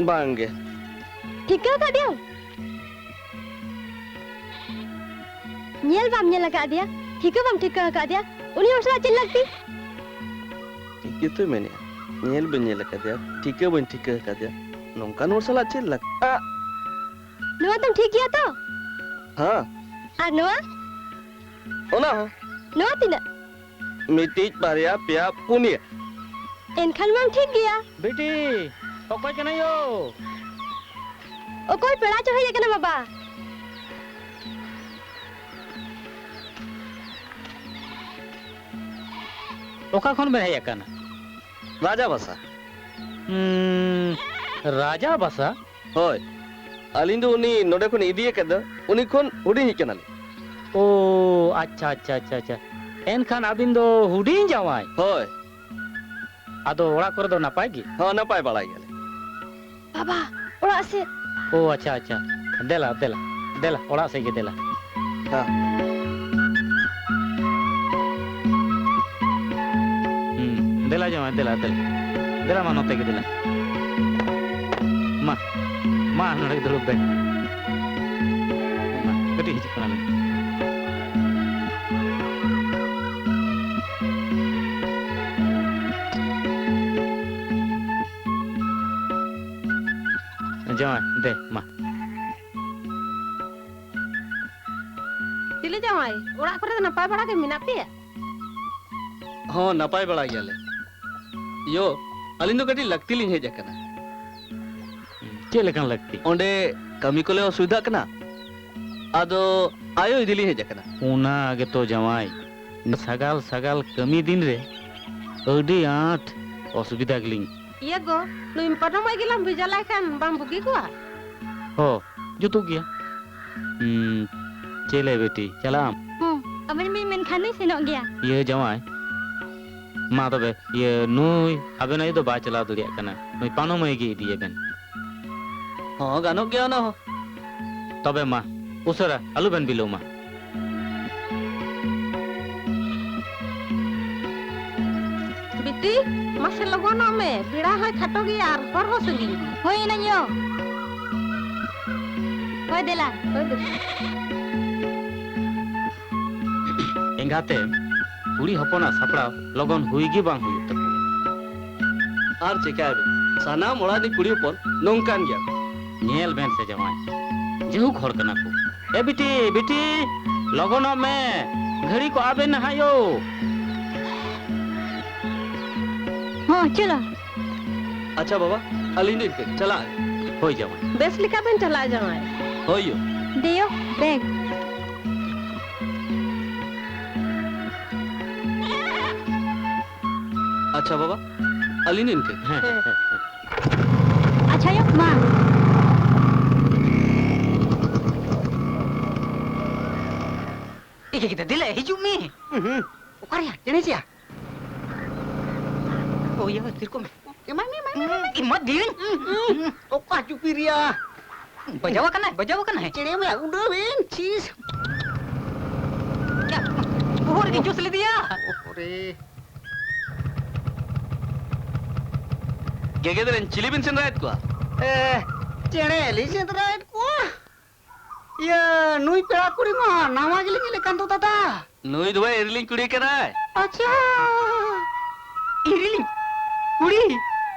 ᱵᱟᱝ ᱜᱮ᱾ ᱴᱷᱤᱠᱟᱹ ᱟᱠᱟᱫᱮᱭᱟᱢ? ᱧᱮᱞ ᱵᱟᱢ ᱧᱮᱞ ᱟᱠᱟᱫᱮᱭᱟ, ᱴᱷᱤᱠᱟᱹ ᱵᱟᱢ ᱴᱷᱤᱠᱟᱹ ᱟᱠᱟᱫᱮᱭᱟ, ᱩᱱᱤ ᱦᱚᱲ ᱥᱟᱞᱟᱜ ᱪᱮᱫ ᱞᱟᱹᱠᱛᱤ? ᱴᱷᱤᱠ ᱜᱮᱛᱚᱭ ᱢᱮᱱᱮᱜᱼᱟ, ᱧᱮᱞ ᱵᱟᱹᱧ ᱧᱮᱞ ᱟᱠᱟᱫᱮᱭᱟ, ᱴᱷᱤᱠᱟᱹ ᱵᱟᱹᱧ ᱴᱷᱤᱠᱟᱹ ᱟᱠᱟᱫᱮᱭᱟ, ᱱᱚᱝᱠᱟᱱ ᱦᱚᱲ ᱥᱟᱞᱟᱜ ᱪᱮᱫ ᱞᱟᱹᱠᱛᱤ? ᱟ! ᱱᱚᱣᱟ ᱫᱚᱢ ᱴᱷᱤᱠ ᱜᱮᱭᱟ ᱛᱚ? ᱦᱮᱸ᱾ ᱟᱨ ᱱᱚᱣᱟ? ᱚᱱᱟ ᱦᱚᱸ᱾ ᱱᱚᱣᱟ ᱛᱤᱱᱟᱹᱜ? ᱢᱤᱫᱴᱤᱡ, ᱵᱟᱨᱭᱟ, ᱯᱮᱭᱟ, ᱯᱩᱱᱭᱟᱹ᱾ ᱮᱱᱠᱷᱟᱱ ᱢᱟᱢ ᱴᱷᱤᱠ ᱜᱮᱭᱟ᱾ ᱵᱤᱴᱤ, ᱚᱠᱚᱭ ᱠᱟᱱᱟᱭ ᱭᱳ? ᱚᱠᱚᱭ ᱯᱮᱲᱟ ᱪᱚ ᱦᱮᱡ ᱟᱠᱟᱱᱟ ᱵᱟᱵᱟ᱾ ᱚᱠᱟ ᱠᱷᱚᱱ ᱵᱮᱱ ᱦᱮᱡ ᱟᱠᱟᱱᱟ? ᱨᱟᱡᱟ ᱵᱟᱥᱟ᱾ ᱦᱩᱸ, ᱨᱟᱡᱟ ᱵᱟᱥᱟ? ᱦᱳᱭ, ᱟᱹᱞᱤᱧ ᱫᱚ ᱩᱱᱤ ᱱᱚᱰᱮ ᱠᱷᱚᱱ ᱤᱫᱤ ᱟᱠᱟᱫ ᱫᱚ, ᱩᱱᱤ ᱠᱷᱚᱱ ᱦᱩᱰᱤᱧᱤᱡ ᱠᱟᱱᱟᱞᱤᱧ᱾ ᱳ, ᱟᱪᱪᱷᱟ, ᱟᱪᱪᱷᱟ, ᱟᱪᱪᱷᱟ, ᱟᱪᱪᱷᱟ᱾ ᱮᱱᱠᱷᱟᱱ ᱟᱹᱵᱤᱱ ᱫᱚ ᱦᱩᱰᱤᱧ ᱡᱟᱶᱟᱭ? ᱦᱳᱭ᱾ ᱟᱫᱚ ᱚᱲᱟᱜ ᱠᱚᱨᱮ ᱫᱚ ᱱᱟᱯᱟᱭ ᱜᱮ? ᱦᱚᱸ, ᱱᱟᱯᱟᱭ ᱵᱟᱲᱟ ᱜᱮᱭᱟᱞᱮ᱾ ᱵᱟᱵᱟ, ᱚᱲᱟᱜ ᱥᱮᱫ᱾ ᱳ, ᱟᱪᱪᱷᱟ, ᱟᱪᱪᱷᱟ᱾ ᱫᱮᱞᱟ, ᱫᱮᱞᱟ, ᱫᱮᱞᱟ, ᱚᱲᱟᱜ ᱥᱮᱫ ᱜᱮ ᱫᱮᱞᱟ᱾ ᱦᱮᱸ᱾ ᱦᱩᱸ, ᱫᱮᱞᱟ ᱡᱟᱶᱟᱭ, ᱫᱮᱞᱟ, ᱫᱮᱞᱟ᱾ ᱫᱮᱞᱟ ᱢᱟ, ᱱᱚᱛᱮ ᱜᱮ ᱫᱮᱞᱟ᱾ ᱢᱟ, ᱢᱟ, ᱱᱚᱰᱮ ᱫᱩᱲᱩᱵ ᱵᱮᱱ᱾ ᱢᱟ, ᱠᱟᱹᱴᱤᱡ ᱦᱤᱡᱩᱜ ᱠᱟᱱᱟᱞᱤᱧ᱾ ᱡᱟᱶᱟᱭ, ᱫᱮ, ᱢᱟ᱾ ᱪᱤᱞᱤ ᱡᱟᱶᱟᱭ? ᱚᱲᱟᱜ ᱠᱚᱨᱮ ᱫᱚ ᱱᱟᱯᱟᱭ ᱵᱟᱲᱟ ᱜᱮ ᱢᱮᱱᱟᱜ ᱯᱮᱭᱟ? ᱦᱚᱸ, ᱱᱟᱯᱟᱭ ᱵᱟᱲᱟ ᱜᱮᱭᱟᱞᱮ᱾ ᱭᱳ, ᱟᱹᱞᱤᱧ ᱫᱚ ᱠᱟᱹᱴᱤᱡ ᱞᱟᱹᱠᱛᱤ ᱞᱤᱧ ᱦᱮᱡ ᱟᱠᱟᱱᱟ᱾ ᱪᱮᱫ ᱞᱮᱠᱟᱱ ᱞᱟᱹᱠᱛᱤ? ᱚᱸᱰᱮ ᱠᱟᱹᱢᱤ ᱠᱚᱞᱮ ᱚᱥᱩᱵᱤᱫᱷᱟᱜ ᱠᱟᱱᱟ, ᱟᱫᱚ ᱟᱭᱳ ᱤᱫᱤ ᱞᱤᱧ ᱦᱮᱡ ᱟᱠᱟᱱᱟ᱾ ᱚᱱᱟ ᱜᱮᱛᱚ ᱡᱟᱶᱟᱭ, ᱥᱟᱜᱟᱞ ᱥᱟᱜᱟᱞ ᱠᱟᱹᱢᱤ ᱫᱤᱱ ᱨᱮ ᱟᱹᱰᱤ ᱟᱸᱴ ᱚᱥᱩᱵᱤᱫᱷᱟ ᱜᱮᱞᱤᱧ᱾ ᱤᱭᱟᱹ ᱜᱚ, ᱱᱩᱭ ᱯᱟᱱᱚᱢ ᱟᱡ ᱜᱮᱞᱟᱝ ᱵᱷᱮᱡᱟ ᱞᱟᱭ ᱠᱷᱟᱱ ᱵᱟᱝ ᱵᱩᱜᱤ ᱠᱚᱜᱼᱟ? ᱦᱚ, ᱡᱩᱛᱩᱜ ᱜᱮᱭᱟ᱾ ᱦᱩᱸ, ᱪᱮᱞᱮ ᱵᱤᱴᱤ, ᱪᱟᱞᱟᱜ ᱟᱢ? ᱦᱩᱸ, ᱟᱵᱮᱱ ᱵᱤᱱ ᱢᱮᱱᱠᱷᱟᱱ ᱫᱚᱧ ᱥᱮᱱᱚᱜ ᱜᱮᱭᱟ᱾ ᱤᱭᱟᱹ ᱡᱟᱶᱟᱭ, ᱢᱟ ᱛᱚᱵᱮ, ᱤᱭᱟᱹ ᱱᱩᱭ ᱟᱵᱮᱱ ᱟᱭᱳ ᱫᱚ ᱵᱟᱭ ᱪᱟᱞᱟᱣ ᱫᱟᱲᱮᱭᱟᱜ ᱠᱟᱱᱟ, ᱱᱩᱭ ᱯᱟᱱᱚᱢ ᱟᱭᱳ ᱜᱮ ᱤᱫᱤᱭᱮᱵᱮᱱ᱾ ᱦᱚᱸ, ᱜᱟᱱᱚᱜ ᱜᱮᱭᱟ ᱚᱱᱟ ᱦᱚᱸ᱾ ᱛᱚᱵᱮ ᱢᱟ, ᱩᱥᱟᱹᱨᱟ, ᱟᱞᱚᱵᱮᱱ ᱵᱤᱞᱚᱢᱟ᱾ ᱵᱤᱴᱤ, ᱛᱤ, ᱢᱟᱥᱮ ᱞᱚᱜᱚᱱᱚᱜ ᱢᱮ, ᱵᱮᱲᱟ ᱦᱚᱸᱭ ᱠᱷᱟᱴᱚ ᱜᱮᱭᱟ ᱟᱨ ᱦᱚᱨ ᱦᱚᱸ ᱥᱟᱺᱜᱤᱧ ᱜᱮᱭᱟ᱾ ᱦᱳᱭ ᱮᱱᱟᱧ ᱭᱳ᱾ ᱦᱳᱭ ᱫᱮᱞᱟ᱾ ᱦᱳᱭ ᱫᱮᱞᱟ᱾ ᱮᱸᱜᱟᱛᱮ, ᱠᱩᱲᱤ ᱦᱚᱯᱚᱱᱟᱜ ᱥᱟᱯᱲᱟᱣ ᱞᱚᱜᱚᱱ ᱦᱩᱭ ᱜᱮ ᱵᱟᱝ ᱦᱩᱭᱩᱜ ᱛᱟᱠᱚᱣᱟ᱾ ᱟᱨ ᱪᱮᱠᱟᱭᱟᱵᱮᱱ, ᱥᱟᱱᱟᱢ ᱚᱲᱟᱜ ᱨᱤᱱ ᱠᱩᱲᱤ ᱦᱚᱯᱚᱱ ᱱᱚᱝᱠᱟᱱ ᱜᱮᱭᱟ ᱠᱚ᱾ ᱧᱮᱞ ᱵᱮᱱ ᱥᱮ ᱡᱟᱶᱟᱭ, ᱡᱮᱦᱩᱠ ᱦᱚᱲ ᱠᱟᱱᱟ ᱠᱚ᱾ ᱮ ᱵᱤᱴᱤ, ᱵᱤᱴᱤ, ᱞᱚᱜᱚᱱᱚᱜ ᱢᱮ, ᱜᱷᱟᱹᱲᱤ ᱠᱚᱜᱼᱟ ᱵᱮᱱ ᱱᱟᱦᱟᱜ ᱭᱳ᱾ ᱦᱚᱸ, ᱪᱚᱞᱚ᱾ ᱟᱪᱪᱷᱟ ᱵᱟᱵᱟ, ᱟᱹᱞᱤᱧ ᱫᱚ ᱤᱱᱠᱟᱹ ᱪᱟᱞᱟᱜ ᱟᱹᱞᱤᱧ᱾ ᱦᱳᱭ ᱡᱟᱶᱟᱭ᱾ ᱵᱮᱥ ᱞᱮᱠᱟ ᱵᱮᱱ ᱪᱟᱞᱟᱜᱼᱟ ᱡᱟᱶᱟᱭ᱾ ᱦᱳᱭ ᱭᱳ᱾ ᱫᱮᱭᱳ, ᱵᱮᱜᱽ᱾ ᱟᱪᱪᱷᱟ ᱵᱟᱵᱟ, ᱟᱹᱞᱤᱧ ᱫᱚ ᱤᱱᱠᱟᱹ᱾ ᱦᱮᱸ, ᱦᱮᱸ, ᱦᱮᱸ᱾ ᱟᱪᱪᱷᱟ ᱭᱳ, ᱢᱟ᱾ ᱮ ᱜᱤᱫᱽᱨᱟᱹ, ᱫᱮᱞᱟ, ᱦᱤᱡᱩᱜ ᱢᱮ᱾ ᱦᱩᱸ, ᱦᱩᱸ᱾ ᱚᱠᱟᱨᱮᱭᱟ ᱪᱮᱬᱮ ᱪᱮᱭᱟ? ᱳᱭ, ᱛᱤᱨᱠᱚᱢ᱾ ᱮᱢᱟᱭ ᱢᱮ, ᱮᱢᱟᱭ ᱢᱮ, ᱮᱢᱟᱭ ᱢᱮ᱾ ᱮᱢᱟ ᱫᱤᱭᱟᱹᱧ᱾ ᱩᱸ, ᱩᱸ, ᱚᱠᱟ ᱪᱩᱯᱤ ᱨᱮᱭᱟ? ᱵᱟᱡᱟᱣ ᱟᱠᱟᱱᱟᱭ, ᱵᱟᱡᱟᱣ ᱟᱠᱟᱱᱟᱭ᱾ ᱪᱮᱬᱮ ᱢᱮ ᱩᱰᱟᱹᱣ ᱮᱱ, ᱪᱤᱥ᱾ ᱭᱟ, ᱵᱚᱦᱚᱜ ᱨᱮᱜᱮ ᱡᱳᱥ ᱞᱮᱫᱮᱭᱟ᱾ ᱳᱦ, ᱨᱮ᱾ ᱜᱮᱜᱮᱫ ᱨᱮᱱ ᱪᱤᱞᱤ ᱵᱤᱱ ᱥᱮᱸᱫᱽᱨᱟᱭᱮᱫ ᱠᱚᱣᱟ? ᱮ, ᱪᱮᱬᱮ ᱞᱤᱧ ᱥᱮᱸᱫᱽᱨᱟᱭᱮᱫ ᱠᱚᱣᱟ᱾ ᱤᱭᱟᱹ, ᱱᱩᱭ ᱯᱮᱲᱟ ᱠᱩᱲᱤ ᱢᱟ ᱱᱟᱣᱟ ᱜᱮᱞᱤᱧ ᱧᱮᱞᱮ ᱠᱟᱱ ᱫᱚ ᱫᱟᱫᱟ᱾ ᱱᱩᱭ ᱫᱚ ᱵᱟᱭ ᱤᱨᱤᱞᱤᱧ ᱠᱩᱲᱤ ᱠᱟᱱᱟᱭ᱾ ᱟᱪᱪᱷᱟ᱾ ᱤᱨᱤᱞᱤᱧ ᱠᱩᱲᱤ?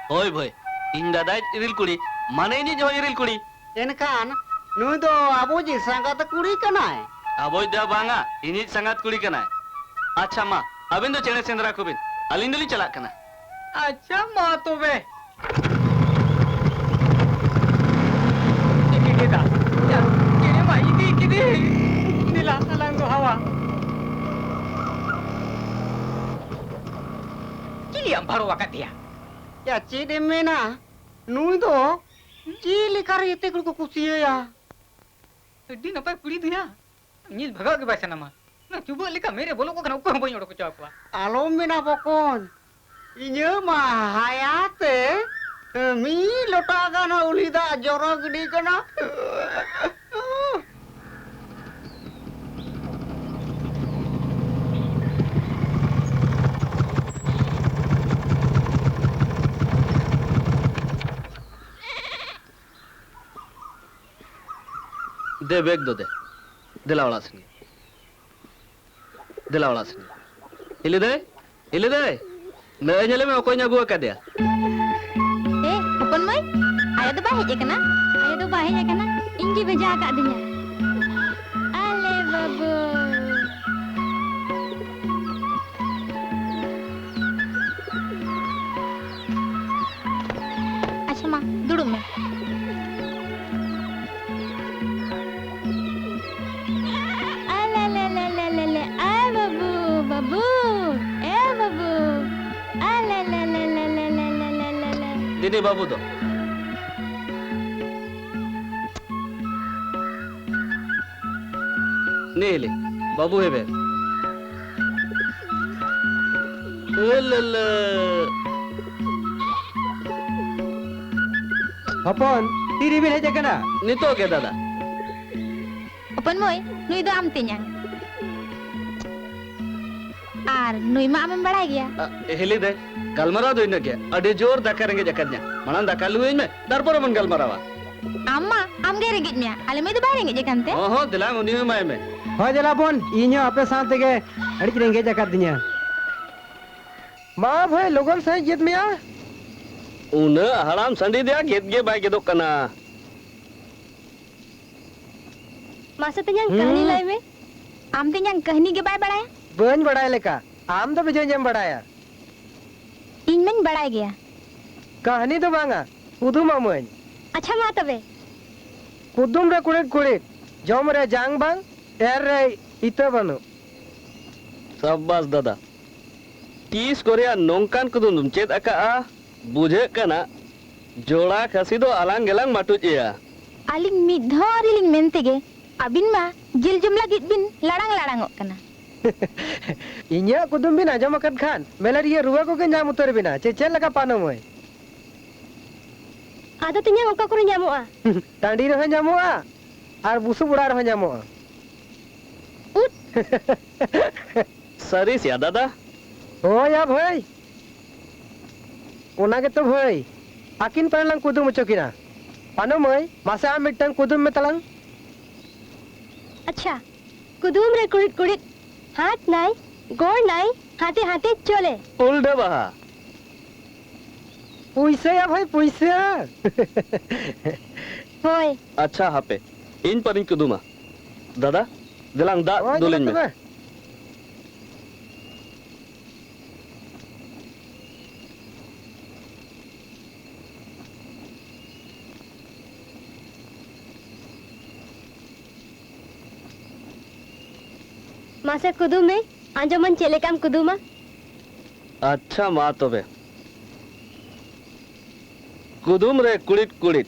ᱦᱳᱭ ᱵᱷᱟᱹᱭ, ᱤᱧ ᱫᱟᱫᱟᱭ ᱤᱨᱤᱞ ᱠᱩᱲᱤ, ᱢᱟᱱᱮ ᱤᱧᱤᱡ ᱦᱚᱸ ᱤᱨᱤᱞ ᱠᱩᱲᱤ᱾ ᱮᱱᱠᱷᱟᱱ ᱱᱩᱭ ᱫᱚ ᱟᱵᱚᱭᱤᱡ ᱥᱟᱸᱜᱟᱛ ᱠᱩᱲᱤ ᱠᱟᱱᱟᱭ? ᱟᱵᱚᱭᱤᱡ ᱫᱚ ᱵᱟᱝᱟ, ᱤᱧᱤᱡ ᱥᱟᱸᱜᱟᱛ ᱠᱩᱲᱤ ᱠᱟᱱᱟᱭ᱾ ᱟᱪᱪᱷᱟ ᱢᱟ, ᱟᱵᱮᱱ ᱫᱚ ᱪᱮᱬᱮ ᱥᱮᱸᱫᱽᱨᱟ ᱠᱚᱵᱤᱱ, ᱟᱹᱞᱤᱧ ᱫᱚᱞᱤᱧ ᱪᱟᱞᱟᱜ ᱠᱟᱱᱟ᱾ ᱟᱪᱪᱷᱟ ᱢᱟ ᱛᱚᱵᱮ᱾ ᱪᱤᱠᱟᱹ ᱠᱮᱫᱟ? ᱭᱟ, ᱪᱮᱬᱮ ᱢᱟ ᱤᱫᱤ ᱠᱮᱫᱮ᱾ ᱫᱮᱞᱟ, ᱟᱞᱟᱝ ᱫᱚ ᱦᱟᱣᱟ᱾ ᱪᱤᱞᱤᱭᱟᱢ ᱵᱷᱟᱲᱚ ᱟᱠᱟᱫᱮᱭᱟ? ᱭᱟ, ᱪᱮᱫ ᱮᱢ ᱢᱮᱱᱟ? ᱱᱩᱭ ᱫᱚ ᱪᱮᱫ ᱞᱮᱠᱟᱨᱮ ᱮᱛᱮ ᱠᱩᱲᱤ ᱠᱚ ᱠᱩᱥᱤᱭᱟᱭᱟ? ᱟᱹᱰᱤ ᱱᱟᱯᱟᱭ ᱠᱩᱲᱤ ᱫᱚᱭᱟ᱾ ᱧᱮᱞ ᱵᱷᱟᱜᱟᱣ ᱜᱮ ᱵᱟᱭ ᱥᱟᱱᱟᱢᱟ᱾ ᱚᱱᱟ ᱪᱩᱵᱟᱹᱜ ᱞᱮᱠᱟ ᱢᱮᱫ ᱨᱮ ᱵᱚᱞᱚ ᱠᱚᱜ ᱠᱟᱱᱟ, ᱚᱠᱚᱭ ᱦᱚᱸ ᱵᱟᱹᱧ ᱚᱰᱚᱠ ᱦᱚᱪᱚ ᱟᱠᱚᱣᱟ᱾ ᱟᱞᱚᱢ ᱢᱮᱱᱟ ᱵᱚᱠᱚᱧ, ᱤᱧᱟᱹᱜ ᱢᱟ ᱦᱟᱭᱟ ᱛᱮ ᱢᱤᱫ ᱞᱚᱴᱟ ᱜᱟᱱ ᱩᱞᱤ ᱫᱟᱜ ᱡᱚᱨᱚ ᱜᱤᱰᱤ ᱠᱟᱱᱟ᱾ ᱫᱮ ᱵᱮᱜᱽ ᱫᱚ ᱫᱮ᱾ ᱫᱮᱞᱟ ᱚᱲᱟᱜ ᱥᱮᱱ ᱜᱮ᱾ ᱫᱮᱞᱟ ᱚᱲᱟᱜ ᱥᱮᱱ ᱜᱮ᱾ ᱦᱤᱞᱤ ᱫᱟᱹᱭ, ᱦᱤᱞᱤ ᱫᱟᱹᱭ, ᱱᱟᱹᱭ ᱧᱮᱞᱮ ᱢᱮ, ᱚᱠᱚᱭᱤᱧ ᱟᱹᱜᱩ ᱟᱠᱟᱫᱮᱭᱟ᱾ ᱮ, ᱦᱚᱯᱚᱱ ᱢᱟᱹᱭ, ᱟᱭᱳ ᱫᱚ ᱵᱟᱭ ᱦᱮᱡ ᱟᱠᱟᱱᱟ? ᱟᱭᱳ ᱫᱚ ᱵᱟᱭ ᱦᱮᱡ ᱟᱠᱟᱱᱟ, ᱤᱧ ᱜᱮ ᱵᱷᱮᱡᱟ ᱟᱠᱟᱫᱤᱧᱟ᱾ ᱟᱞᱮ ᱵᱟᱹᱵᱩ᱾ ᱟᱪᱪᱷᱟ ᱢᱟ, ᱫᱩᱲᱩᱵ ᱢᱮ᱾ ᱟᱞᱮ ᱞᱮ ᱞᱮ ᱞᱮ ᱞᱮ ᱞᱮ, ᱟᱭ ᱵᱟᱹᱵᱩ, ᱵᱟᱹᱵᱩ, ᱮ ᱵᱟᱹᱵᱩ᱾ ᱟᱞᱮ ᱞᱮ ᱞᱮ ᱞᱮ ᱞᱮ ᱞᱮ ᱞᱮ ᱞᱮ ᱞᱮ᱾ ᱫᱤᱫᱤ ᱵᱟᱹᱵᱩ ᱫᱚ᱾ ᱱᱤᱞᱤ, ᱵᱟᱹᱵᱩ ᱦᱮᱵᱮ᱾ ᱮ ᱞᱮ ᱞᱮ᱾ ᱦᱚᱯᱚᱱ, ᱛᱤᱨᱮᱵᱤᱱ ᱦᱮᱡ ᱟᱠᱟᱱᱟ? ᱱᱤᱛᱚᱜ ᱜᱮ ᱫᱟᱫᱟ᱾ ᱦᱚᱯᱚᱱ ᱢᱟᱹᱭ, ᱱᱩᱭ ᱫᱚ ᱟᱢ ᱛᱮᱧᱟᱝ᱾ ᱟᱨ ᱱᱩᱭ ᱢᱟ ᱟᱢᱮᱢ ᱵᱟᱲᱟᱭ ᱜᱮᱭᱟ᱾ ᱟ, ᱦᱤᱞᱤ ᱫᱮ, ᱜᱟᱞᱢᱟᱨᱟᱣ ᱫᱚ ᱤᱱᱟᱹᱜ ᱜᱮ᱾ ᱟᱹᱰᱤ ᱡᱳᱨ ᱫᱟᱠᱟ ᱨᱮᱸᱜᱮᱡ ᱟᱠᱟᱫᱤᱧᱟ᱾ ᱢᱟᱲᱟᱝ ᱫᱟᱠᱟ ᱞᱩᱭᱟᱹᱧ ᱢᱮ, ᱛᱟᱨᱯᱚᱨᱮ ᱵᱚᱱ ᱜᱟᱞᱢᱟᱨᱟᱣᱟ᱾ ᱟᱢ ᱢᱟ ᱟᱢ ᱜᱮ ᱨᱮᱸᱜᱮᱡ ᱢᱮᱭᱟ, ᱟᱞᱮ ᱢᱟᱹᱭ ᱫᱚ ᱵᱟᱭ ᱨᱮᱸᱜᱮᱡ ᱟᱠᱟᱱ ᱛᱮ᱾ ᱦᱚᱸ, ᱦᱚᱸ, ᱫᱮᱞᱟ ᱩᱱᱤ ᱦᱚᱸ ᱮᱢᱟᱭ ᱢᱮ᱾ ᱦᱳᱭ, ᱫᱮᱞᱟ ᱵᱚᱱ, ᱤᱧ ᱦᱚᱸ ᱟᱯᱮ ᱥᱟᱶ ᱛᱮᱜᱮ ᱟᱹᱰᱤ ᱨᱮᱸᱜᱮᱡ ᱟᱠᱟᱫᱤᱧᱟ᱾ ᱢᱟ ᱵᱷᱟᱹᱭ, ᱞᱚᱜᱚᱱ ᱥᱟᱺᱦᱤᱡ ᱜᱮᱫ ᱢᱮᱭᱟ᱾ ᱩᱱᱟᱹᱜ ᱦᱟᱲᱟᱢ ᱥᱟᱺᱰᱤ ᱫᱮᱭᱟ ᱜᱮᱫ ᱜᱮ ᱵᱟᱭ ᱜᱮᱫᱚᱜ ᱠᱟᱱᱟ᱾ ᱢᱟᱥᱮ ᱛᱮᱧᱟᱝ, ᱦᱩᱸ᱾ ᱠᱟᱹᱦᱱᱤ ᱞᱟᱹᱭ ᱢᱮ᱾ ᱟᱢ ᱛᱮᱧᱟᱝ ᱠᱟᱹᱦᱱᱤ ᱜᱮ ᱵᱟᱭ ᱵᱟᱲᱟᱭᱟ? ᱵᱟᱹᱧ ᱵᱟᱲᱟᱭ ᱞᱮᱠᱟ, ᱟᱢ ᱫᱚ ᱵᱩᱡᱷᱟᱹᱣ ᱧᱟᱢ ᱵᱟᱲᱟᱭᱟ᱾ ᱤᱧ ᱢᱟᱧ ᱵᱟᱲᱟᱭ ᱜᱮᱭᱟ᱾ ᱠᱟᱹᱦᱱᱤ ᱫᱚ ᱵᱟᱝᱟ, ᱠᱩᱫᱩᱢ ᱟᱢᱟᱹᱧ᱾ ᱟᱪᱪᱷᱟ, ᱢᱟ ᱛᱚᱵᱮ᱾ ᱠᱩᱫᱩᱢ ᱨᱮ ᱠᱩᱲᱤᱫ ᱠᱩᱲᱤᱫ, ᱡᱚᱢ ᱨᱮ ᱡᱟᱝ ᱵᱟᱝ, ᱮᱨ ᱨᱮ ᱤᱛᱟᱹ ᱵᱟᱹᱱᱩᱜ᱾ ᱥᱟᱵᱟᱥ ᱫᱟᱫᱟ, ᱛᱤᱥ ᱠᱚᱨᱮᱭᱟ ᱱᱚᱝᱠᱟᱱ ᱠᱩᱫᱩᱢ ᱫᱚᱢ ᱪᱮᱫ ᱟᱠᱟᱜᱼᱟ? ᱵᱩᱡᱷᱟᱹᱜ ᱠᱟᱱᱟ, ᱡᱚᱲᱟ ᱠᱷᱟᱹᱥᱤ ᱫᱚ ᱟᱞᱟᱝ ᱜᱮᱞᱟᱝ ᱢᱟᱴᱩᱡ ᱮᱭᱟ᱾ ᱟᱹᱞᱤᱧ ᱢᱤᱫ ᱫᱷᱟᱣ ᱟᱹᱣᱨᱤ ᱞᱤᱧ ᱢᱮᱱ ᱛᱮᱜᱮ, ᱟᱹᱵᱤᱱ ᱢᱟ ᱡᱤᱞ ᱡᱚᱢ ᱞᱟᱹᱜᱤᱫ ᱵᱤᱱ ᱞᱟᱲᱟᱝ ᱞᱟᱲᱟᱝᱚᱜ ᱠᱟᱱᱟ᱾ ᱤᱧᱟᱹᱜ ᱠᱩᱫᱩᱢ ᱵᱤᱱ ᱟᱸᱡᱚᱢ ᱟᱠᱟᱫ ᱠᱷᱟᱱ, ᱢᱮᱞᱮᱨᱤᱭᱟᱹ ᱨᱩᱣᱟᱹ ᱠᱚᱜᱮ ᱧᱟᱢ ᱩᱛᱟᱹᱨ ᱵᱤᱱᱟ᱾ ᱪᱮ ᱪᱮᱫ ᱞᱮᱠᱟ ᱯᱟᱱᱚ ᱢᱟᱹᱭ? ᱟᱫᱚ ᱛᱮᱧᱟᱝ ᱚᱠᱟ ᱠᱚᱨᱮ ᱧᱟᱢᱚᱜᱼᱟ? ᱴᱟᱺᱰᱤ ᱨᱮᱦᱚᱸ ᱧᱟᱢᱚᱜᱼᱟ, ᱟᱨ ᱵᱩᱥᱩᱵ ᱚᱲᱟᱜ ᱨᱮᱦᱚᱸ ᱧᱟᱢᱚᱜᱼᱟ᱾ ᱩᱫ᱾ ᱥᱟᱹᱨᱤ ᱥᱮᱭᱟ ᱫᱟᱫᱟ? ᱦᱳᱭ ᱭᱟ ᱵᱷᱟᱹᱭ, ᱚᱱᱟ ᱜᱮᱛᱚ ᱵᱷᱟᱹᱭ, ᱟᱹᱠᱤᱱ ᱯᱟᱞᱮ ᱞᱟᱝ ᱠᱩᱫᱩᱢ ᱦᱚᱪᱚ ᱠᱤᱱᱟ᱾ ᱯᱟᱱᱚ ᱢᱟᱹᱭ, ᱢᱟᱥᱮ ᱟᱢ ᱢᱤᱫᱴᱟᱝ ᱠᱩᱫᱩᱢ ᱢᱮ ᱛᱟᱞᱟᱝ᱾ ᱟᱪᱪᱷᱟ, ᱠᱩᱫᱩᱢ ᱨᱮ ᱠᱩᱲᱤᱫ ᱠᱩᱲᱤᱫ, ᱦᱟᱴ ᱱᱟᱭ, ᱜᱚᱲ ᱱᱟᱭ, ᱦᱟᱛᱮ ᱦᱟᱛᱮ ᱪᱚᱞᱮ᱾ ᱩᱞᱰᱟᱹ ᱵᱟᱦᱟ᱾ ᱯᱩᱭᱥᱟᱹᱭᱟ ᱵᱷᱟᱭ, ᱯᱩᱭᱥᱟᱹ᱾ ᱦᱳᱭ᱾ ᱟᱪᱪᱷᱟ, ᱦᱟᱯᱮ, ᱤᱧ ᱯᱟᱨᱤᱧ ᱠᱩᱫᱩᱢᱟ᱾ ᱫᱟᱫᱟ, ᱫᱮᱞᱟᱝ ᱫᱟᱜ ᱦᱳᱭ, ᱫᱩᱞᱟᱹᱧ ᱫᱟᱫᱟ, ᱢᱮ᱾ ᱛᱚᱵᱮ᱾ ᱢᱟᱥᱮ ᱠᱩᱫᱩᱢ ᱢᱮ, ᱟᱸᱡᱚᱢᱟᱹᱧ ᱪᱮᱫ ᱞᱮᱠᱟᱢ ᱠᱩᱫᱩᱢᱟ᱾ ᱟᱪᱪᱷᱟ, ᱢᱟ ᱛᱚᱵᱮ᱾ ᱠᱩᱫᱩᱢ ᱨᱮ ᱠᱩᱲᱤᱫ ᱠᱩᱲᱤᱫ,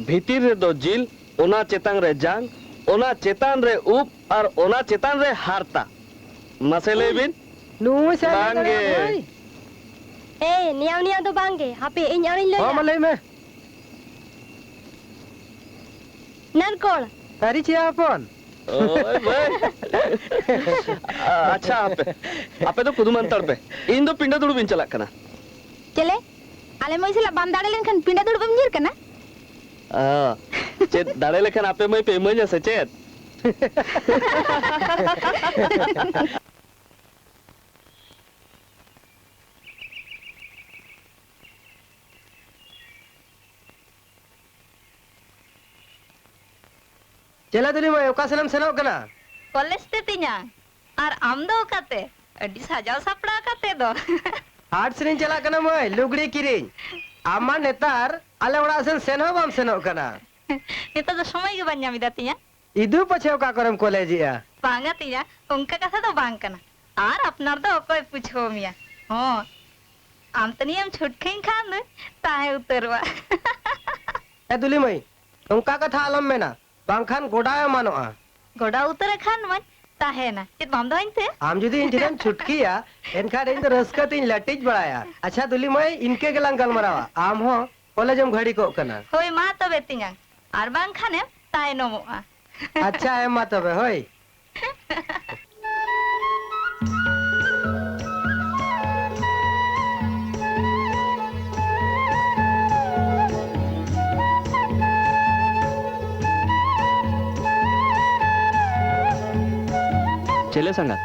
ᱵᱷᱤᱛᱤᱨ ᱨᱮᱫᱚ ᱡᱤᱞ, ᱚᱱᱟ ᱪᱮᱛᱟᱱ ᱨᱮ ᱡᱟᱝ, ᱚᱱᱟ ᱪᱮᱛᱟᱱ ᱨᱮ ᱩᱵ, ᱟᱨ ᱚᱱᱟ ᱪᱮᱛᱟᱱ ᱨᱮ ᱦᱟᱨᱛᱟ᱾ ᱢᱟᱥᱮ ᱞᱟᱹᱭ ᱵᱤᱱ᱾ ᱱᱩᱭ ᱥᱮ ᱵᱟᱝᱜᱮ᱾ ᱮᱭ, ᱱᱤᱭᱟᱣ ᱱᱤᱭᱟᱣ ᱫᱚ ᱵᱟᱝᱜᱮ᱾ ᱦᱟᱯᱮ, ᱤᱧ ᱟᱨᱤᱧ ᱞᱟᱹᱭᱟ᱾ ᱦᱚᱸ, ᱢᱟ ᱞᱟᱹᱭ ᱢᱮ᱾ ᱱᱟᱨᱠᱚᱲ᱾ ᱥᱟᱹᱨᱤ ᱪᱮᱭᱟ ᱦᱚᱯᱚᱱ? ᱳᱭ ᱵᱷᱟᱹᱭ᱾ ᱟ-, ᱟᱪᱪᱷᱟ, ᱟᱯᱮ, ᱟᱯᱮ ᱫᱚ ᱠᱩᱫᱩᱢ ᱦᱟᱱᱛᱟᱲ ᱯᱮ᱾ ᱤᱧ ᱫᱚ ᱯᱤᱸᱰᱟᱹ ᱫᱩᱲᱩᱵ ᱤᱧ ᱪᱟᱞᱟᱜ ᱠᱟᱱᱟ᱾ ᱪᱮᱞᱮ? ᱟᱞᱮ ᱢᱟᱹᱭ ᱥᱟᱞᱟᱜ ᱵᱟᱢ ᱫᱟᱲᱮ ᱞᱮᱱᱠᱷᱟᱱ ᱯᱤᱸᱰᱟᱹ ᱫᱩᱲᱩᱵ ᱮᱢ ᱧᱤᱨ ᱠᱟᱱᱟ? ᱟ, ᱪᱮᱫ ᱫᱟᱲᱮ ᱞᱮᱠᱷᱟᱱ ᱟᱯᱮ ᱢᱟᱹᱭ ᱯᱮ ᱤᱢᱟᱹᱧᱟ ᱥᱮ ᱪᱮᱫ? ᱪᱮᱞᱮ ᱫᱩᱞᱤ ᱢᱟᱹᱭ, ᱚᱠᱟ ᱥᱮᱱ ᱮᱢ ᱥᱮᱱᱚᱜ ᱠᱟᱱᱟ? ᱠᱚᱞᱮᱡᱽ ᱛᱮ ᱛᱤᱧᱟᱝ᱾ ᱟᱨ ᱟᱢ ᱫᱚ ᱚᱠᱟᱛᱮ? ᱟᱹᱰᱤ ᱥᱟᱡᱟᱣ ᱥᱟᱯᱲᱟᱣ ᱠᱟᱛᱮ ᱫᱚ᱾ ᱦᱟᱴ ᱥᱮᱱᱤᱧ ᱪᱟᱞᱟᱜ ᱠᱟᱱᱟ ᱢᱟᱹᱭ, ᱞᱩᱜᱽᱲᱤ ᱠᱤᱨᱤᱧ᱾ ᱟᱢ ᱢᱟ ᱱᱮᱛᱟᱨ ᱟᱞᱮ ᱚᱲᱟᱜ ᱥᱮᱱ ᱥᱮᱱ ᱦᱚᱸ ᱵᱟᱢ ᱥᱮᱱᱚᱜ ᱠᱟᱱᱟ᱾ ᱱᱮᱛᱟᱨ ᱫᱚ ᱥᱚᱢᱚᱭ ᱜᱮ ᱵᱟᱹᱧ ᱧᱟᱢ ᱮᱫᱟ ᱛᱤᱧᱟ᱾ ᱤᱫᱩ ᱯᱟᱪᱷᱮ ᱚᱠᱟ ᱠᱚᱨᱮᱢ ᱠᱚᱞᱮᱡᱮᱜᱼᱟ? ᱵᱟᱝᱟ ᱛᱤᱧᱟ, ᱚᱱᱠᱟ ᱠᱟᱛᱷᱟ ᱫᱚ ᱵᱟᱝ ᱠᱟᱱᱟ᱾ ᱟᱨ ᱟᱯᱱᱟᱨ ᱫᱚ ᱚᱠᱚᱭ ᱵᱩᱡᱷᱟᱹᱣ ᱢᱮᱭᱟ? ᱦᱚᱸ, ᱟᱢ ᱛᱟᱹᱱᱤᱡ ᱮᱢ ᱪᱷᱩᱴᱠᱟᱹᱧ ᱠᱷᱟᱱ ᱫᱚ ᱛᱟᱦᱮᱸ ᱩᱛᱟᱹᱨᱚᱜᱼᱟ᱾ ᱮ ᱫᱩᱞᱤ ᱢᱟᱹᱭ, ᱚᱱᱠᱟ ᱠᱟᱛᱷᱟ ᱟᱞᱚᱢ ᱢᱮᱱᱟ, ᱵᱟᱝᱠᱷᱟᱱ ᱜᱚᱰᱟ ᱮᱢᱟᱱᱚᱜᱼᱟ᱾ ᱜᱚᱰᱟ ᱩᱛᱟᱹᱨ ᱠᱷᱟᱱ ᱢᱟᱧ ᱛᱟᱦᱮᱱᱟ, ᱪᱮᱫ ᱵᱟᱢ ᱫᱚᱦᱚᱧ ᱛᱮ? ᱟᱢ ᱡᱩᱫᱤ ᱤᱧ ᱴᱷᱮᱱᱮᱢ ᱪᱷᱩᱴᱠᱤᱭᱟ, ᱮᱱᱠᱷᱟᱱ ᱤᱧ ᱫᱚ ᱨᱟᱹᱥᱠᱟᱹ ᱛᱤᱧ ᱞᱟᱹᱴᱤᱡ ᱵᱟᱲᱟᱭᱟ᱾ ᱟᱪᱪᱷᱟ ᱫᱩᱞᱤ ᱢᱟᱹᱭ, ᱤᱱᱠᱟᱹ ᱜᱮᱞᱟᱝ ᱜᱟᱞᱢᱟᱨᱟᱣᱟ᱾ ᱟᱢ ᱦᱚᱸ ᱠᱚᱞᱮᱡᱽ ᱮᱢ ᱜᱷᱟᱹᱲᱤᱠᱚᱜ ᱠᱟᱱᱟ᱾ ᱦᱳᱭ, ᱢᱟ ᱛᱚᱵᱮ ᱛᱮᱧᱟᱝ, ᱟᱨ ᱵᱟᱝᱠᱷᱟᱱᱮᱢ ᱛᱟᱭᱱᱚᱢᱚᱜᱼᱟ᱾ ᱟᱪᱪᱷᱟ, ᱦᱮᱸ ᱢᱟ ᱛᱚᱵᱮ, ᱦᱳᱭ᱾ ᱪᱮᱞᱮ ᱥᱟᱸᱜᱟᱛ?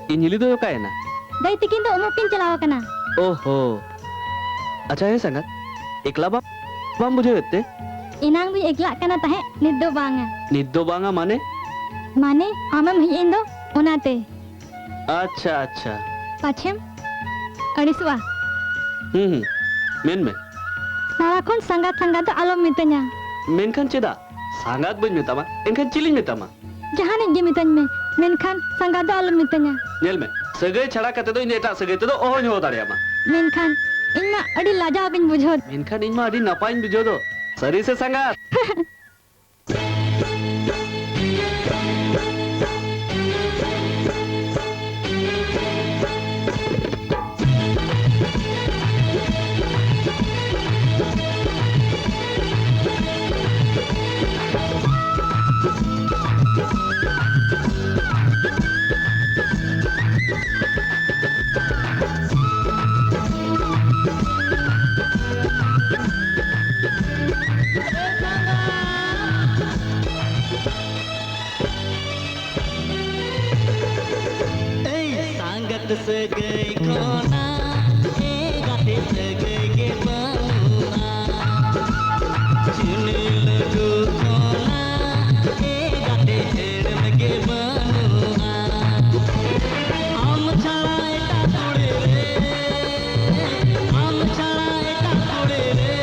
ᱤᱧ ᱦᱤᱞᱤ ᱫᱚᱭ ᱚᱠᱟᱭᱮᱱᱟ? ᱫᱟᱹᱭ ᱛᱤᱠᱤᱱ ᱫᱚ ᱩᱢᱩᱜ ᱠᱤᱱ ᱪᱟᱞᱟᱣ ᱟᱠᱟᱱᱟ᱾ ᱳᱦᱳ᱾ ᱟᱪᱪᱷᱟ, ᱦᱮᱸ ᱥᱟᱸᱜᱟᱛ, ᱮᱠᱞᱟ ᱵᱟᱢ, ᱵᱟᱢ ᱵᱩᱡᱷᱟᱹᱣᱮᱫ ᱛᱮ? ᱮᱱᱟᱝ ᱫᱩᱧ ᱮᱠᱞᱟᱜ ᱠᱟᱱᱟ ᱛᱟᱦᱮᱸᱫ, ᱱᱤᱛ ᱫᱚ ᱵᱟᱝᱟ᱾ ᱱᱤᱛ ᱫᱚ ᱵᱟᱝᱟ ᱢᱟᱱᱮ? ᱢᱟᱱᱮ, ᱟᱢᱮᱢ ᱦᱮᱡ ᱮᱱ ᱫᱚ, ᱚᱱᱟᱛᱮ᱾ ᱟᱪᱪᱷᱟ, ᱟᱪᱪᱷᱟ᱾ ᱯᱟᱪᱷᱮᱢ ᱟᱹᱲᱤᱥᱚᱜᱼᱟ᱾ ᱦᱩᱸ, ᱦᱩᱸ᱾ ᱢᱮᱱ ᱢᱮ᱾ ᱥᱟᱨᱟ ᱠᱷᱚᱱ ᱥᱟᱸᱜᱟᱛ ᱥᱟᱸᱜᱟᱛ ᱫᱚ ᱟᱞᱚᱢ ᱢᱤᱛᱟᱹᱧᱟ᱾ ᱢᱮᱱᱠᱷᱟᱱ ᱪᱮᱫᱟᱜ? ᱥᱟᱸᱜᱟᱛ ᱵᱟᱹᱧ ᱢᱮᱛᱟᱢᱟ, ᱮᱱᱠᱷᱟᱱ ᱪᱤᱞᱤᱧ ᱢᱮᱛᱟᱢᱟ? ᱡᱟᱦᱟᱱᱤᱡ ᱜᱮ ᱢᱤᱛᱟᱹᱧ ᱢᱮ, ᱢᱮᱱᱠᱷᱟᱱ ᱥᱟᱸᱜᱟᱛ ᱫᱚ ᱟᱞᱚᱢ ᱢᱤᱛᱟᱹᱧᱟ᱾ ᱧᱮᱞ ᱢᱮ, ᱥᱟᱹᱜᱟᱹᱭ ᱪᱷᱟᱲᱟ ᱠᱟᱛᱮ ᱫᱚ ᱤᱧ ᱫᱚ ᱮᱴᱟᱜ ᱥᱟᱹᱜᱟᱹᱭ ᱛᱮᱫᱚ ᱚᱦᱚᱧ ᱦᱚᱦᱚ ᱫᱟᱲᱮᱭᱟᱢᱟ᱾ ᱢᱮᱱᱠᱷᱟᱱ ᱤᱧ ᱢᱟ ᱟᱹᱰᱤ ᱞᱟᱡᱟᱣ ᱜᱤᱧ ᱵᱩᱡᱷᱟᱹᱣ᱾ ᱢᱮᱱᱠᱷᱟᱱ ᱤᱧ ᱢᱟ ᱟᱹᱰᱤ ᱱᱟᱯᱟᱭᱤᱧ ᱵᱩᱡᱷᱟᱹᱣ ᱫᱚ᱾ ᱥᱟᱹᱨᱤ ᱥᱮ ᱥᱟᱸᱜᱟᱛ? ᱮᱭ ᱥᱟᱸᱜᱟᱛ ᱥᱟᱹᱜᱟᱹᱭ ᱠᱷᱚᱱᱟᱜ, ᱮ ᱜᱟᱛᱮ ᱥᱟᱹᱜᱟᱹᱭ ᱜᱮ ᱵᱟᱹᱱᱩᱜᱼᱟ᱾ ᱪᱩᱱᱤ ᱞᱟᱹᱰᱩ ᱠᱷᱚᱱᱟᱜ, ᱮ ᱜᱟᱛᱮ ᱦᱮᱲᱮᱢ ᱜᱮ ᱵᱟᱹᱱᱩᱜᱼᱟ᱾ ᱟᱢ ᱪᱷᱟᱲᱟ ᱮᱴᱟᱜ ᱠᱩᱲᱤ ᱨᱮ, ᱟᱢ ᱪᱷᱟᱲᱟ ᱮᱴᱟᱜ ᱠᱩᱲᱤ ᱨᱮ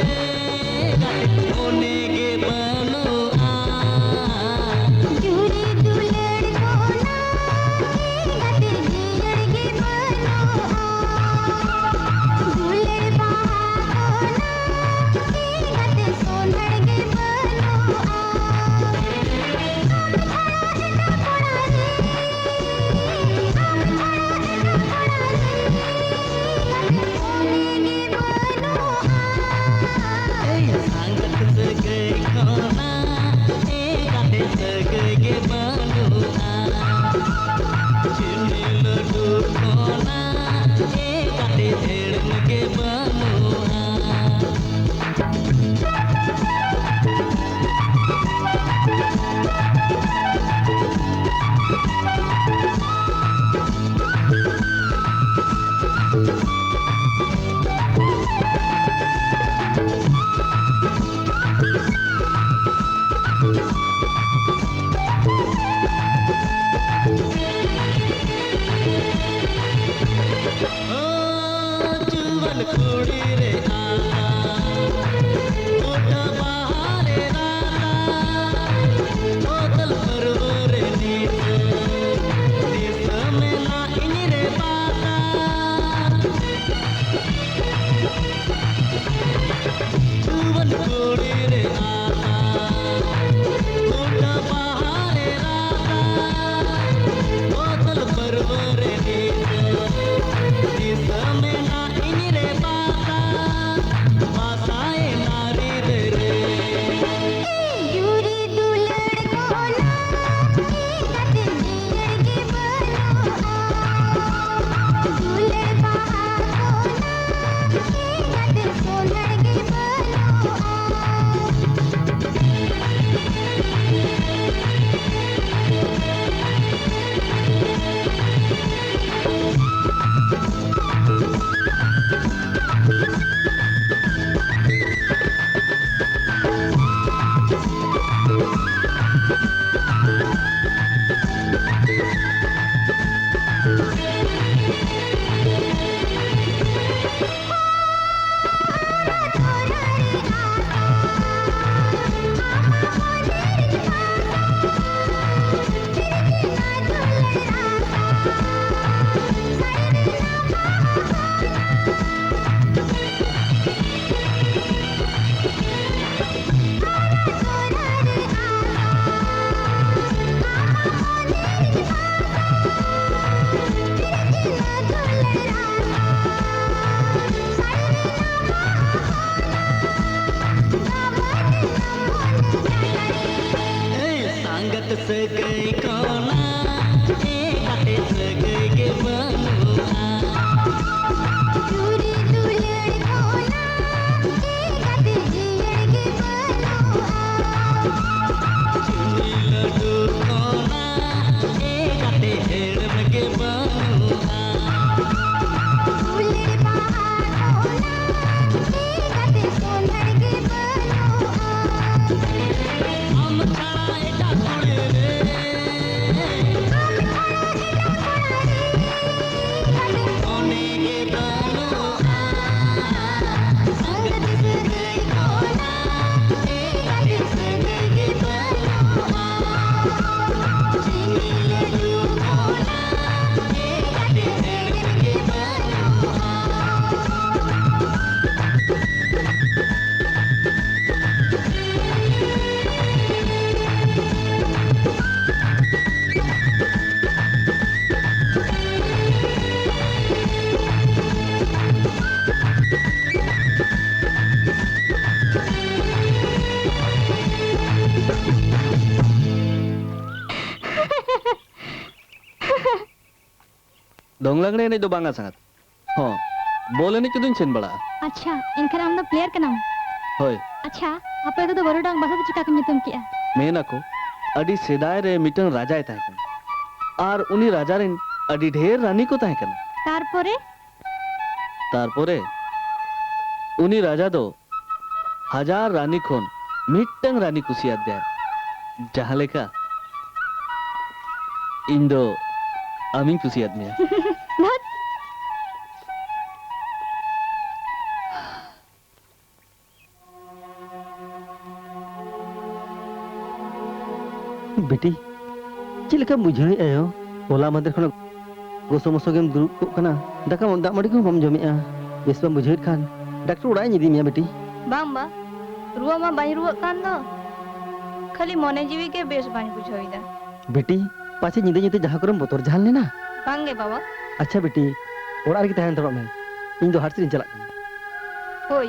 ᱜᱟᱛᱮ ᱢᱚᱱᱮ ᱜᱮ ᱵᱟᱹᱱᱩᱜᱼᱟ᱾ ᱡᱩᱨᱤ ᱫᱩᱞᱟᱹᱲ ᱠᱷᱚᱱᱟᱜ ᱜᱟᱛᱮ ᱡᱤᱭᱟᱹᱲ ᱜᱮ ᱵᱟᱹᱱᱩᱜᱼᱟ᱾ ᱠᱩᱲᱤ ᱨᱮ ᱟᱥᱟ, ᱯᱷᱩᱴᱟᱹ ᱵᱟᱦᱟ ᱨᱮ ᱨᱟᱥᱟ, ᱵᱚᱫᱚᱞ ᱯᱟᱹᱨᱣᱟᱹ ᱨᱮ ᱱᱤᱥᱟᱹ, ᱫᱤᱥᱟᱹ ᱢᱮᱱᱟᱜ ᱤᱧ ᱨᱮ ᱵᱟᱥᱟ, ᱵᱟᱥᱟᱭᱮᱱᱟ ᱨᱤᱨᱟᱹ ᱨᱮ᱾ ᱡᱩᱨᱤ ᱫᱩᱞᱟᱹᱲ ᱠᱚᱱᱟ, ᱮᱸᱜᱟᱛ ᱡᱤᱭᱟᱹᱲ ᱜᱮ ᱵᱟᱹᱱᱩᱜᱼᱟ᱾ ᱫᱩᱞᱟᱹᱲ ᱵᱟᱦᱟ ᱠᱚᱱᱟ, ᱮᱸᱜᱟᱛ ᱥᱚᱸᱫᱷᱟᱲ ᱜᱮ ᱵᱟᱹᱱᱩᱜᱼᱟ᱾ ᱥᱟᱹᱜᱟᱹᱭ ᱠᱷᱚᱱᱟᱜ ᱮ ᱜᱟᱛᱮ ᱥᱟᱹᱜᱟᱹᱭ ᱜᱮ ᱵᱟᱹᱱᱩᱜᱼᱟ᱾ ᱪᱩᱨᱤ ᱫᱩᱞᱟᱹᱲ ᱠᱷᱚᱱᱟᱜ ᱮ ᱜᱟᱛᱮ ᱡᱤᱭᱟᱹᱲ ᱜᱮ ᱵᱟᱹᱱᱩᱜᱼᱟ᱾ ᱪᱤᱱᱤ ᱞᱟᱹᱰᱩ ᱠᱷᱚᱱᱟᱜ ᱮ ᱜᱟᱛᱮ ᱦᱮᱲᱮᱢ ᱜᱮ ᱵᱟᱹᱱᱩᱜᱼᱟ᱾ ᱫᱩᱞᱟᱹᱲ ᱵᱟᱦᱟ ᱠᱷᱚᱱᱟᱜ ᱮ ᱜᱟᱛᱮ ᱥᱚᱸᱫᱷᱟᱲ ᱜᱮ ᱵᱟᱹᱱᱩᱜᱼᱟ᱾ ᱟᱢ ᱪᱷᱟᱲᱟ ᱮᱴᱟᱜ ᱠᱩᱲᱤ ᱨᱮ, ᱟᱢ ᱪᱷᱟᱲᱟ ᱮᱴᱟᱜ ᱠᱚᱲᱟ ᱨᱮ, ᱢᱚᱱᱮ ᱜᱮ ᱵᱟᱹᱱᱩᱜᱼᱟ᱾ ᱥᱟᱹᱜᱟᱹᱭ ᱠᱷᱚᱱᱟᱜ ᱮᱴᱟᱜ ᱥᱟᱹᱜᱟᱹᱭ ᱜᱮ ᱵᱟᱹᱱᱩᱜᱼᱟ᱾ ᱪᱤᱱᱤ ᱞᱟᱹᱰᱩ ᱠᱷᱚᱱᱟᱜ ᱮᱴᱟᱜ ᱦᱮᱲᱮᱢ ᱜᱮ ᱵᱟᱹᱱᱩᱜᱼᱟ᱾ ᱫᱚᱝ ᱞᱟᱜᱽᱬᱮ ᱮᱱᱮᱡ ᱫᱚ ᱵᱟᱝᱟ ᱥᱟᱸᱜᱟᱛ᱾ ᱦᱚᱸ, ᱵᱚᱞ ᱮᱱᱮᱡ ᱠᱚᱫᱚᱧ ᱥᱮᱱ ᱵᱟᱲᱟᱜᱼᱟ᱾ ᱟᱪᱪᱷᱟ, ᱮᱱᱠᱷᱟᱱ ᱟᱢ ᱫᱚ ᱯᱞᱮᱭᱟᱨ ᱠᱟᱱᱟᱢ? ᱦᱳᱭ᱾ ᱟᱪᱪᱷᱟ, ᱟᱯᱮ ᱫᱚ ᱵᱟᱹᱨᱩᱰᱟᱝ ᱵᱟᱥᱟ ᱫᱚ ᱪᱤᱠᱟ ᱠᱚ ᱧᱩᱛᱩᱢ ᱠᱮᱜᱼᱟ? ᱢᱮᱱ ᱟᱠᱚ, ᱟᱹᱰᱤ ᱥᱮᱫᱟᱭ ᱨᱮ ᱢᱤᱫᱴᱟᱝ ᱨᱟᱡᱟᱭ ᱛᱟᱦᱮᱸ ᱠᱟᱱᱟ᱾ ᱟᱨ ᱩᱱᱤ ᱨᱟᱡᱟ ᱨᱮᱱ ᱟᱹᱰᱤ ᱰᱷᱮᱨ ᱨᱟᱹᱱᱤ ᱠᱚ ᱛᱟᱦᱮᱸ ᱠᱟᱱᱟ᱾ ᱛᱟᱨᱯᱚᱨᱮ? ᱛᱟᱨᱯᱚᱨᱮ ᱩᱱᱤ ᱨᱟᱡᱟ ᱫᱚ ᱦᱟᱡᱟᱨ ᱨᱟᱹᱱᱤ ᱠᱷᱚᱱ ᱢᱤᱫᱴᱟᱝ ᱨᱟᱹᱱᱤ ᱠᱩᱥᱤᱭᱟᱫ ᱫᱮᱭᱟᱭ᱾ ᱡᱟᱦᱟᱸ ᱞᱮᱠᱟ ᱤᱧ ᱫᱚ ᱟᱢᱤᱧ ᱠᱩᱥᱤᱭᱟᱫ ᱢᱮᱭᱟ᱾ ᱫᱷᱟᱹᱴ᱾ ᱵᱤᱴᱤ, ᱪᱮᱫ ᱞᱮᱠᱟᱢ ᱵᱩᱡᱷᱟᱹᱣᱮᱫᱼᱟ ᱭᱳ? ᱦᱚᱞᱟ ᱢᱟᱫᱷᱮᱨ ᱠᱷᱚᱱᱟᱜ ᱜᱚᱥᱚ ᱢᱚᱥᱚ ᱜᱮᱢ ᱫᱩᱲᱩᱵ ᱠᱚᱜ ᱠᱟᱱᱟ, ᱫᱟᱠᱟ ᱢᱟ, ᱫᱟᱜ ᱢᱟᱹᱰᱤ ᱠᱚᱦᱚᱸ ᱵᱟᱢ ᱡᱚᱢᱮᱫᱼᱟ᱾ ᱵᱮᱥ ᱵᱟᱢ ᱵᱩᱡᱷᱟᱹᱣᱮᱫ ᱠᱷᱟᱱ ᱰᱟᱠᱛᱟᱨ ᱚᱲᱟᱜ ᱤᱧ ᱤᱫᱤ ᱢᱮᱭᱟ ᱵᱤᱴᱤ᱾ ᱵᱟᱝ ᱵᱟ, ᱨᱩᱣᱟᱹ ᱢᱟ ᱵᱟᱹᱧ ᱨᱩᱣᱟᱹᱜ ᱠᱟᱱ ᱫᱚ, ᱠᱷᱟᱹᱞᱤ ᱢᱚᱱᱮ ᱡᱤᱣᱤ ᱜᱮ ᱵᱮᱥ ᱵᱟᱹᱧ ᱵᱩᱡᱷᱟᱹᱣ ᱮᱫᱟ᱾ ᱵᱤᱴᱤ, ᱯᱟᱪᱮ ᱧᱤᱫᱟᱹ ᱧᱩᱛᱮ ᱡᱟᱦᱟᱸ ᱠᱚᱨᱮᱢ ᱵᱚᱛᱚᱨ ᱡᱟᱦᱟᱱ ᱞᱮᱱᱟ? ᱵᱟᱝ ᱜᱮ ᱵᱟᱵᱟ᱾ ᱟᱪᱪᱷᱟ ᱵᱤᱴᱤ, ᱚᱲᱟᱜ ᱨᱮᱜᱮ ᱛᱟᱦᱮᱸ ᱦᱟᱛᱟᱲᱚᱜ ᱢᱮ, ᱤᱧ ᱫᱚ ᱦᱟᱴ ᱥᱮᱫ ᱤᱧ ᱪᱟᱞᱟᱜ ᱠᱟᱱᱟ᱾ ᱦᱳᱭ᱾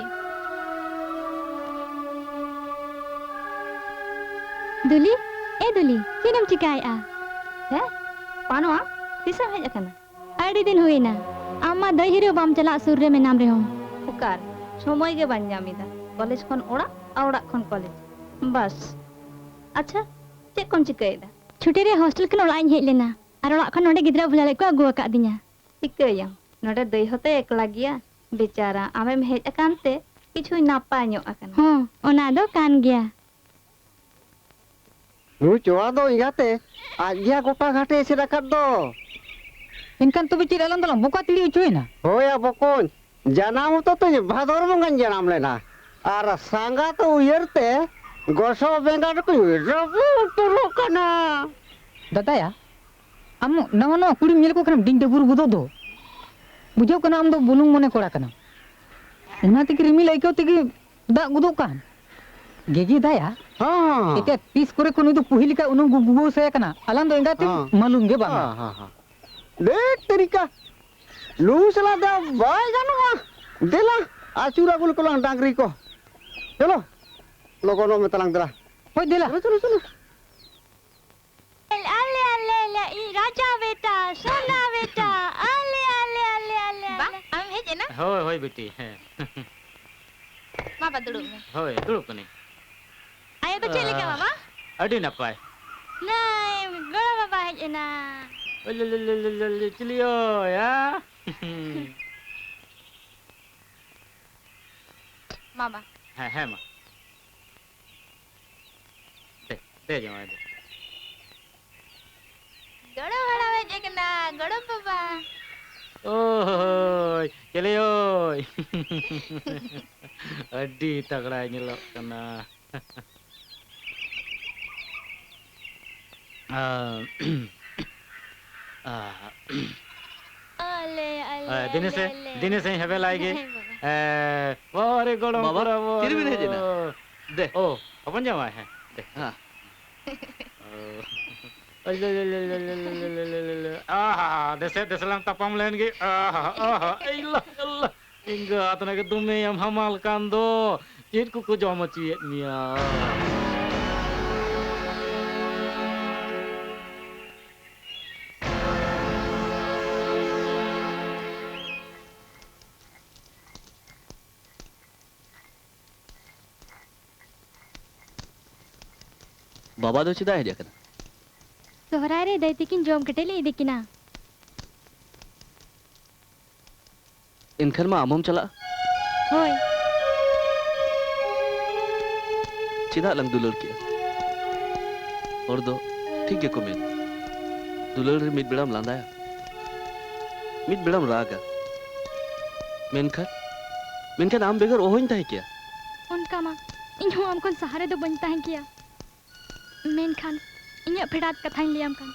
ᱫᱩᱞᱤ, ᱮ ᱫᱩᱞᱤ, ᱪᱮᱫ ᱮᱢ ᱪᱤᱠᱟᱭᱮᱫᱼᱟ? ᱦᱮᱸ? ᱯᱟᱱᱚᱣᱟ, ᱛᱤᱥᱮᱢ ᱦᱮᱡ ᱟᱠᱟᱱᱟ? ᱟᱹᱰᱤ ᱫᱤᱱ ᱦᱩᱭᱮᱱᱟ᱾ ᱟᱢ ᱢᱟ ᱫᱟᱹᱭ ᱦᱤᱨᱟᱹ ᱵᱟᱢ ᱪᱟᱞᱟᱜ ᱥᱩᱨ ᱨᱮ ᱢᱮᱱᱟᱢ ᱨᱮᱦᱚᱸ᱾ ᱚᱠᱟᱨᱮ? ᱥᱚᱢᱚᱭ ᱜᱮ ᱵᱟᱹᱧ ᱧᱟᱢ ᱮᱫᱟ᱾ ᱠᱚᱞᱮᱡᱽ ᱠᱷᱚᱱ ᱚᱲᱟᱜ ᱟᱨ ᱚᱲᱟᱜ ᱠᱷᱚᱱ ᱠᱚᱞᱮᱡᱽ᱾ ᱵᱟᱥ᱾ ᱟᱪᱪᱷᱟ, ᱪᱮᱫ ᱠᱚᱢ ᱪᱤᱠᱟᱹᱭᱮᱫᱟ? ᱪᱷᱩᱴᱤ ᱨᱮ ᱦᱳᱥᱴᱮᱞ ᱠᱷᱚᱱ ᱚᱲᱟᱜ ᱤᱧ ᱦᱮᱡ ᱞᱮᱱᱟ᱾ ᱟᱨ ᱚᱲᱟᱜ ᱠᱷᱚᱱ ᱱᱚᱰᱮ ᱜᱤᱫᱽᱨᱟᱹ ᱵᱷᱩᱞᱟᱹ ᱞᱟᱹᱜᱤᱫ ᱠᱚ ᱟᱹᱜᱩ ᱟᱠᱟᱫᱤᱧᱟ᱾ ᱪᱤᱠᱟᱹᱭᱟᱢ, ᱱᱚᱰᱮ ᱫᱟᱹᱭ ᱦᱚᱸᱛᱚ ᱮᱠᱞᱟ ᱜᱮᱭᱟ᱾ ᱵᱮᱪᱟᱨᱟ, ᱟᱢᱮᱢ ᱦᱮᱡ ᱟᱠᱟᱱ ᱛᱮ ᱠᱤᱪᱷᱩᱭ ᱱᱟᱯᱟᱭ ᱧᱚᱜ ᱟᱠᱟᱱᱟ᱾ ᱦᱚᱸ, ᱚᱱᱟ ᱫᱚ ᱠᱟᱱ ᱜᱮᱭᱟ᱾ ᱱᱩᱭ ᱪᱚᱣᱟ ᱫᱚ ᱮᱸᱜᱟᱛᱮ ᱟᱡ ᱜᱮᱭᱟ ᱜᱚᱴᱟ ᱜᱷᱟᱴᱮ ᱮᱥᱮᱫ ᱟᱠᱟᱫ ᱫᱚ᱾ ᱮᱱᱠᱷᱟᱱ ᱛᱚᱵᱮ ᱪᱮᱫ ᱟᱞᱟᱝ ᱫᱚᱞᱟᱝ ᱵᱚᱠᱟ ᱛᱤᱲᱤ ᱦᱚᱪᱚᱭᱮᱱᱟ? ᱦᱳᱭ ᱭᱟ ᱵᱚᱠᱚᱧ, ᱡᱟᱱᱟᱢ ᱦᱚᱛᱚ ᱛᱤᱧ ᱵᱷᱟᱫᱚᱨ ᱵᱚᱸᱜᱟᱧ ᱡᱟᱱᱟᱢ ᱞᱮᱱᱟ᱾ ᱟᱨ ᱥᱟᱸᱜᱟᱛ ᱩᱭᱦᱟᱹᱨ ᱛᱮ ᱜᱚᱥᱚ ᱵᱮᱸᱜᱟᱲ ᱠᱚᱧ ᱨᱟᱹᱯᱩᱫ ᱩᱛᱟᱹᱨᱚᱜ ᱠᱟᱱᱟ᱾ ᱫᱟᱫᱟᱭᱟ, ᱟᱢ ᱱᱟᱣᱟ ᱱᱟᱣᱟ ᱠᱩᱲᱤᱢ ᱧᱮᱞ ᱠᱚ ᱠᱷᱟᱱᱮᱢ ᱰᱤᱝ ᱰᱟᱹᱵᱩᱨ ᱜᱚᱫᱚᱜ ᱫᱚ᱾ ᱵᱩᱡᱷᱟᱹᱣ ᱠᱟᱱᱟ ᱟᱢ ᱫᱚ ᱵᱩᱞᱩᱝ ᱢᱚᱱᱮ ᱠᱚᱲᱟ ᱠᱟᱱᱟᱢ᱾ ᱚᱱᱟ ᱛᱮᱜᱮ ᱨᱤᱢᱤᱞ ᱟᱹᱭᱠᱟᱹᱣ ᱛᱮᱜᱮ ᱫᱟᱜ ᱜᱚᱫᱚᱜ ᱠᱟᱱ᱾ ᱜᱮᱜᱮ ᱫᱟᱭᱟ, ᱦᱚᱸ, ᱦᱚᱸ, ᱦᱚᱸ᱾ ᱮᱱᱛᱮᱫ ᱛᱤᱥ ᱠᱚᱨᱮ ᱠᱷᱚᱱ ᱱᱩᱭ ᱫᱚ ᱯᱩᱦᱤ ᱞᱮᱠᱟ ᱩᱱᱩᱢ ᱜᱩ-, ᱜᱩᱜᱩ ᱥᱟᱭ ᱠᱟᱱᱟ, ᱟᱞᱟᱝ ᱫᱚ ᱮᱸᱜᱟᱛᱮ ᱦᱚᱸ᱾ ᱢᱟᱞᱩᱢ ᱜᱮ ᱵᱟᱝᱟ᱾ ᱦᱚᱸ, ᱦᱚᱸ, ᱦᱚᱸ᱾ ᱰᱮᱴ ᱛᱮᱨᱤᱠᱟ, ᱞᱩ ᱥᱟᱞᱟ ᱫᱚ ᱵᱟᱭ ᱜᱟᱱᱚᱜᱼᱟ᱾ ᱫᱮᱞᱟ, ᱟᱹᱪᱩᱨ ᱟᱹᱜᱩ ᱞᱮᱠᱚ ᱞᱟᱝ ᱰᱟᱝᱨᱤ ᱠᱚ᱾ ᱪᱚᱞᱚ, ᱞᱚᱜᱚᱱᱚᱜ ᱢᱮ ᱛᱟᱞᱟᱝ ᱫᱮᱞᱟ᱾ ᱦᱳᱭ, ᱫᱮᱞᱟ᱾ ᱪᱚᱞᱚ, ᱪᱚᱞᱚ, ᱪᱚᱞᱚ᱾ ᱟᱞᱮ, ᱟᱞᱮ, ᱟᱞᱮ, ᱤᱧ ᱨᱟᱡᱟ ᱵᱮᱴᱟ, ᱥᱚᱱᱟ ᱵᱮᱴᱟ, ᱟ, ᱮᱱᱟ? ᱦᱳᱭ, ᱦᱳᱭ, ᱵᱤᱴᱤ, ᱦᱮᱸ᱾ ᱢᱟ ᱵᱟ, ᱫᱩᱲᱩᱵ ᱢᱮ᱾ ᱦᱳᱭ, ᱫᱩᱲᱩᱵ ᱠᱟᱹᱱᱟᱹᱧ᱾ ᱟᱭᱳ ᱫᱚ ᱪᱮᱫ ᱞᱮᱠᱟ, ᱟᱦ, ᱵᱟᱵᱟ? ᱟᱹᱰᱤ ᱱᱟᱯᱟᱭ᱾ ᱱᱟᱭ, ᱜᱚᱲᱚ ᱵᱟᱵᱟ ᱦᱮᱡ ᱮᱱᱟ᱾ ᱚᱞᱮ, ᱞᱮ, ᱞᱮ, ᱞᱮ, ᱞᱮ, ᱞᱮ, ᱪᱤᱞᱤᱭᱳ, ᱭᱟ? ᱢᱟ ᱵᱟ᱾ ᱦᱮᱸ, ᱦᱮᱸ, ᱢᱟ᱾ ᱫᱮ, ᱫᱮ ᱡᱟᱶᱟᱭ, ᱫᱮ᱾ ᱜᱚᱲᱚᱢ ᱦᱟᱲᱟᱢ ᱦᱮᱡ ᱟᱠᱟᱱᱟ, ᱜᱚᱲᱚᱢ ᱵᱟᱵᱟ᱾ ᱳᱭ, ᱪᱮᱞᱮ ᱳᱭ᱾ ᱟᱹᱰᱤ ᱛᱟᱜᱲᱟᱭ ᱧᱮᱞᱚᱜ ᱠᱟᱱᱟ᱾ ᱟᱸ, ᱟᱸ᱾ ᱟᱞᱮ, ᱟᱞᱮ, ᱦᱮᱸ, ᱫᱤᱱᱮᱥ, ᱟᱞᱮ, ᱟᱞᱮ᱾ ᱫᱤᱱᱮᱥ, ᱤᱧ ᱦᱮᱵᱮᱞᱟᱭ ᱜᱮ᱾ ᱦᱮᱸ, ᱵᱟᱵᱟ᱾ ᱮ, ᱵᱟᱵᱟ ᱨᱮ, ᱜᱚᱲᱚᱢ ᱵᱟᱵᱟ, ᱠᱚᱲᱟ, ᱵᱟᱵᱟ ᱛᱤᱨᱮ ᱵᱤᱱ ᱦᱮᱡ ᱮᱱᱟ? ᱨᱮ᱾ ᱫᱮ᱾ ᱳ, ᱦᱚᱯᱚᱱ ᱡᱟᱶᱟᱭ, ᱦᱮᱸ, ᱫᱮ᱾ ᱦᱮᱸ᱾ ᱳ᱾ ᱟᱦᱟ, ᱫᱮᱥᱮ, ᱫᱮᱥᱮ ᱞᱟᱝ ᱛᱟᱯᱟᱢ ᱞᱮᱱ ᱜᱮ᱾ ᱟᱦᱟ, ᱟᱦᱟ, ᱮᱭᱞᱟ, ᱮᱭᱞᱟ᱾ ᱮᱸᱜᱟᱛ, ᱚᱱᱟ ᱜᱮ ᱫᱚᱢᱮ ᱮᱢ ᱦᱟᱢᱟᱞ ᱠᱟᱱ ᱫᱚ᱾ ᱪᱮᱫ ᱠᱚᱠᱚ ᱡᱚᱢ ᱦᱚᱪᱚᱭᱮᱫ ᱢᱮᱭᱟ? ᱵᱟᱵᱟ ᱫᱚ ᱪᱮᱫᱟᱜ ᱦᱮᱡ ᱟᱠᱟᱱᱟ? ᱥᱚᱦᱨᱟᱭ ᱨᱮ ᱫᱟᱹᱭ ᱛᱟᱹᱠᱤᱱ ᱡᱚᱢ ᱠᱮᱴᱮᱡ ᱞᱮ ᱤᱫᱤ ᱠᱤᱱᱟ᱾ ᱮᱱᱠᱷᱟᱱ ᱢᱟ ᱟᱢ ᱦᱚᱸᱢ ᱪᱟᱞᱟᱜᱼᱟ᱾ ᱦᱳᱭ᱾ ᱪᱮᱫᱟᱜ ᱞᱟᱝ ᱫᱩᱞᱟᱹᱲ ᱠᱮᱜᱼᱟ? ᱦᱚᱲ ᱫᱚ ᱴᱷᱤᱠ ᱜᱮᱠᱚ ᱢᱮᱱᱟ, ᱫᱩᱞᱟᱹᱲ ᱨᱮ ᱢᱤᱫ ᱵᱮᱲᱟᱢ ᱞᱟᱸᱫᱟᱭᱟ, ᱢᱤᱫ ᱵᱮᱲᱟᱢ ᱨᱟᱜᱟ᱾ ᱢᱮᱱᱠᱷᱟᱱ, ᱢᱮᱱᱠᱷᱟᱱ ᱟᱢ ᱵᱮᱜᱚᱨ ᱚᱦᱚᱧ ᱛᱟᱦᱮᱸ ᱠᱮᱭᱟ᱾ ᱚᱱᱠᱟ ᱢᱟ ᱤᱧ ᱦᱚᱸ ᱟᱢ ᱠᱷᱚᱱ ᱥᱟᱦᱟ ᱨᱮᱫᱚ ᱵᱟᱹᱧ ᱛᱟᱦᱮᱸ ᱠᱮᱭᱟ᱾ ᱢᱮᱱᱠᱷᱟᱱ ᱤᱧᱟᱹᱜ ᱯᱷᱮᱰᱟᱛ ᱠᱟᱛᱷᱟᱧ ᱞᱟᱹᱭᱟᱢ ᱠᱟᱱ,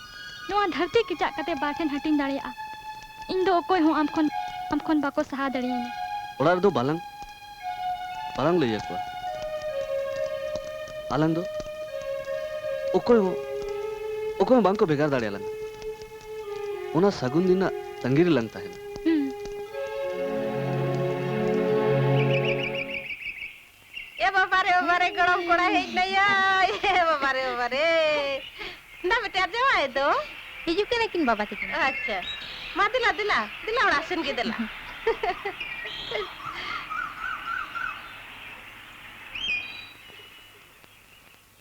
ᱱᱚᱣᱟ ᱫᱷᱟᱹᱨᱛᱤ ᱠᱮᱪᱟᱜ ᱠᱟᱛᱮ ᱵᱟᱨ ᱴᱷᱮᱱ ᱦᱟᱹᱴᱤᱧ ᱫᱟᱲᱮᱭᱟᱜᱼᱟ᱾ ᱤᱧ ᱫᱚ ᱚᱠᱚᱭ ᱦᱚᱸ ᱟᱢ ᱠᱷᱚᱱ, ᱟᱢ ᱠᱷᱚᱱ ᱵᱟᱠᱚ ᱥᱟᱦᱟ ᱫᱟᱲᱮᱭᱟᱹᱧᱟ᱾ ᱚᱲᱟᱜ ᱨᱮᱫᱚ ᱵᱟᱞᱟᱝ, ᱵᱟᱞᱟᱝ ᱞᱟᱹᱭ ᱟᱠᱚᱣᱟ᱾ ᱟᱞᱟᱝ ᱫᱚ ᱚᱠᱚᱭ ᱦᱚᱸ, ᱚᱠᱚᱭ ᱦᱚᱸ ᱵᱟᱝᱠᱚ ᱵᱷᱮᱜᱟᱨ ᱫᱟᱲᱮᱭᱟᱞᱟᱝᱟ᱾ ᱚᱱᱟ ᱥᱟᱹᱜᱩᱱ ᱫᱤᱱ ᱨᱮᱱᱟᱜ ᱛᱟᱺᱜᱤ ᱨᱮᱞᱟᱝ ᱛᱟᱦᱮᱱᱟ᱾ ᱦᱩᱸ᱾ ᱮ ᱵᱟᱵᱟ ᱨᱮ, ᱵᱟᱵᱟ ᱨᱮ, ᱜᱚᱲᱚᱢ ᱠᱚᱲᱟ ᱦᱮᱡ ᱱᱟᱭᱟ᱾ ᱮ ᱵᱟᱵᱟ ᱨᱮ, ᱵᱟᱵᱟ ᱨᱮ᱾ ᱫᱟ ᱵᱮᱴᱟ, ᱟᱨ ᱡᱟᱶᱟᱭ ᱫᱚ? ᱦᱤᱡᱩᱜ ᱠᱟᱱᱟ ᱠᱤᱱ ᱵᱟᱵᱟ ᱛᱟᱹᱠᱤᱱ᱾ ᱟᱪᱪᱷᱟ᱾ ᱢᱟ ᱫᱮᱞᱟ, ᱫᱮᱞᱟ, ᱫᱮᱞᱟ ᱚᱲᱟᱜ ᱥᱮᱱ ᱜᱮ ᱫᱮᱞᱟ᱾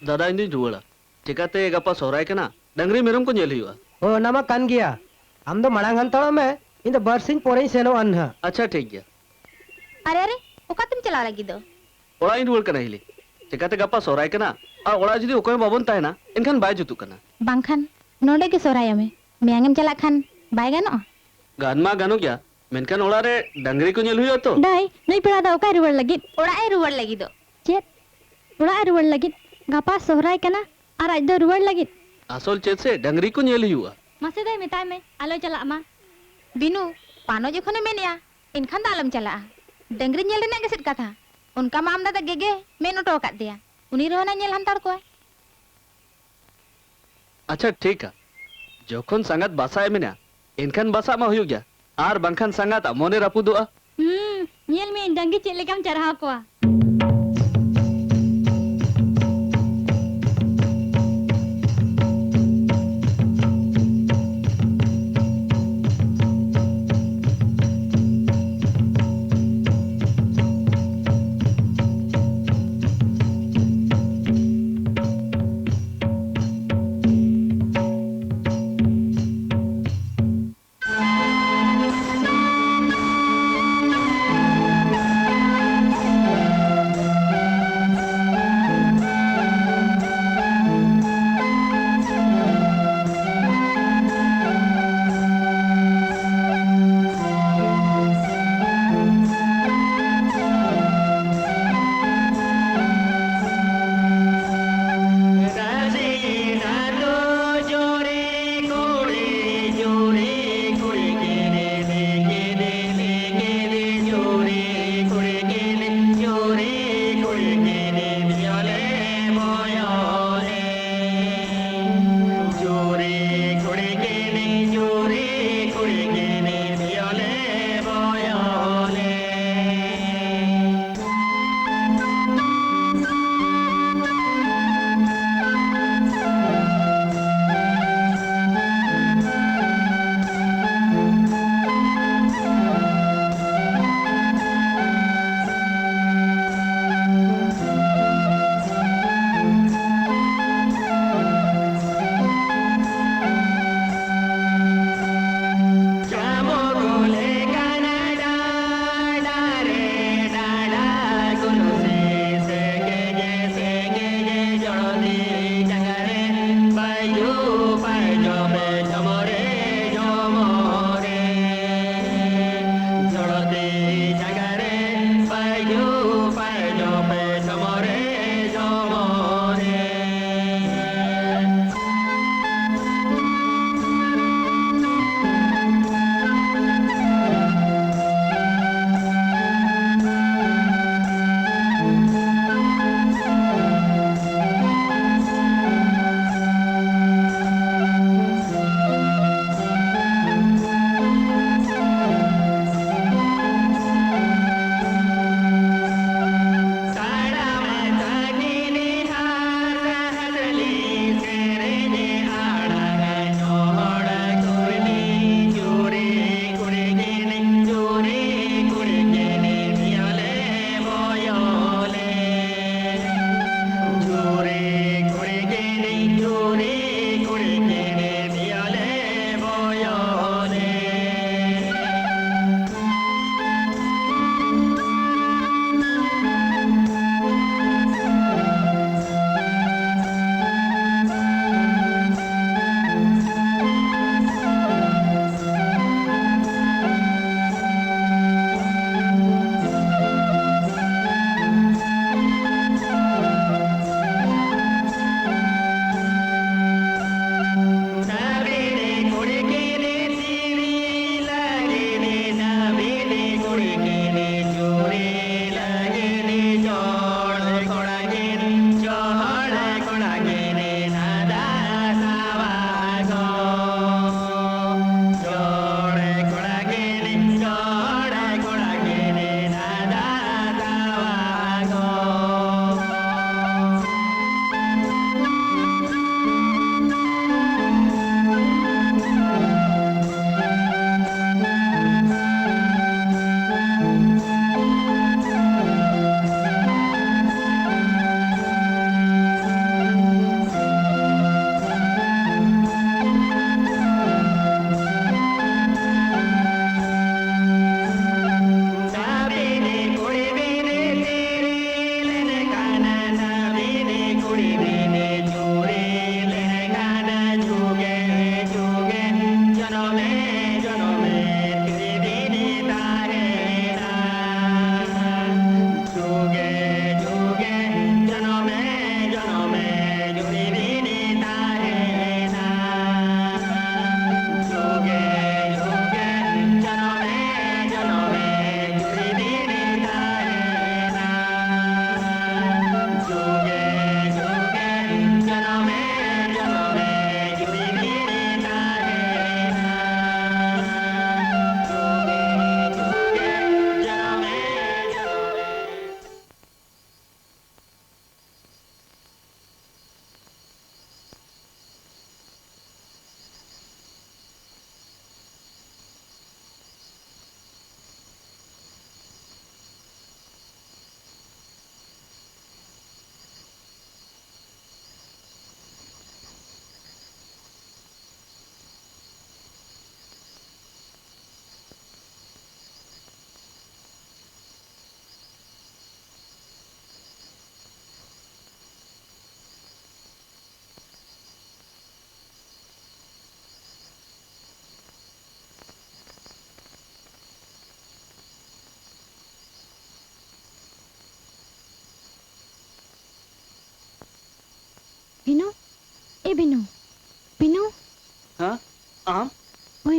ᱫᱟᱫᱟ, ᱤᱧ ᱫᱩᱧ ᱨᱩᱣᱟᱹᱲᱟ᱾ ᱪᱮᱠᱟᱛᱮ ᱜᱟᱯᱟ ᱥᱚᱦᱨᱟᱭ ᱠᱟᱱᱟ, ᱰᱟᱝᱨᱤ ᱢᱮᱨᱚᱢ ᱠᱚ ᱧᱮᱞ ᱦᱩᱭᱩᱜᱼᱟ᱾ ᱚ, ᱚᱱᱟ ᱢᱟ ᱠᱟᱱ ᱜᱮᱭᱟ᱾ ᱟᱢ ᱫᱚ ᱢᱟᱲᱟᱝ ᱦᱟᱱᱛᱟᱲᱚᱜ ᱢᱮ, ᱤᱧ ᱫᱚ ᱵᱟᱨ ᱥᱤᱧ ᱯᱚᱨᱮᱧ ᱥᱮᱱᱚᱜᱼᱟ ᱱᱟᱦᱟᱜ᱾ ᱟᱪᱪᱷᱟ, ᱴᱷᱤᱠ ᱜᱮᱭᱟ᱾ ᱟᱨᱮ, ᱟᱨᱮ, ᱚᱠᱟ ᱛᱮᱢ ᱪᱟᱞᱟᱣ ᱞᱟᱹᱜᱤᱫ ᱫᱚ? ᱚᱲᱟᱜ ᱤᱧ ᱨᱩᱣᱟᱹᱲ ᱠᱟᱱᱟ ᱦᱤᱞᱤ᱾ ᱪᱮᱠᱟᱛᱮ ᱜᱟᱯᱟ ᱥᱚᱦᱨᱟᱭ ᱠᱟᱱᱟ, ᱟᱨ ᱚᱲᱟᱜ ᱡᱩᱫᱤ ᱚᱠᱚᱭ ᱦᱚᱸ ᱵᱟᱵᱚᱱ ᱛᱟᱦᱮᱱᱟ, ᱮᱱᱠᱷᱟᱱ ᱵᱟᱭ ᱡᱩᱛᱩᱜ ᱠᱟᱱᱟ᱾ ᱵᱟᱝᱠᱷᱟᱱ ᱱᱚᱰᱮ ᱜᱮ ᱥᱚᱦᱨᱟᱭᱚᱜ ᱢᱮ᱾ ᱢᱮᱭᱟᱝ ᱮᱢ ᱪᱟᱞᱟᱜ ᱠᱷᱟᱱ ᱵᱟᱭ ᱜᱟᱱᱚᱜᱼᱟ? ᱜᱟᱱ ᱢᱟ ᱜᱟᱱᱚᱜ ᱜᱮᱭᱟ, ᱢᱮᱱᱠᱷᱟᱱ ᱚᱲᱟᱜ ᱨᱮ ᱰᱟᱝᱨᱤ ᱠᱚ ᱧᱮᱞ ᱦᱩᱭᱩᱜᱼᱟ ᱛᱚ᱾ ᱫᱟᱹᱭ, ᱱᱩᱭ ᱯᱮᱲᱟ ᱫᱚ ᱚᱠᱟᱭ ᱨᱩᱣᱟᱹᱲ ᱞᱟᱹᱜᱤᱫ? ᱚᱲᱟᱜ ᱮ ᱨᱩᱣᱟᱹᱲ ᱞᱟᱹᱜᱤᱫᱚᱜ᱾ ᱪᱮᱫ? ᱚᱲᱟᱜ ᱮ ᱨᱩᱣᱟᱹᱲ ᱞᱟᱹᱜᱤᱫ? ᱜᱟᱯᱟ ᱥᱚᱦᱨᱟᱭ ᱠᱟᱱᱟ ᱟᱨ ᱟᱡ ᱫᱚ ᱨᱩᱣᱟᱹᱲ ᱞᱟᱹᱜᱤᱫ? ᱟᱥᱚᱞ ᱪᱮᱫ ᱥᱮ, ᱰᱟᱝᱨᱤ ᱠᱚ ᱧᱮᱞ ᱦᱩᱭᱩᱜᱼᱟ᱾ ᱢᱟᱥᱮ ᱫᱟᱹᱭ, ᱢᱮᱛᱟᱭ ᱢᱮ, ᱟᱞᱚᱭ ᱪᱟᱞᱟᱜ ᱢᱟ᱾ ᱵᱤᱱᱩ, ᱯᱟᱱᱚ ᱡᱚᱠᱷᱚᱱᱮ ᱢᱮᱱᱮᱜᱼᱟ, ᱮᱱᱠᱷᱟᱱ ᱫᱚ ᱟᱞᱚᱢ ᱪᱟᱞᱟᱜᱼᱟ᱾ ᱰᱟᱹᱝᱨᱤ ᱧᱮᱞ ᱨᱮᱱᱟᱜ ᱜᱮ ᱪᱮᱫ ᱠᱟᱛᱷᱟ? ᱚᱱᱠᱟ ᱢᱟ ᱟᱢ ᱫᱟᱫᱟ ᱜᱮᱜᱮ ᱢᱮᱱ ᱚᱴᱚ ᱟᱠᱟᱫ ᱫᱮᱭᱟ᱾ ᱩᱱᱤ ᱨᱮᱦᱚᱸ ᱱᱟᱭ ᱧᱮᱞ ᱦᱟᱱᱛᱟᱲ ᱠᱚᱣᱟᱭ᱾ ᱟᱪᱪᱷᱟ, ᱴᱷᱤᱠᱟ᱾ ᱡᱚᱠᱷᱚᱱ ᱥᱟᱸᱜᱟᱛ ᱵᱟᱥᱟᱜ ᱮ ᱢᱮᱱᱟ, ᱮᱱᱠᱷᱟᱱ ᱵᱟᱥᱟᱜ ᱢᱟ ᱦᱩᱭᱩᱜ ᱜᱮᱭᱟ, ᱟᱨ ᱵᱟᱝᱠᱷᱟᱱ ᱥᱟᱸᱜᱟᱛᱟᱜ ᱢᱚᱱᱮ ᱨᱟᱹᱯᱩᱫᱚᱜᱼᱟ᱾ ᱦᱩᱸ, ᱧᱮᱞ ᱢᱮ, ᱡᱟᱸᱜᱮ ᱪᱮᱫ ᱞᱮᱠᱟᱢ ᱪᱟᱨᱦᱟᱣ ᱠᱚᱣᱟ᱾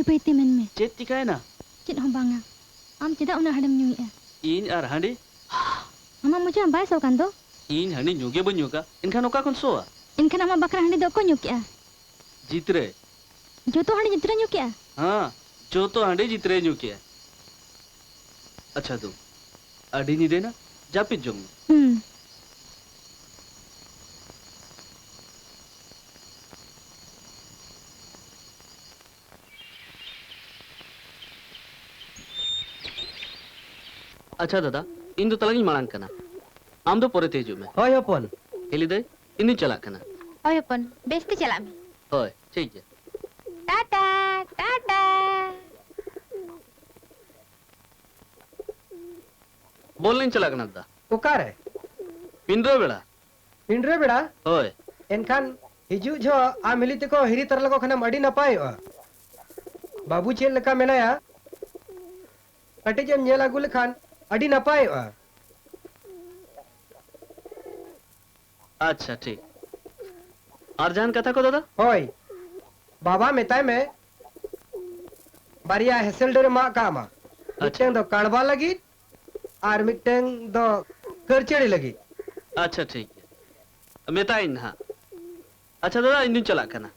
ᱵᱟᱹᱭᱛᱮ ᱢᱮᱱ ᱢᱮ᱾ ᱪᱮᱫ ᱪᱤᱠᱟᱹᱭᱮᱱᱟ? ᱪᱮᱫ ᱦᱚᱸ ᱵᱟᱝᱟ᱾ ᱟᱢ ᱪᱮᱫᱟᱜ ᱩᱱᱟᱹᱜ ᱦᱟᱺᱰᱤᱢ ᱧᱩᱭᱮᱫᱼᱟ? ᱤᱧ ᱟᱨ ᱦᱟᱺᱰᱤ? ᱟᱢᱟᱜ ᱢᱚᱪᱟ ᱵᱟᱭ ᱥᱚ ᱠᱟᱱ ᱫᱚ? ᱤᱧ ᱦᱟᱺᱰᱤ ᱧᱩ ᱜᱮ ᱵᱟᱹᱧ ᱧᱩ ᱠᱟᱜ, ᱮᱱᱠᱷᱟᱱ ᱚᱠᱟ ᱠᱷᱚᱱ ᱥᱚᱣᱟ? ᱮᱱᱠᱷᱟᱱ ᱟᱢᱟᱜ ᱵᱟᱠᱷᱨᱟ ᱦᱟᱺᱰᱤ ᱫᱚ ᱚᱠᱚᱭ ᱧᱩ ᱠᱮᱜᱼᱟ? ᱡᱤᱛᱨᱮ᱾ ᱡᱚᱛᱚ ᱦᱟᱺᱰᱤ ᱡᱤᱛᱨᱮ ᱧᱩ ᱠᱮᱜᱼᱟ? ᱦᱮᱸ, ᱡᱚᱛᱚ ᱦᱟᱺᱰᱤ ᱡᱤᱛᱨᱮ ᱧᱩ ᱠᱮᱜᱼᱟ᱾ ᱟᱪᱪᱷᱟ ᱫᱩ, ᱟᱹᱰᱤ ᱧᱤᱫᱟᱹᱭᱮᱱᱟ, ᱡᱟᱹᱯᱤᱫ ᱡᱚᱝ ᱢᱮ᱾ ᱦᱩᱸ᱾ ᱟᱪᱪᱷᱟ ᱫᱟᱫᱟ, ᱤᱧ ᱫᱚ ᱛᱟᱞᱟᱝ ᱤᱧ ᱢᱟᱲᱟᱝ ᱠᱟᱱᱟ, ᱟᱢ ᱫᱚ ᱯᱚᱨᱮᱛᱮ ᱦᱤᱡᱩᱜ ᱢᱮ᱾ ᱦᱳᱭ ᱦᱚᱯᱚᱱ᱾ ᱦᱤᱞᱤ ᱫᱟᱹᱭ, ᱤᱧ ᱫᱩᱧ ᱪᱟᱞᱟᱜ ᱠᱟᱱᱟ᱾ ᱦᱳᱭ ᱦᱚᱯᱚᱱ, ᱵᱮᱥ ᱛᱮ ᱪᱟᱞᱟᱜ ᱢᱮ᱾ ᱦᱳᱭ, ᱴᱷᱤᱠ ᱜᱮᱭᱟ᱾ ᱴᱟᱴᱟ, ᱴᱟᱴᱟ᱾ ᱵᱚᱞ ᱞᱤᱧ ᱪᱟᱞᱟᱜ ᱠᱟᱱᱟ ᱫᱟ᱾ ᱚᱠᱟᱨᱮ? ᱯᱤᱸᱰᱨᱟᱹ ᱵᱮᱲᱟ᱾ ᱯᱤᱸᱰᱨᱟᱹ ᱵᱮᱲᱟ? ᱦᱳᱭ᱾ ᱮᱱᱠᱷᱟᱱ ᱦᱤᱡᱩᱜ ᱡᱚᱦᱚᱜ ᱟᱢ ᱦᱤᱞᱤ ᱛᱮᱠᱚ ᱦᱤᱨᱤ ᱛᱚᱨᱟ ᱞᱮᱠᱚ ᱠᱷᱟᱱᱮᱢ ᱟᱹᱰᱤ ᱱᱟᱯᱟᱭᱚᱜᱼᱟ᱾ ᱵᱟᱹᱵᱩ ᱪᱮᱫ ᱞᱮᱠᱟ ᱢᱮᱱᱟᱭᱟ, ᱠᱟᱹᱴᱤᱡ ᱮᱢ ᱧᱮᱞ ᱟᱹᱜᱩ ᱞᱮᱠᱷᱟᱱ ᱟᱹᱰᱤ ᱱᱟᱯᱟᱭᱚᱜᱼᱟ᱾ ᱟᱪᱪᱷᱟ, ᱴᱷᱤᱠ᱾ ᱟᱨ ᱡᱟᱦᱟᱱ ᱠᱟᱛᱷᱟ ᱠᱚ, ᱫᱟᱫᱟ? ᱦᱳᱭ, ᱵᱟᱵᱟ ᱢᱮᱛᱟᱭ ᱢᱮ, ᱵᱟᱨᱭᱟ ᱦᱮᱸᱥᱮᱞ ᱰᱟᱹᱨ ᱮ ᱢᱟᱜ ᱠᱟᱜ ᱢᱟ᱾ ᱟᱪᱪᱷᱟ᱾ ᱢᱤᱫᱴᱟᱝ ᱫᱚ ᱠᱟᱲᱵᱟ ᱞᱟᱹᱜᱤᱫ ᱟᱨ ᱢᱤᱫᱴᱟᱝ ᱫᱚ ᱠᱟᱹᱨᱪᱟᱹᱲᱤ ᱞᱟᱹᱜᱤᱫ᱾ ᱟᱪᱪᱷᱟ, ᱴᱷᱤᱠ ᱜᱮᱭᱟ, ᱢᱮᱛᱟᱭᱟᱹᱧ ᱱᱟᱦᱟᱜ᱾ ᱟᱪᱪᱷᱟ ᱫᱟᱫᱟ, ᱤᱧ ᱫᱩᱧ ᱪᱟᱞᱟᱜ ᱠᱟᱱᱟ᱾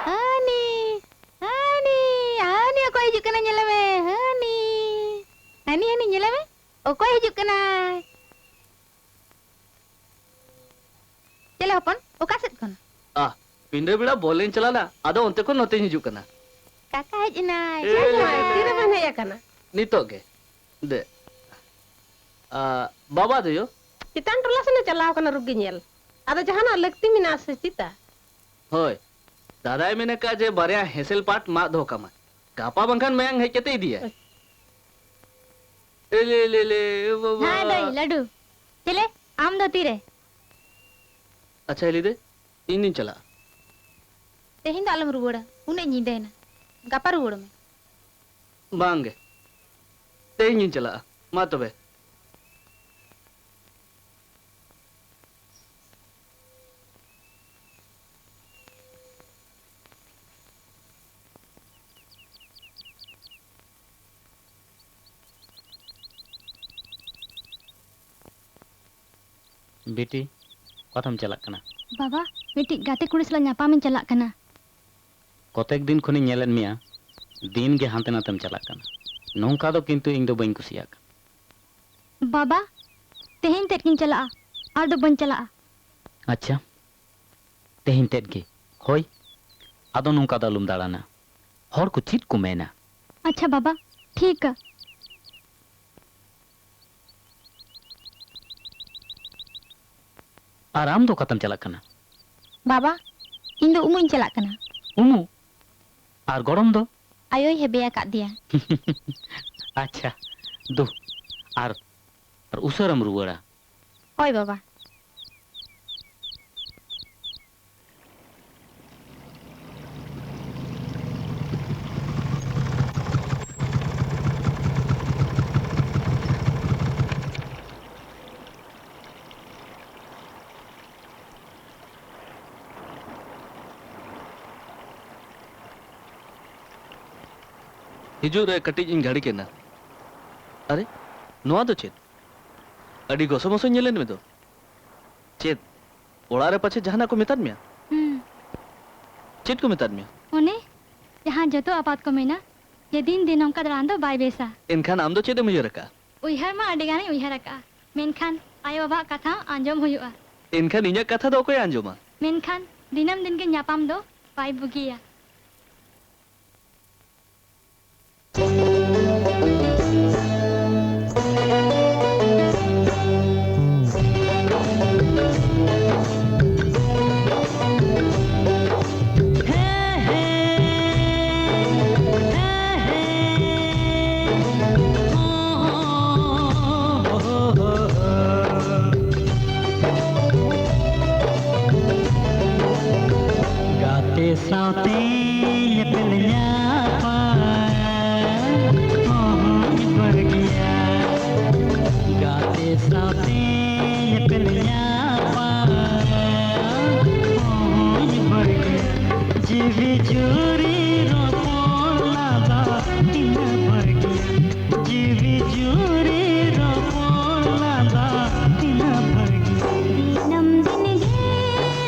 ᱦᱟᱹᱱᱤ, ᱦᱟᱹᱱᱤ, ᱦᱟᱹᱱᱤ ᱚᱠᱚᱭ ᱦᱤᱡᱩᱜ ᱠᱟᱱᱟ ᱧᱮᱞᱮ ᱢᱮ, ᱦᱟᱹᱱᱤ᱾ ᱦᱟᱹᱱᱤ, ᱦᱟᱹᱱᱤ ᱧᱮᱞᱮ ᱢᱮ, ᱚᱠᱚᱭ ᱦᱤᱡᱩᱜ ᱠᱟᱱᱟᱭ? ᱪᱮᱞᱮ ᱦᱚᱯᱚᱱ, ᱚᱠᱟ ᱥᱮᱫ ᱠᱷᱚᱱ? ᱟᱦ, ᱯᱤᱸᱰᱟᱹ ᱵᱮᱲᱟ ᱵᱚᱞ ᱮᱱᱮᱡ ᱪᱟᱞᱟᱣ ᱞᱮᱱᱟ, ᱟᱫᱚ ᱚᱱᱛᱮ ᱠᱷᱚᱱ ᱱᱚᱛᱮᱧ ᱦᱤᱡᱩᱜ ᱠᱟᱱᱟ᱾ ᱠᱟᱠᱟ ᱦᱮᱡ ᱮᱱᱟᱭ᱾ ᱮ, ᱪᱮᱫ ᱦᱚᱸ ᱵᱟᱝ᱾ ᱛᱤᱨᱮᱵᱮᱱ ᱦᱮᱡ ᱟᱠᱟᱱᱟ? ᱱᱤᱛᱚᱜ ᱜᱮ᱾ ᱫᱮ᱾ ᱟ, ᱵᱟᱵᱟ ᱫᱚᱭᱳ? ᱪᱮᱛᱟᱱ ᱴᱚᱞᱟ ᱥᱮᱱᱮ ᱪᱟᱞᱟᱣ ᱠᱟᱱᱟ ᱨᱩᱜᱤ ᱧᱮᱞ᱾ ᱟᱫᱚ ᱡᱟᱦᱟᱱᱟᱜ ᱞᱟᱹᱠᱛᱤ ᱢᱮᱱᱟᱜᱼᱟ ᱥᱮ ᱪᱮᱛᱟ? ᱦᱳᱭ᱾ ᱫᱟᱫᱟᱭ ᱢᱮᱱ ᱟᱠᱟᱫ ᱡᱮ ᱵᱟᱨᱭᱟ ᱦᱮᱸᱥᱮᱞ ᱯᱟᱴ ᱢᱟᱜ ᱫᱚᱦᱚ ᱠᱟᱢᱟ᱾ ᱜᱟᱯᱟ ᱵᱟᱝᱠᱷᱟᱱ ᱢᱮᱭᱟᱝ ᱦᱮᱡ ᱠᱟᱛᱮ ᱤᱫᱤᱭᱟᱭ᱾ ᱟᱪᱪᱷᱟ᱾ ᱮ ᱞᱮ ᱞᱮ ᱞᱮ, ᱮ ᱵᱟᱵᱟ᱾ ᱦᱮᱸ ᱫᱟᱹᱭ, ᱞᱟᱹᱰᱩ᱾ ᱪᱮᱞᱮ? ᱟᱢ ᱫᱚ ᱛᱤᱨᱮ? ᱟᱪᱪᱷᱟ, ᱮᱞᱤ ᱫᱟᱹᱭ, ᱤᱧ ᱫᱩᱧ ᱪᱟᱞᱟᱜᱼᱟ᱾ ᱛᱮᱦᱮᱧ ᱫᱚ ᱟᱞᱚᱢ ᱨᱩᱣᱟᱹᱲᱟ, ᱩᱱᱟᱹᱜ ᱧᱤᱫᱟᱹᱭᱮᱱᱟ᱾ ᱜᱟᱯᱟ ᱨᱩᱣᱟᱹᱲ ᱢᱮ᱾ ᱵᱟᱝ ᱜᱮ, ᱛᱮᱦᱮᱧ ᱜᱤᱧ ᱪᱟᱞᱟᱜᱼᱟ᱾ ᱢᱟ ᱛᱚᱵᱮ᱾ ᱵᱤᱴᱤ, ᱚᱠᱟᱛᱮᱢ ᱪᱟᱞᱟᱜ ᱠᱟᱱᱟ? ᱵᱟᱵᱟ, ᱢᱤᱫᱴᱤᱡ ᱜᱟᱛᱮ ᱠᱩᱲᱤ ᱥᱟᱞᱟᱜ ᱧᱟᱯᱟᱢᱤᱧ ᱪᱟᱞᱟᱜ ᱠᱟᱱᱟ᱾ ᱠᱚᱛᱮᱠ ᱫᱤᱱ ᱠᱷᱚᱱᱤᱧ ᱧᱮᱞᱮᱫ ᱢᱮᱭᱟ, ᱫᱤᱱ ᱜᱮ ᱦᱟᱱᱛᱮ ᱱᱟᱛᱮᱢ ᱪᱟᱞᱟᱜ ᱠᱟᱱᱟ᱾ ᱱᱚᱝᱠᱟ ᱫᱚ ᱠᱤᱱᱛᱩ ᱤᱧ ᱫᱚ ᱵᱟᱹᱧ ᱠᱩᱥᱤᱭᱟᱜ ᱠᱟᱱᱟ᱾ ᱵᱟᱵᱟ, ᱛᱮᱦᱮᱧ ᱛᱮᱫ ᱜᱤᱧ ᱪᱟᱞᱟᱜᱼᱟ, ᱟᱨ ᱫᱚ ᱵᱟᱹᱧ ᱪᱟᱞᱟᱜᱼᱟ᱾ ᱟᱪᱪᱷᱟ, ᱛᱮᱦᱮᱧ ᱛᱮᱫ ᱜᱮ᱾ ᱦᱳᱭ, ᱟᱫᱚ ᱱᱚᱝᱠᱟ ᱫᱚ ᱟᱞᱚᱢ ᱫᱟᱬᱟᱱᱟ᱾ ᱦᱚᱲ ᱠᱚ ᱪᱮᱫ ᱠᱚ ᱢᱮᱱᱟ? ᱟᱪᱪᱷᱟ ᱵᱟᱵᱟ, ᱴᱷᱤᱠᱟ᱾ ᱟᱨ ᱟᱢ ᱫᱚ ᱚᱠᱟᱛᱮᱢ ᱪᱟᱞᱟᱜ ᱠᱟᱱᱟ? ᱵᱟᱵᱟ, ᱤᱧ ᱫᱚ ᱩᱢᱩᱜ ᱤᱧ ᱪᱟᱞᱟᱜ ᱠᱟᱱᱟ᱾ ᱩᱢᱩᱜ? ᱟᱨ ᱜᱚᱲᱚᱢ ᱫᱚ? ᱟᱭᱳᱭ ᱦᱮᱵᱮ ᱟᱠᱟᱫ ᱫᱮᱭᱟ᱾ ᱟᱪᱪᱷᱟ, ᱫᱩ, ᱟᱨ, ᱟᱨ ᱩᱥᱟᱹᱨᱟᱢ ᱨᱩᱣᱟᱹᱲᱟ᱾ ᱦᱳᱭ ᱵᱟᱵᱟ᱾ ᱦᱤᱡᱩᱜ ᱨᱮ ᱠᱟᱹᱴᱤᱡ ᱤᱧ ᱜᱷᱟᱹᱲᱤᱠ ᱮᱱᱟ᱾ ᱟᱨᱮ, ᱱᱚᱣᱟ ᱫᱚ ᱪᱮᱫ? ᱟᱹᱰᱤ ᱜᱚᱥᱚ ᱢᱚᱥᱚᱧ ᱧᱮᱞᱮᱫ ᱢᱮ ᱫᱚ᱾ ᱪᱮᱫ? ᱚᱲᱟᱜ ᱨᱮ ᱯᱟᱪᱷᱮ ᱡᱟᱦᱟᱱᱟᱜ ᱠᱚ ᱢᱮᱛᱟᱫ ᱢᱮᱭᱟ? ᱦᱩᱸ᱾ ᱪᱮᱫ ᱠᱚ ᱢᱮᱛᱟᱫ ᱢᱮᱭᱟ? ᱚᱱᱮ, ᱡᱟᱦᱟᱸ ᱡᱚᱛᱚ ᱟᱯᱟᱛ ᱠᱚ ᱢᱮᱱᱟ, ᱡᱮ ᱫᱤᱱ ᱫᱤᱱ ᱱᱚᱝᱠᱟ ᱫᱟᱬᱟᱱ ᱫᱚ ᱵᱟᱭ ᱵᱮᱥᱟ᱾ ᱮᱱᱠᱷᱟᱱ ᱟᱢ ᱫᱚ ᱪᱮᱫ ᱮᱢ ᱩᱭᱦᱟᱹᱨ ᱟᱠᱟᱫᱼᱟ? ᱩᱭᱦᱟᱹᱨ ᱢᱟ ᱟᱹᱰᱤ ᱜᱟᱱᱤᱧ ᱩᱭᱦᱟᱹᱨ ᱟᱠᱟᱫᱼᱟ, ᱢᱮᱱᱠᱷᱟᱱ ᱟᱭᱳ ᱵᱟᱵᱟᱣᱟᱜ ᱠᱟᱛᱷᱟ ᱟᱸᱡᱚᱢ ᱦᱩᱭᱩᱜᱼᱟ᱾ ᱮᱱᱠᱷᱟᱱ ᱤᱧᱟᱹᱜ ᱠᱟᱛᱷᱟ ᱫᱚ ᱚᱠᱚᱭᱮ ᱟᱸᱡᱚᱢᱟ? ᱢᱮᱱᱠᱷᱟᱱ ᱫᱤᱱᱟᱹᱢ ᱫᱤᱱ ᱜᱮ ᱧᱟᱯᱟᱢ ᱫᱚ ᱵᱟᱭ ᱵᱩᱜᱤᱭᱟ᱾ ᱥᱟᱶᱛᱮ ᱧᱮᱯᱮᱞ ᱧᱟᱯᱟᱢ ᱚᱦᱚᱧ ᱵᱟᱹᱜᱤᱭᱟ᱾ ᱜᱟᱛᱮ ᱥᱟᱶᱛᱮ ᱧᱮᱯᱮᱞ ᱧᱟᱯᱟᱢ ᱚᱦᱚᱧ ᱵᱟᱹᱜᱤᱭᱟ᱾ ᱡᱤᱣᱤ ᱡᱩᱨᱤ ᱨᱚᱯᱚᱲ ᱞᱟᱸᱫᱟ ᱛᱤᱱᱟᱹᱜ ᱵᱷᱟᱹᱜᱤᱭᱟ᱾ ᱡᱤᱣᱤ ᱡᱩᱨᱤ ᱨᱚᱯᱚᱲ ᱞᱟᱸᱫᱟ ᱛᱤᱱᱟᱹᱜ ᱵᱷᱟᱹᱜᱤᱭᱟ᱾ ᱫᱤᱱᱟᱹᱢ ᱫᱤᱱ ᱜᱮ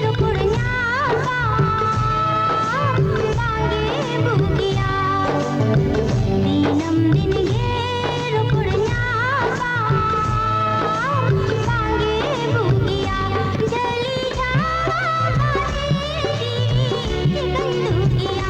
ᱨᱚᱯᱚᱲ ᱧᱟᱯᱟᱢ ᱵᱟᱝᱜᱮ ᱵᱩᱜᱤᱭᱟ᱾ ᱫᱤᱱᱟᱹᱢ ᱫᱤᱱ ᱜᱮ ᱨᱚᱯᱚᱲ ᱧᱟᱯᱟᱢ ᱵᱟᱝᱜᱮ ᱵᱩᱜᱤᱭᱟ᱾ ᱡᱷᱟᱹᱞᱤ ᱡᱷᱟᱢᱟ ᱵᱟᱨᱮ ᱡᱤᱣᱤ ᱪᱤᱠᱟᱹᱧ ᱫᱩᱜᱤᱭᱟ᱾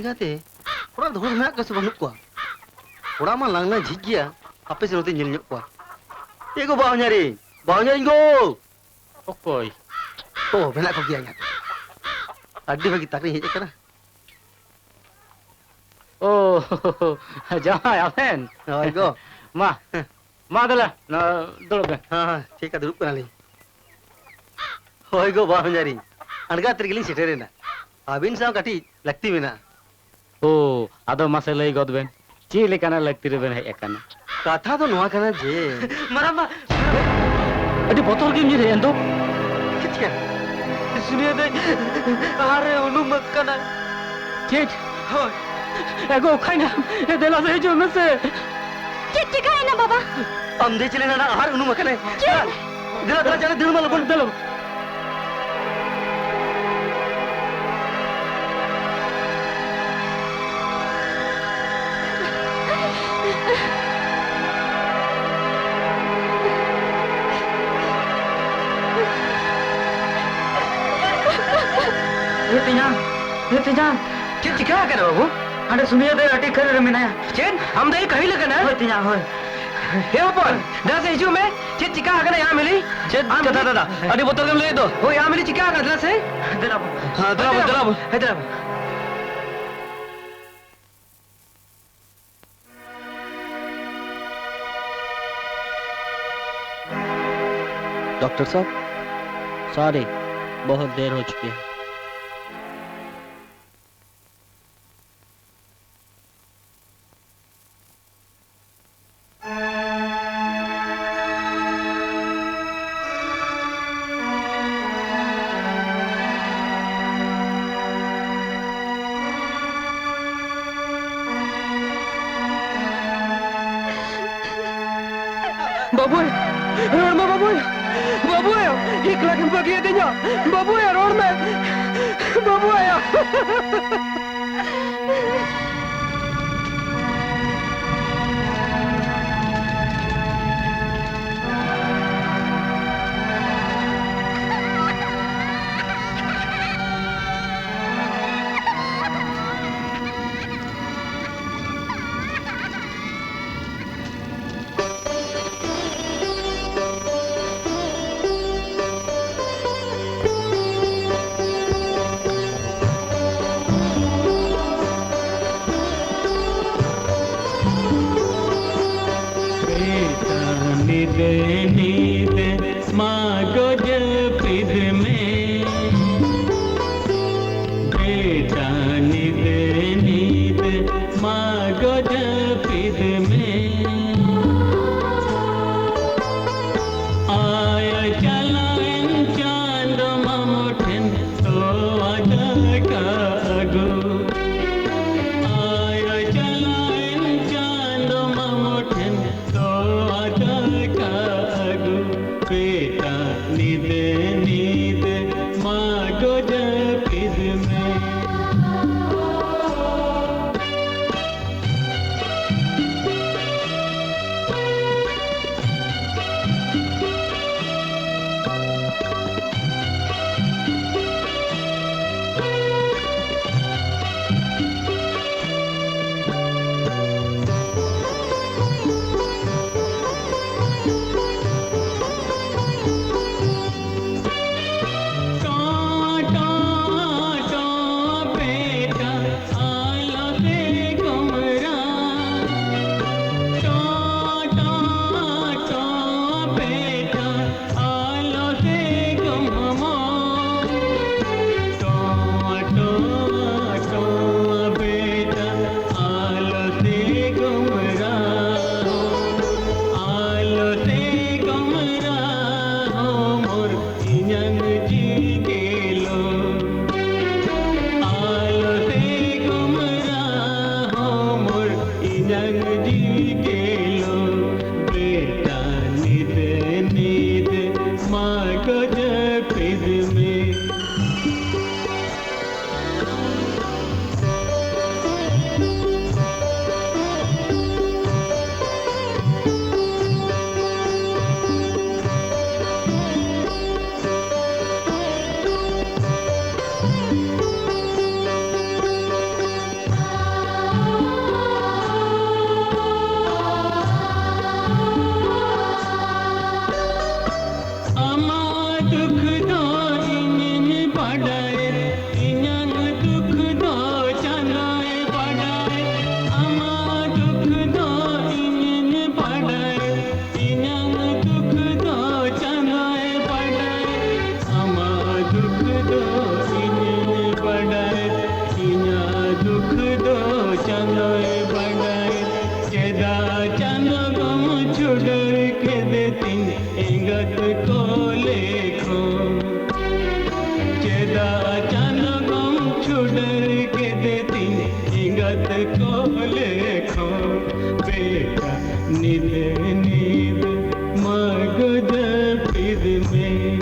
ᱮᱸᱜᱟᱛᱮ, ᱚᱲᱟᱜ ᱫᱚ ᱦᱚᱲ ᱢᱮᱱᱟᱜ ᱠᱚᱣᱟ ᱥᱮ ᱵᱟᱹᱱᱩᱜ ᱠᱚᱣᱟ? ᱚᱲᱟᱜ ᱢᱟ ᱞᱟᱝ ᱞᱟᱝ ᱡᱷᱤᱡ ᱜᱮᱭᱟ, ᱦᱟᱯᱮ ᱥᱮ ᱱᱚᱛᱮᱧ ᱧᱮᱞ ᱧᱚᱜ ᱠᱚᱣᱟ᱾ ᱮ ᱜᱚ ᱵᱟᱦᱚᱧᱟᱨᱤᱧ, ᱵᱟᱦᱚᱧᱟᱨᱤᱧ ᱜᱚ! ᱚᱠᱚᱭ? ᱚ, ᱢᱮᱱᱟᱜ ᱠᱚᱜᱮᱭᱟ ᱮᱸᱜᱟᱛᱮ᱾ ᱟᱹᱰᱤ ᱵᱷᱟᱹᱜᱤ, ᱛᱟᱠᱤᱧ ᱦᱮᱡ ᱟᱠᱟᱱᱟ᱾ ᱳ, ᱡᱟᱶᱟᱭ ᱟᱵᱮᱱ? ᱦᱳᱭ ᱜᱚ᱾ ᱢᱟ, ᱢᱟ ᱫᱮᱞᱟ, ᱱᱚᱣᱟ ᱫᱩᱲᱩᱵ ᱵᱮᱱ᱾ ᱦᱮᱸ, ᱦᱮᱸ, ᱴᱷᱤᱠ ᱜᱮᱭᱟ, ᱫᱩᱲᱩᱵ ᱠᱟᱱᱟᱞᱤᱧ᱾ ᱦᱳᱭ ᱜᱚ, ᱵᱟᱦᱚᱧᱦᱟᱨᱤᱧ, ᱟᱬᱜᱟᱛ ᱨᱮᱜᱮᱞᱤᱧ ᱥᱮᱴᱮᱨᱮᱱᱟ᱾ ᱟᱹᱵᱤᱱ ᱥᱟᱶ ᱠᱟᱹᱴᱤᱡ ᱞᱟᱹᱠᱛᱤ ᱢᱮᱱᱟᱜᱼᱟ᱾ ᱳ, ᱟᱫᱚ ᱢᱟᱥᱮ ᱞᱟᱹᱭ ᱜᱚᱫ ᱵᱮᱱ, ᱪᱮᱫ ᱞᱮᱠᱟᱱᱟᱜ ᱞᱟᱹᱠᱛᱤ ᱨᱮᱵᱮᱱ ᱦᱮᱡ ᱟᱠᱟᱱᱟ? ᱠᱟᱛᱷᱟ ᱫᱚ ᱱᱚᱣᱟ ᱠᱟᱱᱟ ᱡᱮ, ᱢᱟᱨᱟᱝᱵᱟ! ᱟᱹᱰᱤ ᱵᱚᱛᱚᱨ ᱜᱮᱢ ᱧᱮᱞᱮᱫ ᱮᱱ ᱫᱚ᱾ ᱪᱮᱫ ᱪᱤᱠᱟᱹ? ᱥᱩᱱᱤᱭᱟ ᱫᱟᱹᱭ ᱟᱦᱟᱨ ᱨᱮ ᱩᱱᱩᱢ ᱟᱠᱟᱱᱟᱭ᱾ ᱪᱮᱫ? ᱦᱳᱭ᱾ ᱮ ᱜᱚ, ᱚᱠᱟᱭᱱᱟᱢ? ᱮ, ᱫᱮᱞᱟ ᱥᱮ, ᱦᱤᱡᱩᱜ ᱢᱮᱥᱮ᱾ ᱪᱮᱫ ᱪᱤᱠᱟᱹᱭᱮᱱᱟ ᱵᱟᱵᱟ? ᱟᱢ ᱫᱮ ᱪᱮᱞᱮ ᱱᱟᱰᱟ ᱟᱦᱟᱨ ᱩᱱᱩᱢ ᱟᱠᱟᱱᱟᱭ᱾ ᱪᱮᱫ? ᱫᱮᱞᱟ, ᱫᱮᱞᱟ, ᱪᱟᱞᱟᱜ ᱫᱟᱹᱲ ᱢᱟ ᱞᱚᱜᱚᱱ᱾ ᱫᱮᱞᱟ᱾ ᱮ ᱛᱮᱧᱟᱝ, ᱮ ᱛᱮᱧᱟᱝ᱾ ᱪᱮᱫ ᱪᱤᱠᱟ ᱟᱠᱟᱱᱟ ᱵᱟᱹᱵᱩ? ᱦᱟᱸᱰᱮ ᱥᱩᱱᱤᱭᱟ ᱫᱟᱹᱭ ᱟᱹᱰᱤ ᱠᱷᱟᱹᱞᱤ ᱨᱮ ᱢᱮᱱᱟᱭᱟ᱾ ᱪᱮᱫ? ᱟᱢ ᱫᱟᱹᱭ ᱠᱟᱹᱦᱤᱞ ᱟᱠᱟᱱᱟ? ᱦᱳᱭ ᱛᱮᱧᱟᱝ, ᱦᱳᱭ᱾ ᱮ ᱦᱚᱯᱚᱱ, ᱫᱮᱞᱟ ᱥᱮ ᱦᱤᱡᱩᱜ ᱢᱮ᱾ ᱪᱮᱫ ᱪᱤᱠᱟ ᱟᱠᱟᱱᱟ ᱭᱟ ᱢᱤᱞᱤ? ᱪᱮᱫ ᱟᱢ ᱠᱟᱛᱷᱟ ᱢᱤᱞᱤ? ᱫᱟᱫᱟ? ᱟᱹᱰᱤ ᱵᱚᱛᱚᱨ ᱜᱮᱢ ᱞᱟᱹᱭᱮᱫ ᱫᱚ᱾ ᱦᱳᱭ, ᱭᱟ ᱢᱤᱞᱤ ᱪᱤᱠᱟ ᱟᱠᱟᱱᱟ? ᱫᱮᱞᱟ ᱥᱮ᱾ ᱦᱮᱸ, ᱫᱮᱞᱟ ᱵᱚᱱ, ᱫᱮᱞᱟ ᱵᱚᱱ᱾ ᱦᱮᱸ, ᱫᱮᱞᱟ ᱵᱚᱱ᱾ डॉक्टर साहब, सॉरी, बहुत देर हो चुकी है। ᱵᱟᱹᱵᱩᱭ, ᱨᱚᱲ ᱢᱮ ᱵᱟᱹᱵᱩᱭ᱾ ᱵᱟᱹᱵᱩᱭ, ᱮᱠᱞᱟ ᱜᱮᱢ ᱵᱟᱹᱜᱤᱭᱟᱫᱤᱧᱟ᱾ ᱵᱟᱹᱵᱩᱭ, ᱨᱚᱲ ᱢᱮ᱾ ᱵᱟᱹᱵᱩᱭ᱾ ᱵᱮᱴᱟ ᱧᱤᱫᱟᱹ ᱧᱤᱫᱟᱹ ᱢᱟ ᱜᱚ ᱡᱟᱹᱯᱤᱫ ᱢᱮ᱾ ᱢᱮ᱾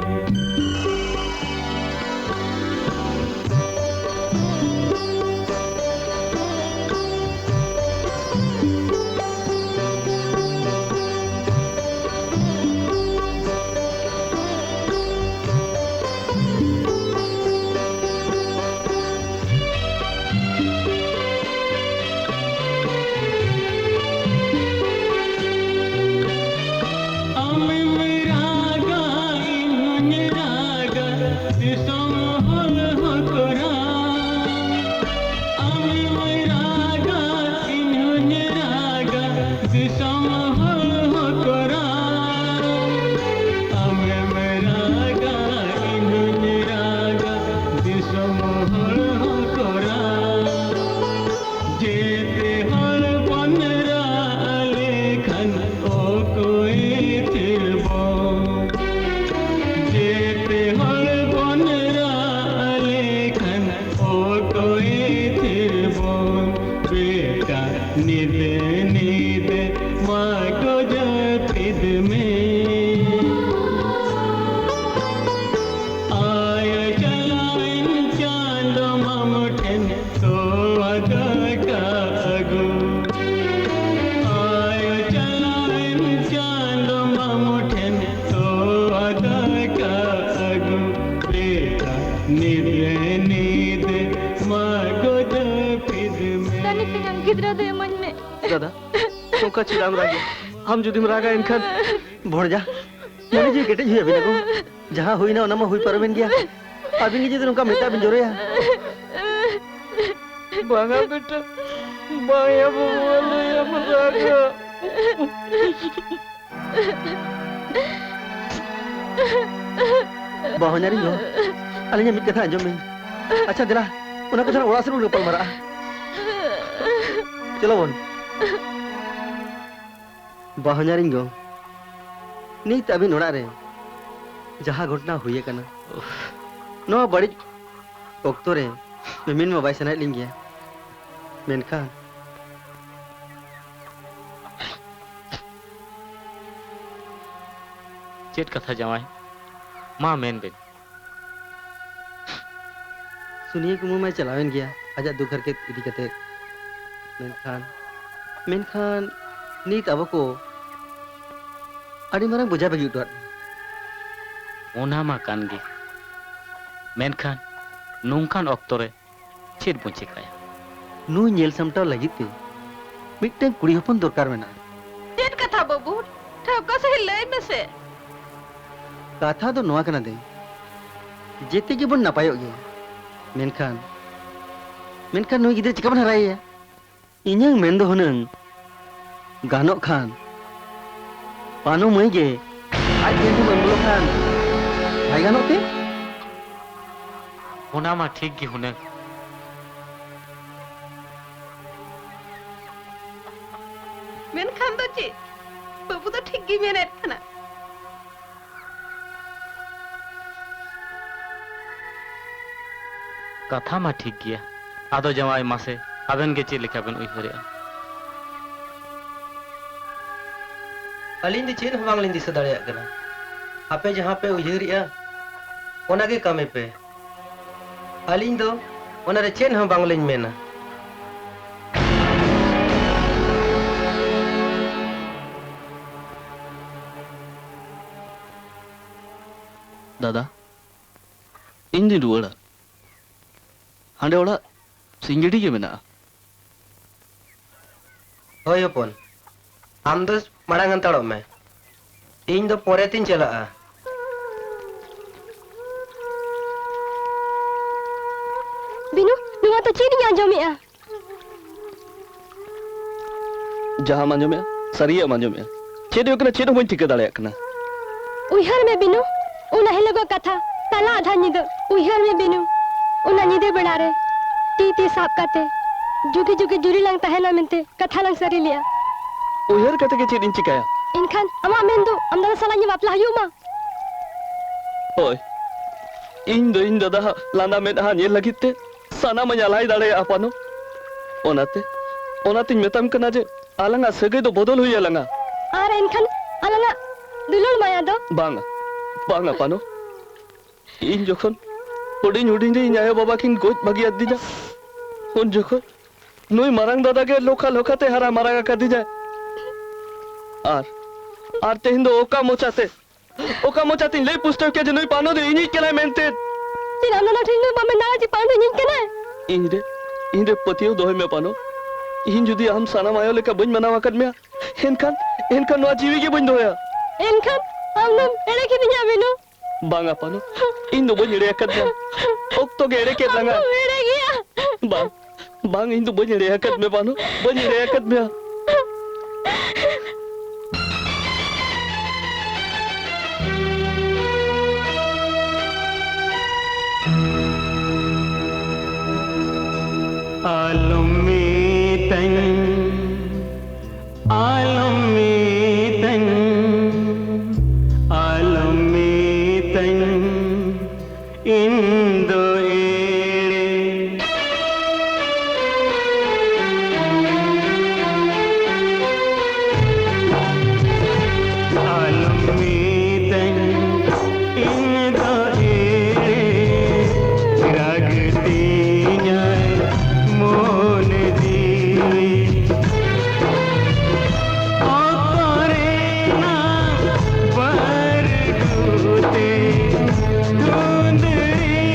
ᱟᱢᱮᱢ ᱨᱟᱜᱟ, ᱤᱧ ᱦᱚᱸᱧ ᱨᱟᱜᱟ, ᱫᱤᱥᱚᱢ ᱦᱚᱲ ᱦᱚᱸᱠᱚ ᱨᱟᱜᱟ᱾ ᱟᱢᱮᱢ ᱨᱟᱜᱟ, ᱤᱧ ᱦᱚᱸᱧ ᱨᱟᱜᱟ, ᱫᱤᱥᱚᱢ ᱦᱚᱲ ᱦᱚᱸᱠᱚ ᱨᱟᱜᱟ᱾ ᱟᱢᱮᱢ ᱨᱟᱜᱟ, ᱤᱧ ᱦᱚᱸᱧ ᱨᱟᱜᱟ, ᱫᱤᱥᱚᱢ ᱦᱚᱲ ᱦᱚᱸᱠᱚ ᱨᱟᱜᱟ᱾ ᱡᱮᱛᱮ ᱦᱚᱲ ᱵᱚᱱ ᱨᱟᱜ ᱞᱮᱠᱷᱟᱱ ᱚᱠᱚᱭ ᱛᱷᱤᱨ ᱵᱚᱱ? ᱡᱮᱛᱮ ᱦᱚᱲ ᱵᱚᱱ ᱨᱟᱜ ᱞᱮᱠᱷᱟᱱ ᱚᱠᱚᱭ ᱛᱷᱤᱨ ᱵᱚᱱ? ᱵᱮᱴᱟ, ᱧᱤᱫᱟᱹ ᱧᱤᱫᱟᱹ ᱢᱟ ᱠᱚ ᱡᱟᱹᱯᱤᱫ ᱢᱮ᱾ ᱟᱭᱳ ᱪᱟᱞᱟᱣᱮᱱ ᱪᱟᱸᱫᱚ ᱢᱟᱢᱚ ᱴᱷᱮᱱ ᱛᱚᱣᱟ ᱫᱟᱠᱟ ᱟᱹᱜᱩ᱾ ᱟᱭᱳ ᱪᱟᱞᱟᱣᱮᱱ ᱪᱟᱸᱫᱚ ᱢᱟᱢᱚ ᱴᱷᱮᱱ ᱛᱚᱣᱟ ᱫᱟᱠᱟ ᱟᱹᱜᱩ᱾ ᱵᱮᱴᱟ, ᱧᱤᱫᱟᱹ ᱧᱤᱫᱟᱹ ᱢᱟ ᱠᱚ ᱡᱟᱹᱯᱤᱫ ᱢᱮ᱾ ᱛᱟᱹᱱᱤ ᱛᱮᱧᱟᱝ ᱜᱤᱫᱽᱨᱟᱹ ᱫᱚ ᱤᱢᱟᱹᱧ ᱢᱮ᱾ ᱫᱟᱫᱟ, ᱱᱚᱝᱠᱟ ᱪᱮᱫᱟᱜ ᱮᱢ ᱨᱟᱜᱟ? ᱟᱢ ᱡᱩᱫᱤᱢ ᱨᱟᱜᱟ, ᱮᱱᱠᱷᱟᱱ ᱵᱷᱚᱲᱡᱟ, ᱢᱚᱱᱮ ᱡᱤᱣᱤ ᱠᱮᱴᱮᱡ ᱦᱩᱭ ᱟᱹᱵᱤᱱᱟ ᱜᱚ᱾ ᱡᱟᱦᱟᱸ ᱦᱩᱭᱱᱟ, ᱚᱱᱟ ᱢᱟ ᱦᱩᱭ ᱯᱟᱨᱚᱢᱮᱱ ᱜᱮᱭᱟ᱾ ᱟᱹᱵᱤᱱ ᱜᱮ ᱡᱩᱫᱤ ᱱᱚᱝᱠᱟ ᱢᱮᱫ ᱫᱟᱜ ᱵᱤᱱ ᱡᱚᱨᱚᱭᱟ᱾ ᱵᱟᱝᱟ ᱵᱮᱴᱟ, ᱵᱟᱝ ᱭᱟ ᱵᱟᱹᱵᱩ, ᱟᱞᱚᱭᱟᱢ ᱨᱟᱜᱟ᱾ ᱵᱟᱦᱚᱧᱟᱨᱤᱧ ᱜᱚ, ᱟᱹᱞᱤᱧᱟᱜ ᱢᱤᱫ ᱠᱟᱛᱷᱟ ᱟᱸᱡᱚᱢ ᱢᱮ᱾ ᱟᱪᱪᱷᱟ, ᱫᱮᱞᱟ, ᱚᱱᱟ ᱠᱟᱛᱷᱟ ᱚᱲᱟᱜ ᱥᱮᱫ ᱵᱚᱱ ᱜᱟᱯᱟᱞ ᱢᱟᱨᱟᱜᱼᱟ᱾ ᱪᱚᱞᱚ ᱵᱚᱱ᱾ ᱵᱟᱦᱚᱧᱟᱨᱤᱧ ᱜᱚ, ᱱᱤᱛ ᱟᱹᱵᱤᱱ ᱚᱲᱟᱜ ᱨᱮ ᱡᱟᱦᱟᱸ ᱜᱷᱚᱴᱚᱱᱟ ᱦᱩᱭ ᱟᱠᱟᱱᱟ, ᱱᱚᱣᱟ ᱵᱟᱹᱲᱤᱡ ᱚᱠᱛᱚ ᱨᱮ ᱢᱮᱢᱮᱱ ᱢᱟ ᱵᱟᱭ ᱥᱟᱱᱟᱭᱮᱫ ᱞᱤᱧ ᱜᱮᱭᱟ, ᱢᱮᱱᱠᱷᱟᱱ ᱪᱮᱫ ᱠᱟᱛᱷᱟ ᱡᱟᱶᱟᱭ? ᱢᱟ ᱢᱮᱱ ᱵᱮᱱ᱾ ᱥᱩᱱᱤᱭᱟᱹ ᱠᱩᱢᱟᱹ ᱢᱟᱭ ᱪᱟᱞᱟᱣᱮᱱ ᱜᱮᱭᱟ ᱟᱡᱟᱜ ᱫᱩᱠ ᱦᱟᱨᱠᱮᱛ ᱤᱫᱤ ᱠᱟᱛᱮ, ᱢᱮᱱᱠᱷᱟᱱ, ᱢᱮᱱᱠᱷᱟᱱ ᱱᱤᱛ ᱟᱵᱚ ᱠᱚ ᱟᱹᱰᱤ ᱢᱟᱨᱟᱝ ᱵᱚᱡᱷᱟ ᱵᱟᱹᱜᱤ ᱦᱚᱴᱚᱣᱟᱫ ᱵᱚᱱᱟ᱾ ᱚᱱᱟ ᱢᱟ ᱠᱟᱱ ᱜᱮ, ᱢᱮᱱᱠᱷᱟᱱ ᱱᱚᱝᱠᱟᱱ ᱚᱠᱛᱚ ᱨᱮ ᱪᱮᱫ ᱵᱚᱱ ᱪᱮᱠᱟᱭᱟ? ᱱᱩᱭ ᱧᱮᱞ ᱥᱟᱢᱴᱟᱣ ᱞᱟᱹᱜᱤᱫ ᱛᱮ ᱢᱤᱫᱴᱟᱝ ᱠᱩᱲᱤ ᱦᱚᱯᱚᱱ ᱫᱚᱨᱠᱟᱨ ᱢᱮᱱᱟᱜᱼᱟ᱾ ᱪᱮᱫ ᱠᱟᱛᱷᱟ ᱵᱟᱹᱵᱩ? ᱴᱷᱟᱹᱣᱠᱟᱹ ᱥᱟᱺᱦᱤᱡ ᱞᱟᱹᱭ ᱢᱮᱥᱮ᱾ ᱠᱟᱛᱷᱟ ᱫᱚ ᱱᱚᱣᱟ ᱠᱟᱱᱟ ᱫᱟᱹᱭ, ᱡᱮᱛᱮ ᱜᱮᱵᱚᱱ ᱱᱟᱯᱟᱭᱚᱜ ᱜᱮᱭᱟ, ᱢᱮᱱᱠᱷᱟᱱ, ᱢᱮᱱᱠᱷᱟᱱ ᱱᱩᱭ ᱜᱤᱫᱽᱨᱟᱹ ᱪᱤᱠᱟᱹ ᱵᱚᱱ ᱦᱟᱨᱟᱭᱮᱭᱟ? ᱤᱧᱟᱹᱝ ᱢᱮᱱ ᱫᱚ ᱦᱩᱱᱟᱹᱝ ᱜᱟᱱᱚᱜ ᱠᱷᱟᱱ ᱯᱟᱱᱩ ᱢᱟᱹᱭ ᱜᱮ ᱟᱡ ᱴᱷᱮᱱ ᱵᱚᱱ ᱮᱢ ᱜᱚᱫ ᱠᱷᱟᱱ ᱵᱟᱭ ᱜᱟᱱᱚᱜ ᱛᱮ? ᱚᱱᱟ ᱢᱟ ᱴᱷᱤᱠ ᱜᱮ ᱦᱩᱱᱟᱹᱝ᱾ ᱢᱮᱱᱠᱷᱟᱱ ᱫᱚ ᱪᱮᱫ? ᱵᱟᱹᱵᱩ ᱫᱚ ᱴᱷᱤᱠ ᱜᱮ ᱢᱮᱱᱮᱫ ᱠᱟᱱᱟ᱾ ᱠᱟᱛᱷᱟ ᱢᱟ ᱴᱷᱤᱠ ᱜᱮᱭᱟ᱾ ᱟᱫᱚ ᱡᱟᱶᱟᱭ, ᱢᱟᱥᱮ ᱟᱵᱮᱱ ᱜᱮ ᱪᱮᱫ ᱞᱮᱠᱟ ᱵᱮᱱ ᱩᱭᱦᱟᱹᱨᱮᱜᱼᱟ? ᱟᱹᱞᱤᱧ ᱫᱚ ᱪᱮᱫ ᱦᱚᱸ ᱵᱟᱝᱞᱤᱧ ᱫᱤᱥᱟᱹ ᱫᱟᱲᱮᱭᱟᱜ ᱠᱟᱱᱟ᱾ ᱟᱯᱮ ᱡᱟᱦᱟᱸ ᱯᱮ ᱩᱭᱦᱟᱹᱨᱮᱜᱼᱟ, ᱚᱱᱟ ᱜᱮ ᱠᱟᱹᱢᱤ ᱯᱮ᱾ ᱟᱹᱞᱤᱧ ᱫᱚ ᱚᱱᱟ ᱨᱮ ᱪᱮᱫ ᱦᱚᱸ ᱵᱟᱝᱞᱤᱧ ᱢᱮᱱᱟ᱾ ᱫᱟᱫᱟ, ᱤᱧ ᱫᱩᱧ ᱨᱩᱣᱟᱹᱲᱟ᱾ ᱦᱟᱸᱰᱮ ᱚᱲᱟᱜ ᱥᱤᱧ ᱜᱮᱰᱤ ᱜᱮ ᱢᱮᱱᱟᱜᱼᱟ᱾ ᱦᱳᱭ ᱦᱚᱯᱚᱱ, ᱟᱢ ᱫᱚ ᱢᱟᱲᱟᱝ ᱦᱟᱱᱛᱟᱲᱚᱜ ᱢᱮ, ᱤᱧ ᱫᱚ ᱯᱚᱨᱮ ᱛᱤᱧ ᱪᱟᱞᱟᱜᱼᱟ᱾ ᱵᱤᱱᱩ, ᱱᱚᱣᱟ ᱫᱚ ᱪᱮᱫ ᱤᱧ ᱟᱸᱡᱚᱢᱮᱜᱼᱟ? ᱡᱟᱦᱟᱸᱢ ᱟᱸᱡᱚᱢᱮᱜᱼᱟ, ᱥᱟᱹᱨᱤᱭᱟᱜ ᱮᱢ ᱟᱸᱡᱚᱢᱮᱜᱼᱟ᱾ ᱪᱮᱫ ᱦᱩᱭᱩᱜ ᱠᱟᱱᱟ, ᱪᱮᱫ ᱦᱚᱸ ᱵᱟᱹᱧ ᱴᱷᱤᱠᱟᱹ ᱫᱟᱲᱮᱭᱟᱜ ᱠᱟᱱᱟ᱾ ᱩᱭᱦᱟᱹᱨ ᱢᱮ ᱵᱤᱱᱩ, ᱚᱱᱟ ᱦᱤᱞᱳᱜᱟᱜ ᱠᱟᱛᱷᱟ, ᱛᱟᱞᱟ ᱟᱫᱷᱟ ᱧᱤᱫᱟᱹ᱾ ᱩᱭᱦᱟᱹᱨ ᱢᱮ ᱵᱤᱱᱩ, ᱚᱱᱟ ᱧᱤᱫᱟᱹ ᱵᱮᱲᱟ ᱨᱮ ᱛᱤ ᱛᱤ ᱥᱟᱵ ᱠᱟᱛᱮ ᱡᱩᱜᱤ ᱡᱩᱜᱤ ᱡᱩᱨᱤ ᱞᱟᱝ ᱛᱟᱦᱮᱱᱟ ᱢᱮᱱᱛᱮ ᱠᱟᱛᱷᱟ ᱞᱟᱝ ᱥᱟᱹᱨᱤ ᱞᱮᱜᱼᱟ᱾ ᱩᱭᱦᱟᱹᱨ ᱠᱟᱛᱮ ᱜᱮ ᱪᱮᱫ ᱤᱧ ᱪᱤᱠᱟᱹᱭᱟ? ᱮᱱᱠᱷᱟᱱ ᱟᱢᱟᱜ ᱢᱮᱱ ᱫᱚ ᱟᱢ ᱫᱟᱫᱟ ᱥᱟᱞᱟᱜ ᱤᱧ ᱵᱟᱯᱞᱟ ᱦᱩᱭᱩᱜ ᱢᱟ? ᱦᱳᱭ, ᱤᱧ ᱫᱚ ᱤᱧ ᱫᱟᱫᱟᱣᱟᱜ ᱞᱟᱸᱫᱟ ᱢᱮᱫᱦᱟ ᱧᱮᱞ ᱞᱟᱹᱜᱤᱫ ᱛᱮ ᱥᱟᱱᱟᱢᱟᱧ ᱟᱞᱟᱭ ᱫᱟᱲᱮᱭᱟᱜᱼᱟ, ᱯᱟᱱᱚ᱾ ᱚᱱᱟᱛᱮ, ᱚᱱᱟᱛᱤᱧ ᱢᱮᱛᱟᱢ ᱠᱟᱱᱟ ᱡᱮ ᱟᱞᱟᱝᱟᱜ ᱥᱟᱹᱜᱟᱹᱭ ᱫᱚ ᱵᱚᱫᱚᱞ ᱦᱩᱭ ᱟᱞᱟᱝᱟ᱾ ᱟᱨ ᱮᱱᱠᱷᱟᱱ ᱟᱞᱟᱝᱟᱜ ᱫᱩᱞᱟᱹᱲ ᱢᱟᱭᱟ ᱫᱚ᱾ ᱵᱟᱝᱟ, ᱵᱟᱝᱟ ᱯᱟᱱᱚ᱾ ᱤᱧ ᱡᱚᱠᱷᱚᱱ ᱦᱩᱰᱤᱧ ᱦᱩᱰᱤᱧ ᱨᱮ ᱤᱧ ᱟᱭᱳ ᱵᱟᱵᱟ ᱠᱤᱱ ᱜᱚᱡ ᱵᱟᱹᱜᱤ ᱟᱹᱫᱤᱧᱟ, ᱩᱱ ᱡᱚᱠᱷᱚᱱ ᱱᱩᱭ ᱢᱟᱨᱟᱝ ᱫᱟᱫᱟ ᱜᱮ ᱞᱚᱠᱷᱟ ᱞᱚᱠᱷᱟ ᱛᱮ ᱦᱟᱨᱟ ᱢᱟᱨᱟᱝ ᱟᱠᱟᱫᱤᱧᱟᱭ᱾ ᱟᱨ, ᱟᱨ ᱛᱮᱦᱮᱧ ᱫᱚ ᱚᱠᱟ ᱢᱚᱪᱟ ᱛᱮ, ᱚᱠᱟ ᱢᱚᱪᱟ ᱛᱮᱧ ᱞᱟᱹᱭ ᱯᱩᱥᱴᱟᱹᱣ ᱠᱮᱭᱟ ᱡᱮ ᱱᱩᱭ ᱯᱟᱱᱚ ᱫᱚ ᱤᱧᱤᱡ ᱠᱟᱱᱟᱭ ᱢᱮᱱᱛᱮ? ᱪᱮᱫ ᱟᱢ ᱫᱚ ᱱᱚᱣᱟ ᱴᱷᱮᱱ ᱫᱚ ᱵᱟᱢ ᱢᱮᱱ ᱫᱟᱲᱮᱭᱟᱜᱼᱟ ᱡᱮ ᱯᱟᱱᱚ ᱫᱚ ᱤᱧᱤᱡ ᱠᱟᱱᱟᱭ? ᱤᱧ ᱨᱮ, ᱤᱧ ᱨᱮ ᱯᱟᱹᱛᱭᱟᱹᱣ ᱫᱚᱦᱚᱭ ᱢᱮ ᱯᱟᱱᱚ᱾ ᱤᱧ ᱡᱩᱫᱤ ᱟᱢ ᱥᱟᱱᱟᱢ ᱟᱭᱳ ᱞᱮᱠᱟ ᱵᱟᱹᱧ ᱢᱟᱱᱟᱣ ᱟᱠᱟᱫ ᱢᱮᱭᱟ, ᱮᱱᱠᱷᱟᱱ, ᱮᱱᱠᱷᱟᱱ ᱱᱚᱣᱟ ᱡᱤᱣᱤ ᱜᱮ ᱵᱟᱹᱧ ᱫᱚᱦᱚᱭᱟ᱾ ᱮᱱᱠᱷᱟᱱ ᱟᱢ ᱫᱚᱢ ᱮᱲᱮ ᱠᱤᱫᱤᱧᱟ, ᱵᱤᱱᱩ᱾ ᱵᱟᱝᱟ ᱯᱟᱱᱚ, ᱤᱧ ᱫᱚ ᱵᱟᱹᱧ ᱮᱲᱮ ᱟᱠᱟᱫ ᱢᱮᱭᱟ᱾ ᱚᱠᱛᱚ ᱜᱮ ᱮᱲᱮ ᱠᱮᱫ ᱟᱢ ᱞᱟᱝᱟ᱾ ᱫᱚᱢ ᱮᱲᱮ ᱜᱮᱭᱟ᱾ ᱵᱟᱝ, ᱵᱟᱝ, ᱤᱧ ᱫᱚ ᱵᱟᱹᱧ ᱮᱲᱮ ᱟᱠᱟᱫ ᱢᱮ ᱯᱟᱱᱚ, ᱵᱟᱹᱧ ᱮᱲᱮ ᱟᱠᱟᱫ ᱢᱮᱭᱟ᱾ ᱟᱞᱚᱢ ᱢᱤᱛᱟᱹᱧ, ᱟᱞᱚᱢ ᱢᱤᱛᱟᱹᱧ, ᱟᱞᱚᱢ ᱢᱤᱛᱟᱹᱧ, ᱤᱧ ᱫᱚ ᱮᱲᱮ᱾ ᱟᱞᱚᱢ ᱢᱤᱛᱟᱹᱧ, ᱤᱧ ᱫᱚ ᱮᱲᱮ, ᱨᱟᱜᱽ ᱛᱤᱧᱟᱭ ᱢᱚᱱᱮ ᱡᱤᱣᱤ᱾ ᱚᱠᱚᱨᱮᱱᱟ ᱵᱟᱹᱨᱰᱩ ᱛᱮ ᱫᱷᱩᱸᱫᱽᱲᱤ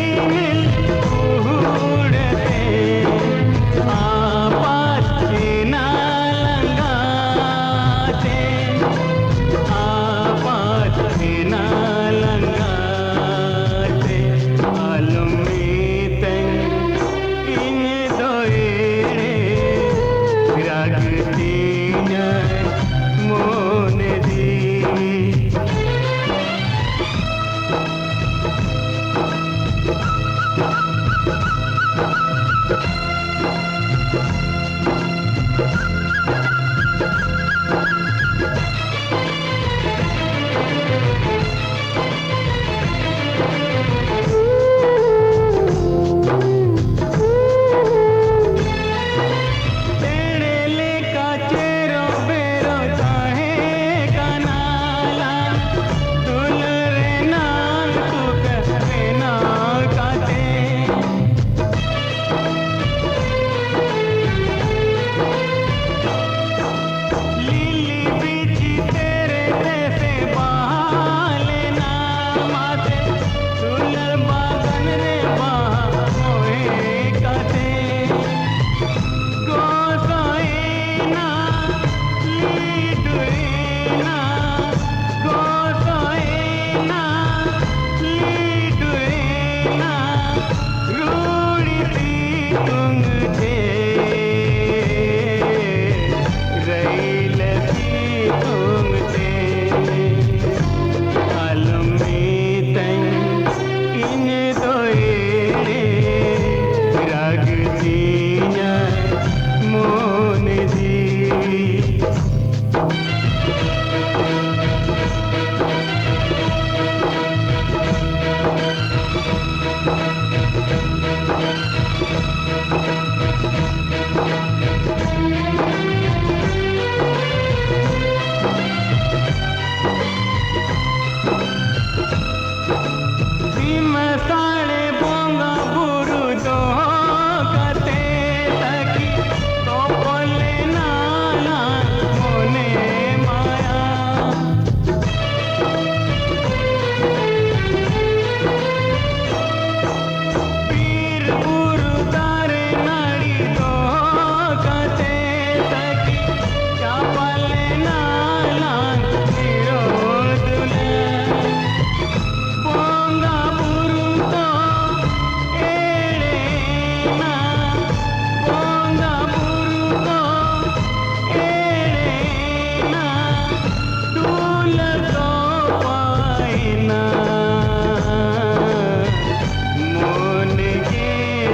ᱢᱚᱱ ᱜᱮ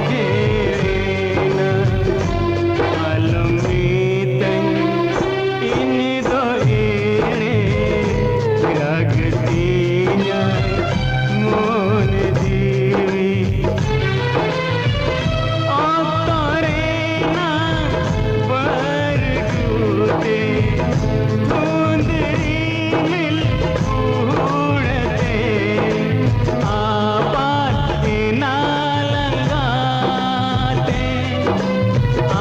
ᱡᱮᱣᱮᱱᱟ, ᱟᱞᱚᱢ ᱢᱤᱛᱟᱹᱧ ᱤᱧ ᱫᱚ ᱮᱲᱮ, ᱨᱟᱜᱽ ᱛᱤᱧᱟᱭ ᱢᱚᱱ ᱡᱤᱣᱤ᱾ ᱚᱠᱛᱚ ᱨᱮᱱᱟᱜ ᱵᱟᱹᱨᱰᱩ ᱛᱮ ᱫᱷᱩᱸᱫᱽ ᱨᱤᱢᱤᱞ ᱩᱦᱩᱲ ᱛᱮ ᱟᱯᱟᱛ ᱮᱱᱟ ᱞᱟᱸᱜᱟ ᱛᱮ,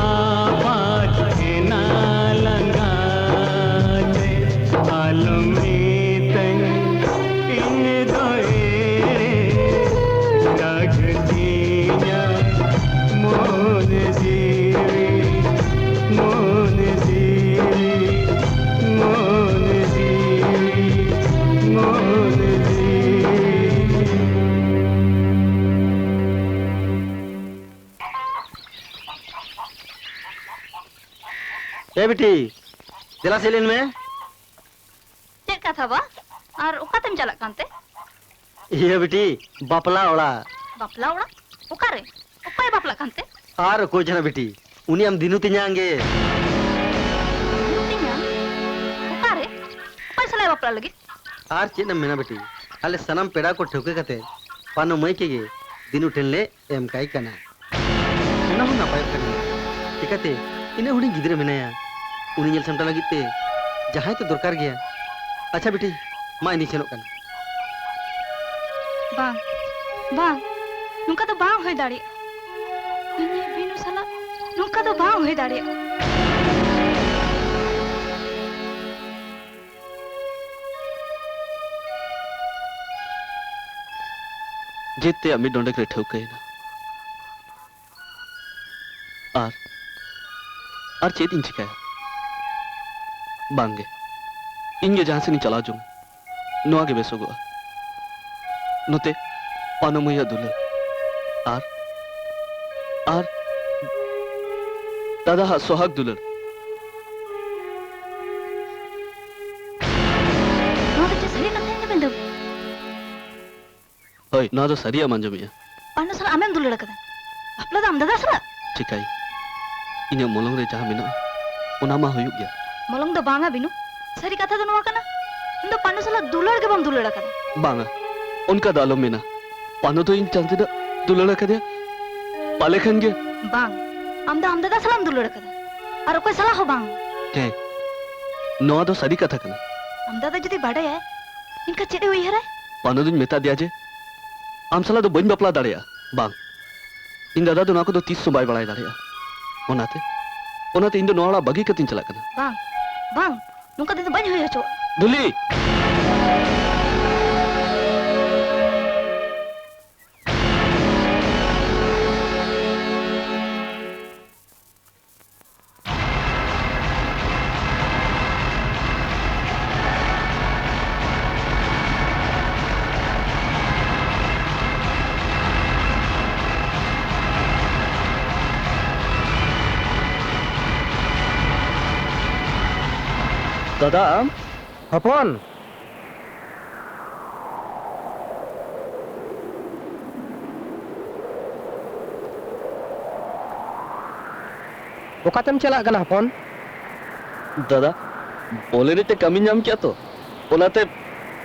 ᱟᱯᱟᱛ ᱮᱱᱟ ᱞᱟᱸᱜᱟ ᱛᱮ, ᱟᱞᱚᱢ ᱢᱤᱛᱟᱹᱧ ᱤᱧ ᱫᱚ ᱮᱲᱮ, ᱨᱟᱜᱽ ᱛᱤᱧᱟ ᱢᱚᱱ ᱡᱤᱣᱤ, ᱢᱚᱱ ᱡᱤᱣᱤ, ᱢᱚᱱ ᱡᱤᱣᱤ, ᱢᱚᱱ ᱡᱤᱣᱤ᱾ ᱮ ᱵᱤᱴᱤ, ᱫᱮᱞᱟ ᱥᱮᱫ ᱞᱮᱱ ᱢᱮ᱾ ᱪᱮᱫ ᱠᱟᱛᱷᱟ ᱵᱟ? ᱟᱨ ᱚᱠᱟᱛᱮᱢ ᱪᱟᱞᱟᱜ ᱠᱟᱱᱛᱮ? ᱤᱭᱟᱹ ᱵᱤᱴᱤ, ᱵᱟᱯᱞᱟ ᱚᱲᱟᱜ᱾ ᱵᱟᱯᱞᱟ ᱚᱲᱟᱜ? ᱚᱠᱟᱨᱮ? ᱚᱠᱚᱭᱮ ᱵᱟᱯᱞᱟᱜ ᱠᱟᱱᱛᱮ? ᱟᱨ ᱚᱠᱚᱭ ᱪᱚ ᱱᱟ ᱵᱤᱴᱤ, ᱩᱱᱤ ᱟᱢ ᱫᱤᱱᱩ ᱛᱮᱧᱟᱝ ᱜᱮ᱾ ᱫᱤᱱᱩ ᱛᱮᱧᱟᱝ? ᱚᱠᱟᱨᱮ? ᱚᱠᱚᱭ ᱥᱟᱞᱟᱜ ᱮ ᱵᱟᱯᱞᱟᱜ ᱞᱟᱹᱜᱤᱫ? ᱟᱨ ᱪᱮᱫ ᱮᱢ ᱢᱮᱱᱟ ᱵᱤᱴᱤ, ᱟᱞᱮ ᱥᱟᱱᱟᱢ ᱯᱮᱲᱟ ᱠᱚ ᱴᱷᱟᱹᱣᱠᱟᱹ ᱠᱟᱛᱮ ᱯᱟᱱᱚ ᱢᱟᱹᱭ ᱠᱮ ᱜᱮ ᱫᱤᱱᱩ ᱴᱷᱮᱱ ᱞᱮ ᱮᱢ ᱠᱟᱭ ᱠᱟᱱᱟ᱾ ᱚᱱᱟ ᱦᱚᱸ ᱱᱟᱯᱟᱭᱚᱜ ᱠᱟᱱ ᱜᱮᱭᱟ᱾ ᱪᱤᱠᱟᱹᱛᱮ ᱤᱱᱟᱹᱜ ᱦᱩᱰᱤᱧ ᱜᱤᱫᱽᱨᱟᱹ ᱢᱮᱱᱟᱭᱟ, ᱩᱱᱤ ᱧᱮᱞ ᱥᱟᱢᱴᱟᱣ ᱞᱟᱹᱜᱤᱫ ᱛᱮ ᱡᱟᱦᱟᱸᱭ ᱛᱚ ᱫᱚᱨᱠᱟᱨ ᱜᱮᱭᱟ᱾ ᱟᱪᱪᱷᱟ ᱵᱤᱴᱤ, ᱢᱟ ᱤᱧ ᱫᱩᱧ ᱥᱮᱱᱚᱜ ᱠᱟᱱᱟ᱾ ᱵᱟᱝ, ᱵᱟᱝ, ᱱᱚᱝᱠᱟ ᱫᱚ ᱵᱟᱝ ᱦᱩᱭ ᱫᱟᱲᱮᱭᱟᱜᱼᱟ᱾ ᱤᱧ ᱵᱤᱱᱩ ᱥᱟᱞᱟᱜ ᱱᱚᱝᱠᱟ ᱫᱚ ᱵᱟᱝ ᱦᱩᱭ ᱫᱟᱲᱮᱭᱟᱜᱼᱟ᱾ ᱡᱮᱛᱮᱭᱟᱜ ᱢᱤᱫ ᱰᱚᱸᱰᱮᱠ ᱨᱮ ᱴᱷᱟᱹᱣᱠᱟᱹᱭᱮᱱᱟ᱾ ᱟᱨ, ᱟᱨ ᱪᱮᱫ ᱤᱧ ᱪᱤᱠᱟᱹᱭᱟ? ᱵᱟᱝᱜᱮ, ᱤᱧ ᱜᱮ ᱡᱟᱦᱟᱸ ᱥᱮᱫ ᱤᱧ ᱪᱟᱞᱟᱣ ᱡᱚᱝ, ᱱᱚᱣᱟ ᱜᱮ ᱵᱮᱥᱚᱜᱚᱜᱼᱟ᱾ ᱱᱚᱛᱮ ᱯᱟᱱᱚ ᱢᱟᱹᱭᱟᱜ ᱫᱩᱞᱟᱹᱲ ᱟᱨ, ᱟᱨ ᱫᱟᱫᱟ ᱦᱟᱜ ᱥᱚᱦᱟᱜ ᱫᱩᱞᱟᱹᱲ᱾ ᱱᱚᱣᱟ ᱫᱚ ᱪᱮᱫ ᱥᱟᱹᱨᱤ ᱠᱟᱛᱷᱟ ᱤᱧ ᱫᱚ ᱢᱮᱱᱫᱟ? ᱦᱳᱭ, ᱱᱚᱣᱟ ᱫᱚ ᱥᱟᱹᱨᱤᱭᱟᱜ ᱟᱸᱡᱚᱢᱮᱜᱼᱟ᱾ ᱯᱟᱱᱰᱩ ᱥᱟᱞᱟᱜ ᱟᱢᱮᱢ ᱫᱩᱞᱟᱹᱲ ᱟᱠᱟᱫᱟ? ᱟᱯᱞᱟ ᱫᱚ ᱟᱢ ᱫᱟᱫᱟ ᱥᱟᱞᱟᱜ? ᱪᱤᱠᱟᱹᱭ, ᱤᱧᱟᱹᱜ ᱢᱚᱞᱚᱝ ᱨᱮ ᱡᱟᱦᱟᱸ ᱢᱮᱱᱟᱜᱼᱟ, ᱚᱱᱟ ᱢᱟ ᱦᱩᱭᱩᱜ ᱜᱮᱭᱟ᱾ ᱢᱚᱞᱚᱝ ᱫᱚ ᱵᱟᱝᱟ ᱵᱤᱱᱩ, ᱥᱟᱹᱨᱤ ᱠᱟᱛᱷᱟ ᱫᱚ ᱱᱚᱣᱟ ᱠᱟᱱᱟ, ᱤᱧ ᱫᱚ ᱯᱟᱱᱰᱩ ᱥᱟᱞᱟᱜ ᱫᱩᱞᱟᱹᱲ ᱜᱮ ᱵᱟᱢ ᱫᱩᱞᱟᱹᱲ ᱟᱠᱟᱫᱟ᱾ ᱵᱟᱝᱟ, ᱚᱱᱠᱟ ᱫᱚ ᱟᱞᱚᱢ ᱢᱮᱱᱟ᱾ ᱯᱟᱱᱰᱩ ᱫᱚ ᱤᱧ ᱪᱟᱸᱫ ᱫᱤᱱᱟᱜ ᱫᱩᱞᱟᱹᱲ ᱟᱠᱟᱫᱮᱭᱟ, ᱯᱟᱞᱮ ᱠᱷᱟᱱ ᱜᱮ᱾ ᱵᱟᱝ, ᱟᱢ ᱫᱚ ᱟᱢ ᱫᱟᱫᱟ ᱥᱟᱞᱟᱜ ᱮᱢ ᱫᱩᱞᱟᱹᱲ ᱟᱠᱟᱫᱟ, ᱟᱨ ᱚᱠᱚᱭ ᱥᱟᱞᱟᱜ ᱦᱚᱸ ᱵᱟᱝ᱾ ᱦᱮᱸ, ᱱᱚᱣᱟ ᱫᱚ ᱥᱟᱹᱨᱤ ᱠᱟᱛᱷᱟ ᱠᱟᱱᱟ᱾ ᱟᱢ ᱫᱟᱫᱟ ᱡᱩᱫᱤ ᱵᱟᱰᱟᱭᱟᱭ, ᱮᱱᱠᱷᱟᱱ ᱪᱮᱫ ᱮ ᱩᱭᱦᱟᱹᱨᱟᱭ? ᱯᱟᱱᱰᱩ ᱫᱚᱧ ᱢᱮᱛᱟ ᱫᱮᱭᱟ ᱡᱮ ᱟᱢ ᱥᱟᱞᱟᱜ ᱫᱚ ᱵᱟᱹᱧ ᱵᱟᱯᱞᱟ ᱫᱟᱲᱮᱭᱟᱜᱼᱟ᱾ ᱵᱟᱝ, ᱤᱧ ᱫᱟᱫᱟ ᱫᱚ ᱱᱚᱣᱟ ᱠᱚᱫᱚ ᱛᱤᱥ ᱦᱚᱸ ᱵᱟᱭ ᱵᱟᱲᱟᱭ ᱫᱟᱲᱮᱭᱟᱜᱼᱟ᱾ ᱚᱱᱟᱛᱮ, ᱚᱱᱟᱛᱮ ᱤᱧ ᱫᱚ ᱱᱚᱣᱟ ᱚᱲᱟᱜ ᱵᱟᱹᱜᱤ ᱠᱟᱛᱮᱧ ᱪᱟᱞᱟᱜ ᱠᱟᱱᱟ᱾ ᱵᱟᱝ, ᱵᱟᱝ, ᱱᱚᱝᱠᱟ ᱫᱚ ᱤᱧ ᱫᱚ ᱵᱟᱹᱧ ᱦᱩᱭ ᱦᱚᱪᱚᱣᱟᱜᱼᱟ᱾ ᱫᱩᱞᱤ! ᱫᱟᱫᱟ, ᱟᱢ? ᱦᱚᱯᱚᱱ! ᱚᱠᱟᱛᱮᱢ ᱪᱟᱞᱟᱜ ᱠᱟᱱᱟ ᱦᱚᱯᱚᱱ? ᱫᱟᱫᱟ, ᱵᱚᱞ ᱮᱱᱮᱡ ᱛᱮ ᱠᱟᱹᱢᱤ ᱧᱟᱢ ᱠᱮᱜᱼᱟ ᱛᱚ, ᱚᱱᱟᱛᱮ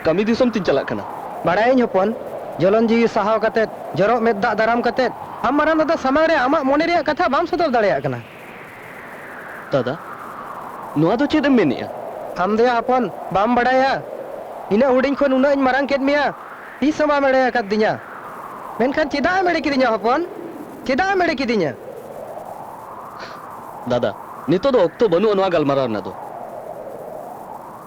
ᱠᱟᱹᱢᱤ ᱫᱤᱥᱚᱢ ᱛᱤᱧ ᱪᱟᱞᱟᱜ ᱠᱟᱱᱟ᱾ ᱵᱟᱲᱟᱭᱟᱹᱧ ᱦᱚᱯᱚᱱ, ᱡᱚᱞᱚᱱ ᱡᱤᱣᱤ ᱥᱟᱦᱟᱣ ᱠᱟᱛᱮᱫ, ᱡᱚᱨᱚᱜ ᱢᱮᱫ ᱫᱟᱜ ᱫᱟᱨᱟᱢ ᱠᱟᱛᱮᱫ, ᱟᱢ ᱢᱟᱨᱟᱝ ᱫᱟᱫᱟ ᱥᱟᱢᱟᱝ ᱨᱮ ᱟᱢᱟᱜ ᱢᱚᱱᱮ ᱨᱮᱭᱟᱜ ᱠᱟᱛᱷᱟ ᱵᱟᱢ ᱥᱚᱫᱚᱨ ᱫᱟᱲᱮᱭᱟᱜ ᱠᱟᱱᱟ᱾ ᱫᱟᱫᱟ, ᱱᱚᱣᱟ ᱫᱚ ᱪᱮᱫ ᱮᱢ ᱢᱮᱱᱮᱜᱼᱟ? ᱟᱢ ᱫᱚᱭᱟ ᱦᱚᱯᱚᱱ, ᱵᱟᱢ ᱵᱟᱲᱟᱭᱟ? ᱤᱱᱟᱹᱜ ᱦᱩᱰᱤᱧ ᱠᱷᱚᱱ ᱩᱱᱟᱹᱜ ᱤᱧ ᱢᱟᱨᱟᱝ ᱠᱮᱫ ᱢᱮᱭᱟ, ᱛᱤᱥ ᱦᱚᱸ ᱵᱟᱢ ᱮᱲᱮ ᱟᱠᱟᱫᱤᱧᱟ᱾ ᱢᱮᱱᱠᱷᱟᱱ ᱪᱮᱫᱟᱜ ᱮᱢ ᱮᱲᱮ ᱠᱤᱫᱤᱧᱟ ᱦᱚᱯᱚᱱ? ᱪᱮᱫᱟᱜ ᱮᱢ ᱮᱲᱮ ᱠᱤᱫᱤᱧᱟ? ᱫᱟᱫᱟ, ᱱᱤᱛᱚᱜ ᱫᱚ ᱚᱠᱛᱚ ᱵᱟᱹᱱᱩᱜᱼᱟ ᱱᱚᱣᱟ ᱜᱟᱞᱢᱟᱨᱟᱣ ᱨᱮᱱᱟᱜ ᱫᱚ᱾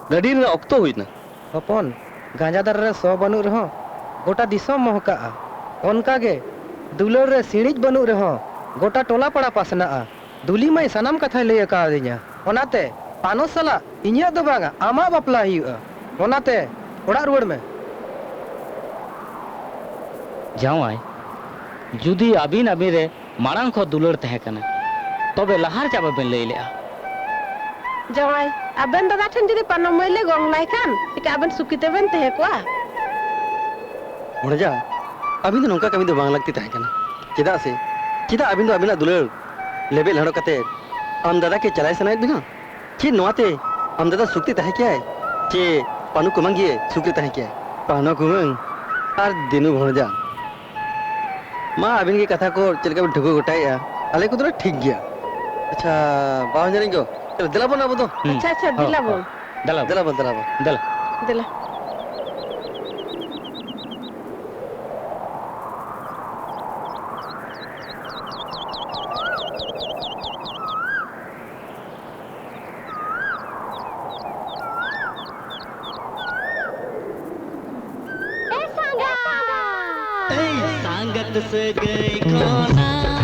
ᱜᱟᱹᱰᱤ ᱨᱮᱱᱟᱜ ᱚᱠᱛᱚ ᱦᱩᱭᱱᱟ᱾ ᱦᱚᱯᱚᱱ, ᱜᱟᱸᱡᱟ ᱫᱟᱨᱮ ᱨᱮ ᱥᱚ ᱵᱟᱹᱱᱩᱜ ᱨᱮᱦᱚᱸ ᱜᱚᱴᱟ ᱫᱤᱥᱚᱢ ᱢᱚᱦᱠᱟᱜᱼᱟ᱾ ᱚᱱᱠᱟᱜᱮ ᱫᱩᱞᱟᱹᱲ ᱨᱮ ᱥᱤᱬᱤᱡ ᱵᱟᱹᱱᱩᱜ ᱨᱮᱦᱚᱸ ᱜᱚᱴᱟ ᱴᱚᱞᱟ ᱯᱟᱲᱟ ᱯᱟᱥᱱᱟᱜᱼᱟ᱾ ᱫᱩᱞᱤ ᱢᱟᱹᱭ ᱥᱟᱱᱟᱢ ᱠᱟᱛᱷᱟᱭ ᱞᱟᱹᱭ ᱟᱠᱟᱣᱟᱫᱤᱧᱟ᱾ ᱚᱱᱟᱛᱮ ᱯᱟᱱᱚ ᱥᱟᱞᱟᱜ ᱤᱧᱟᱹᱜ ᱫᱚ ᱵᱟᱝᱟ, ᱟᱢᱟᱜ ᱵᱟᱯᱞᱟ ᱦᱩᱭᱩᱜᱼᱟ᱾ ᱚᱱᱟᱛᱮ ᱚᱲᱟᱜ ᱨᱩᱣᱟᱹᱲ ᱢᱮ᱾ ᱡᱟᱶᱟᱭ, ᱡᱩᱫᱤ ᱟᱹᱵᱤᱱ ᱟᱹᱵᱤᱱ ᱨᱮ ᱢᱟᱲᱟᱝ ᱠᱷᱚᱱ ᱫᱩᱞᱟᱹᱲ ᱛᱟᱦᱮᱸ ᱠᱟᱱᱟ, ᱛᱚᱵᱮ ᱞᱟᱦᱟ ᱨᱮ ᱪᱮᱫᱟᱜ ᱵᱟᱵᱮᱱ ᱞᱟᱹᱭ ᱞᱮᱜᱼᱟ? ᱡᱟᱶᱟᱭ, ᱟᱵᱮᱱ ᱫᱟᱫᱟ ᱴᱷᱮᱱ ᱡᱩᱫᱤ ᱯᱟᱱᱚ ᱢᱟᱹᱭ ᱞᱮ ᱜᱚᱝ ᱞᱟᱭ ᱠᱷᱟᱱ, ᱪᱮᱠᱟ ᱟᱵᱮᱱ ᱥᱩᱠᱷᱤ ᱛᱮᱵᱮᱱ ᱛᱟᱦᱮᱸ ᱠᱚᱜᱼᱟ? ᱵᱷᱚᱲᱡᱟ, ᱟᱹᱵᱤᱱ ᱫᱚ ᱱᱚᱝᱠᱟ ᱠᱟᱹᱢᱤ ᱫᱚ ᱵᱟᱝ ᱞᱟᱹᱠᱛᱤ ᱛᱟᱦᱮᱸ ᱠᱟᱱᱟ᱾ ᱪᱮᱫᱟᱜ ᱥᱮ, ᱪᱮᱫᱟᱜ ᱟᱹᱵᱤᱱ ᱫᱚ ᱟᱹᱵᱤᱱᱟᱜ ᱫᱩᱞᱟᱹᱲ ᱞᱮᱵᱮᱫ ᱞᱟᱸᱰᱚᱜ ᱠᱟᱛᱮ ᱟᱢ ᱫᱟᱫᱟ ᱜᱮ ᱪᱟᱞᱟᱭ ᱥᱟᱱᱟᱭᱮᱫ ᱵᱤᱱᱟ? ᱪᱮᱫ ᱱᱚᱣᱟᱛᱮ ᱟᱢ ᱫᱟᱫᱟ ᱥᱩᱠ ᱛᱮ ᱛᱟᱦᱮᱸ ᱠᱮᱭᱟᱭ, ᱪᱮ ᱯᱟᱱᱩ ᱠᱩᱢᱟᱹᱝ ᱜᱮ ᱥᱩᱠ ᱨᱮ ᱛᱟᱦᱮᱸ ᱠᱮᱭᱟᱭ? ᱯᱟᱱᱩ ᱠᱩᱢᱟᱹᱝ ᱟᱨ ᱫᱤᱱᱩ ᱵᱷᱚᱲᱡᱟ, ᱢᱟ ᱟᱹᱵᱤᱱ ᱜᱮ ᱠᱟᱛᱷᱟ ᱠᱚ ᱪᱮᱫ ᱞᱮᱠᱟ ᱵᱤᱱ ᱴᱷᱟᱹᱣᱠᱟᱹ ᱜᱚᱴᱟᱭᱮᱫᱼᱟ, ᱟᱞᱮ ᱠᱚᱫᱚ ᱞᱮ ᱴᱷᱤᱠ ᱜᱮᱭᱟ᱾ ᱟᱪᱪᱷᱟ, ᱵᱟᱦᱚᱧᱦᱟᱨᱤᱧ ᱠᱚ, ᱛᱟᱦᱞᱮ ᱫᱮᱞᱟ ᱵᱚᱱ ᱟᱵᱚ ᱫᱚ᱾ ᱦᱩᱸ᱾ ᱟᱪᱪᱷᱟ, ᱟᱪᱪᱷᱟ, ᱦᱚᱸ, ᱫᱮᱞᱟ ᱵᱚᱱ᱾ ᱦᱚᱸ᱾ ᱫᱮᱞᱟ ᱵᱚᱱ᱾ ᱫᱮᱞᱟ ᱵᱚᱱ, ᱫᱮᱞᱟ ᱵᱚᱱ᱾ ᱫᱮᱞᱟ᱾ ᱫᱮᱞᱟ᱾ ᱮ ᱥᱟᱸᱜᱟ! ᱮᱭ ᱥᱟᱸᱜᱟᱛ ᱥᱟᱹᱜᱟᱹᱭ ᱠᱷᱚᱱᱟᱜ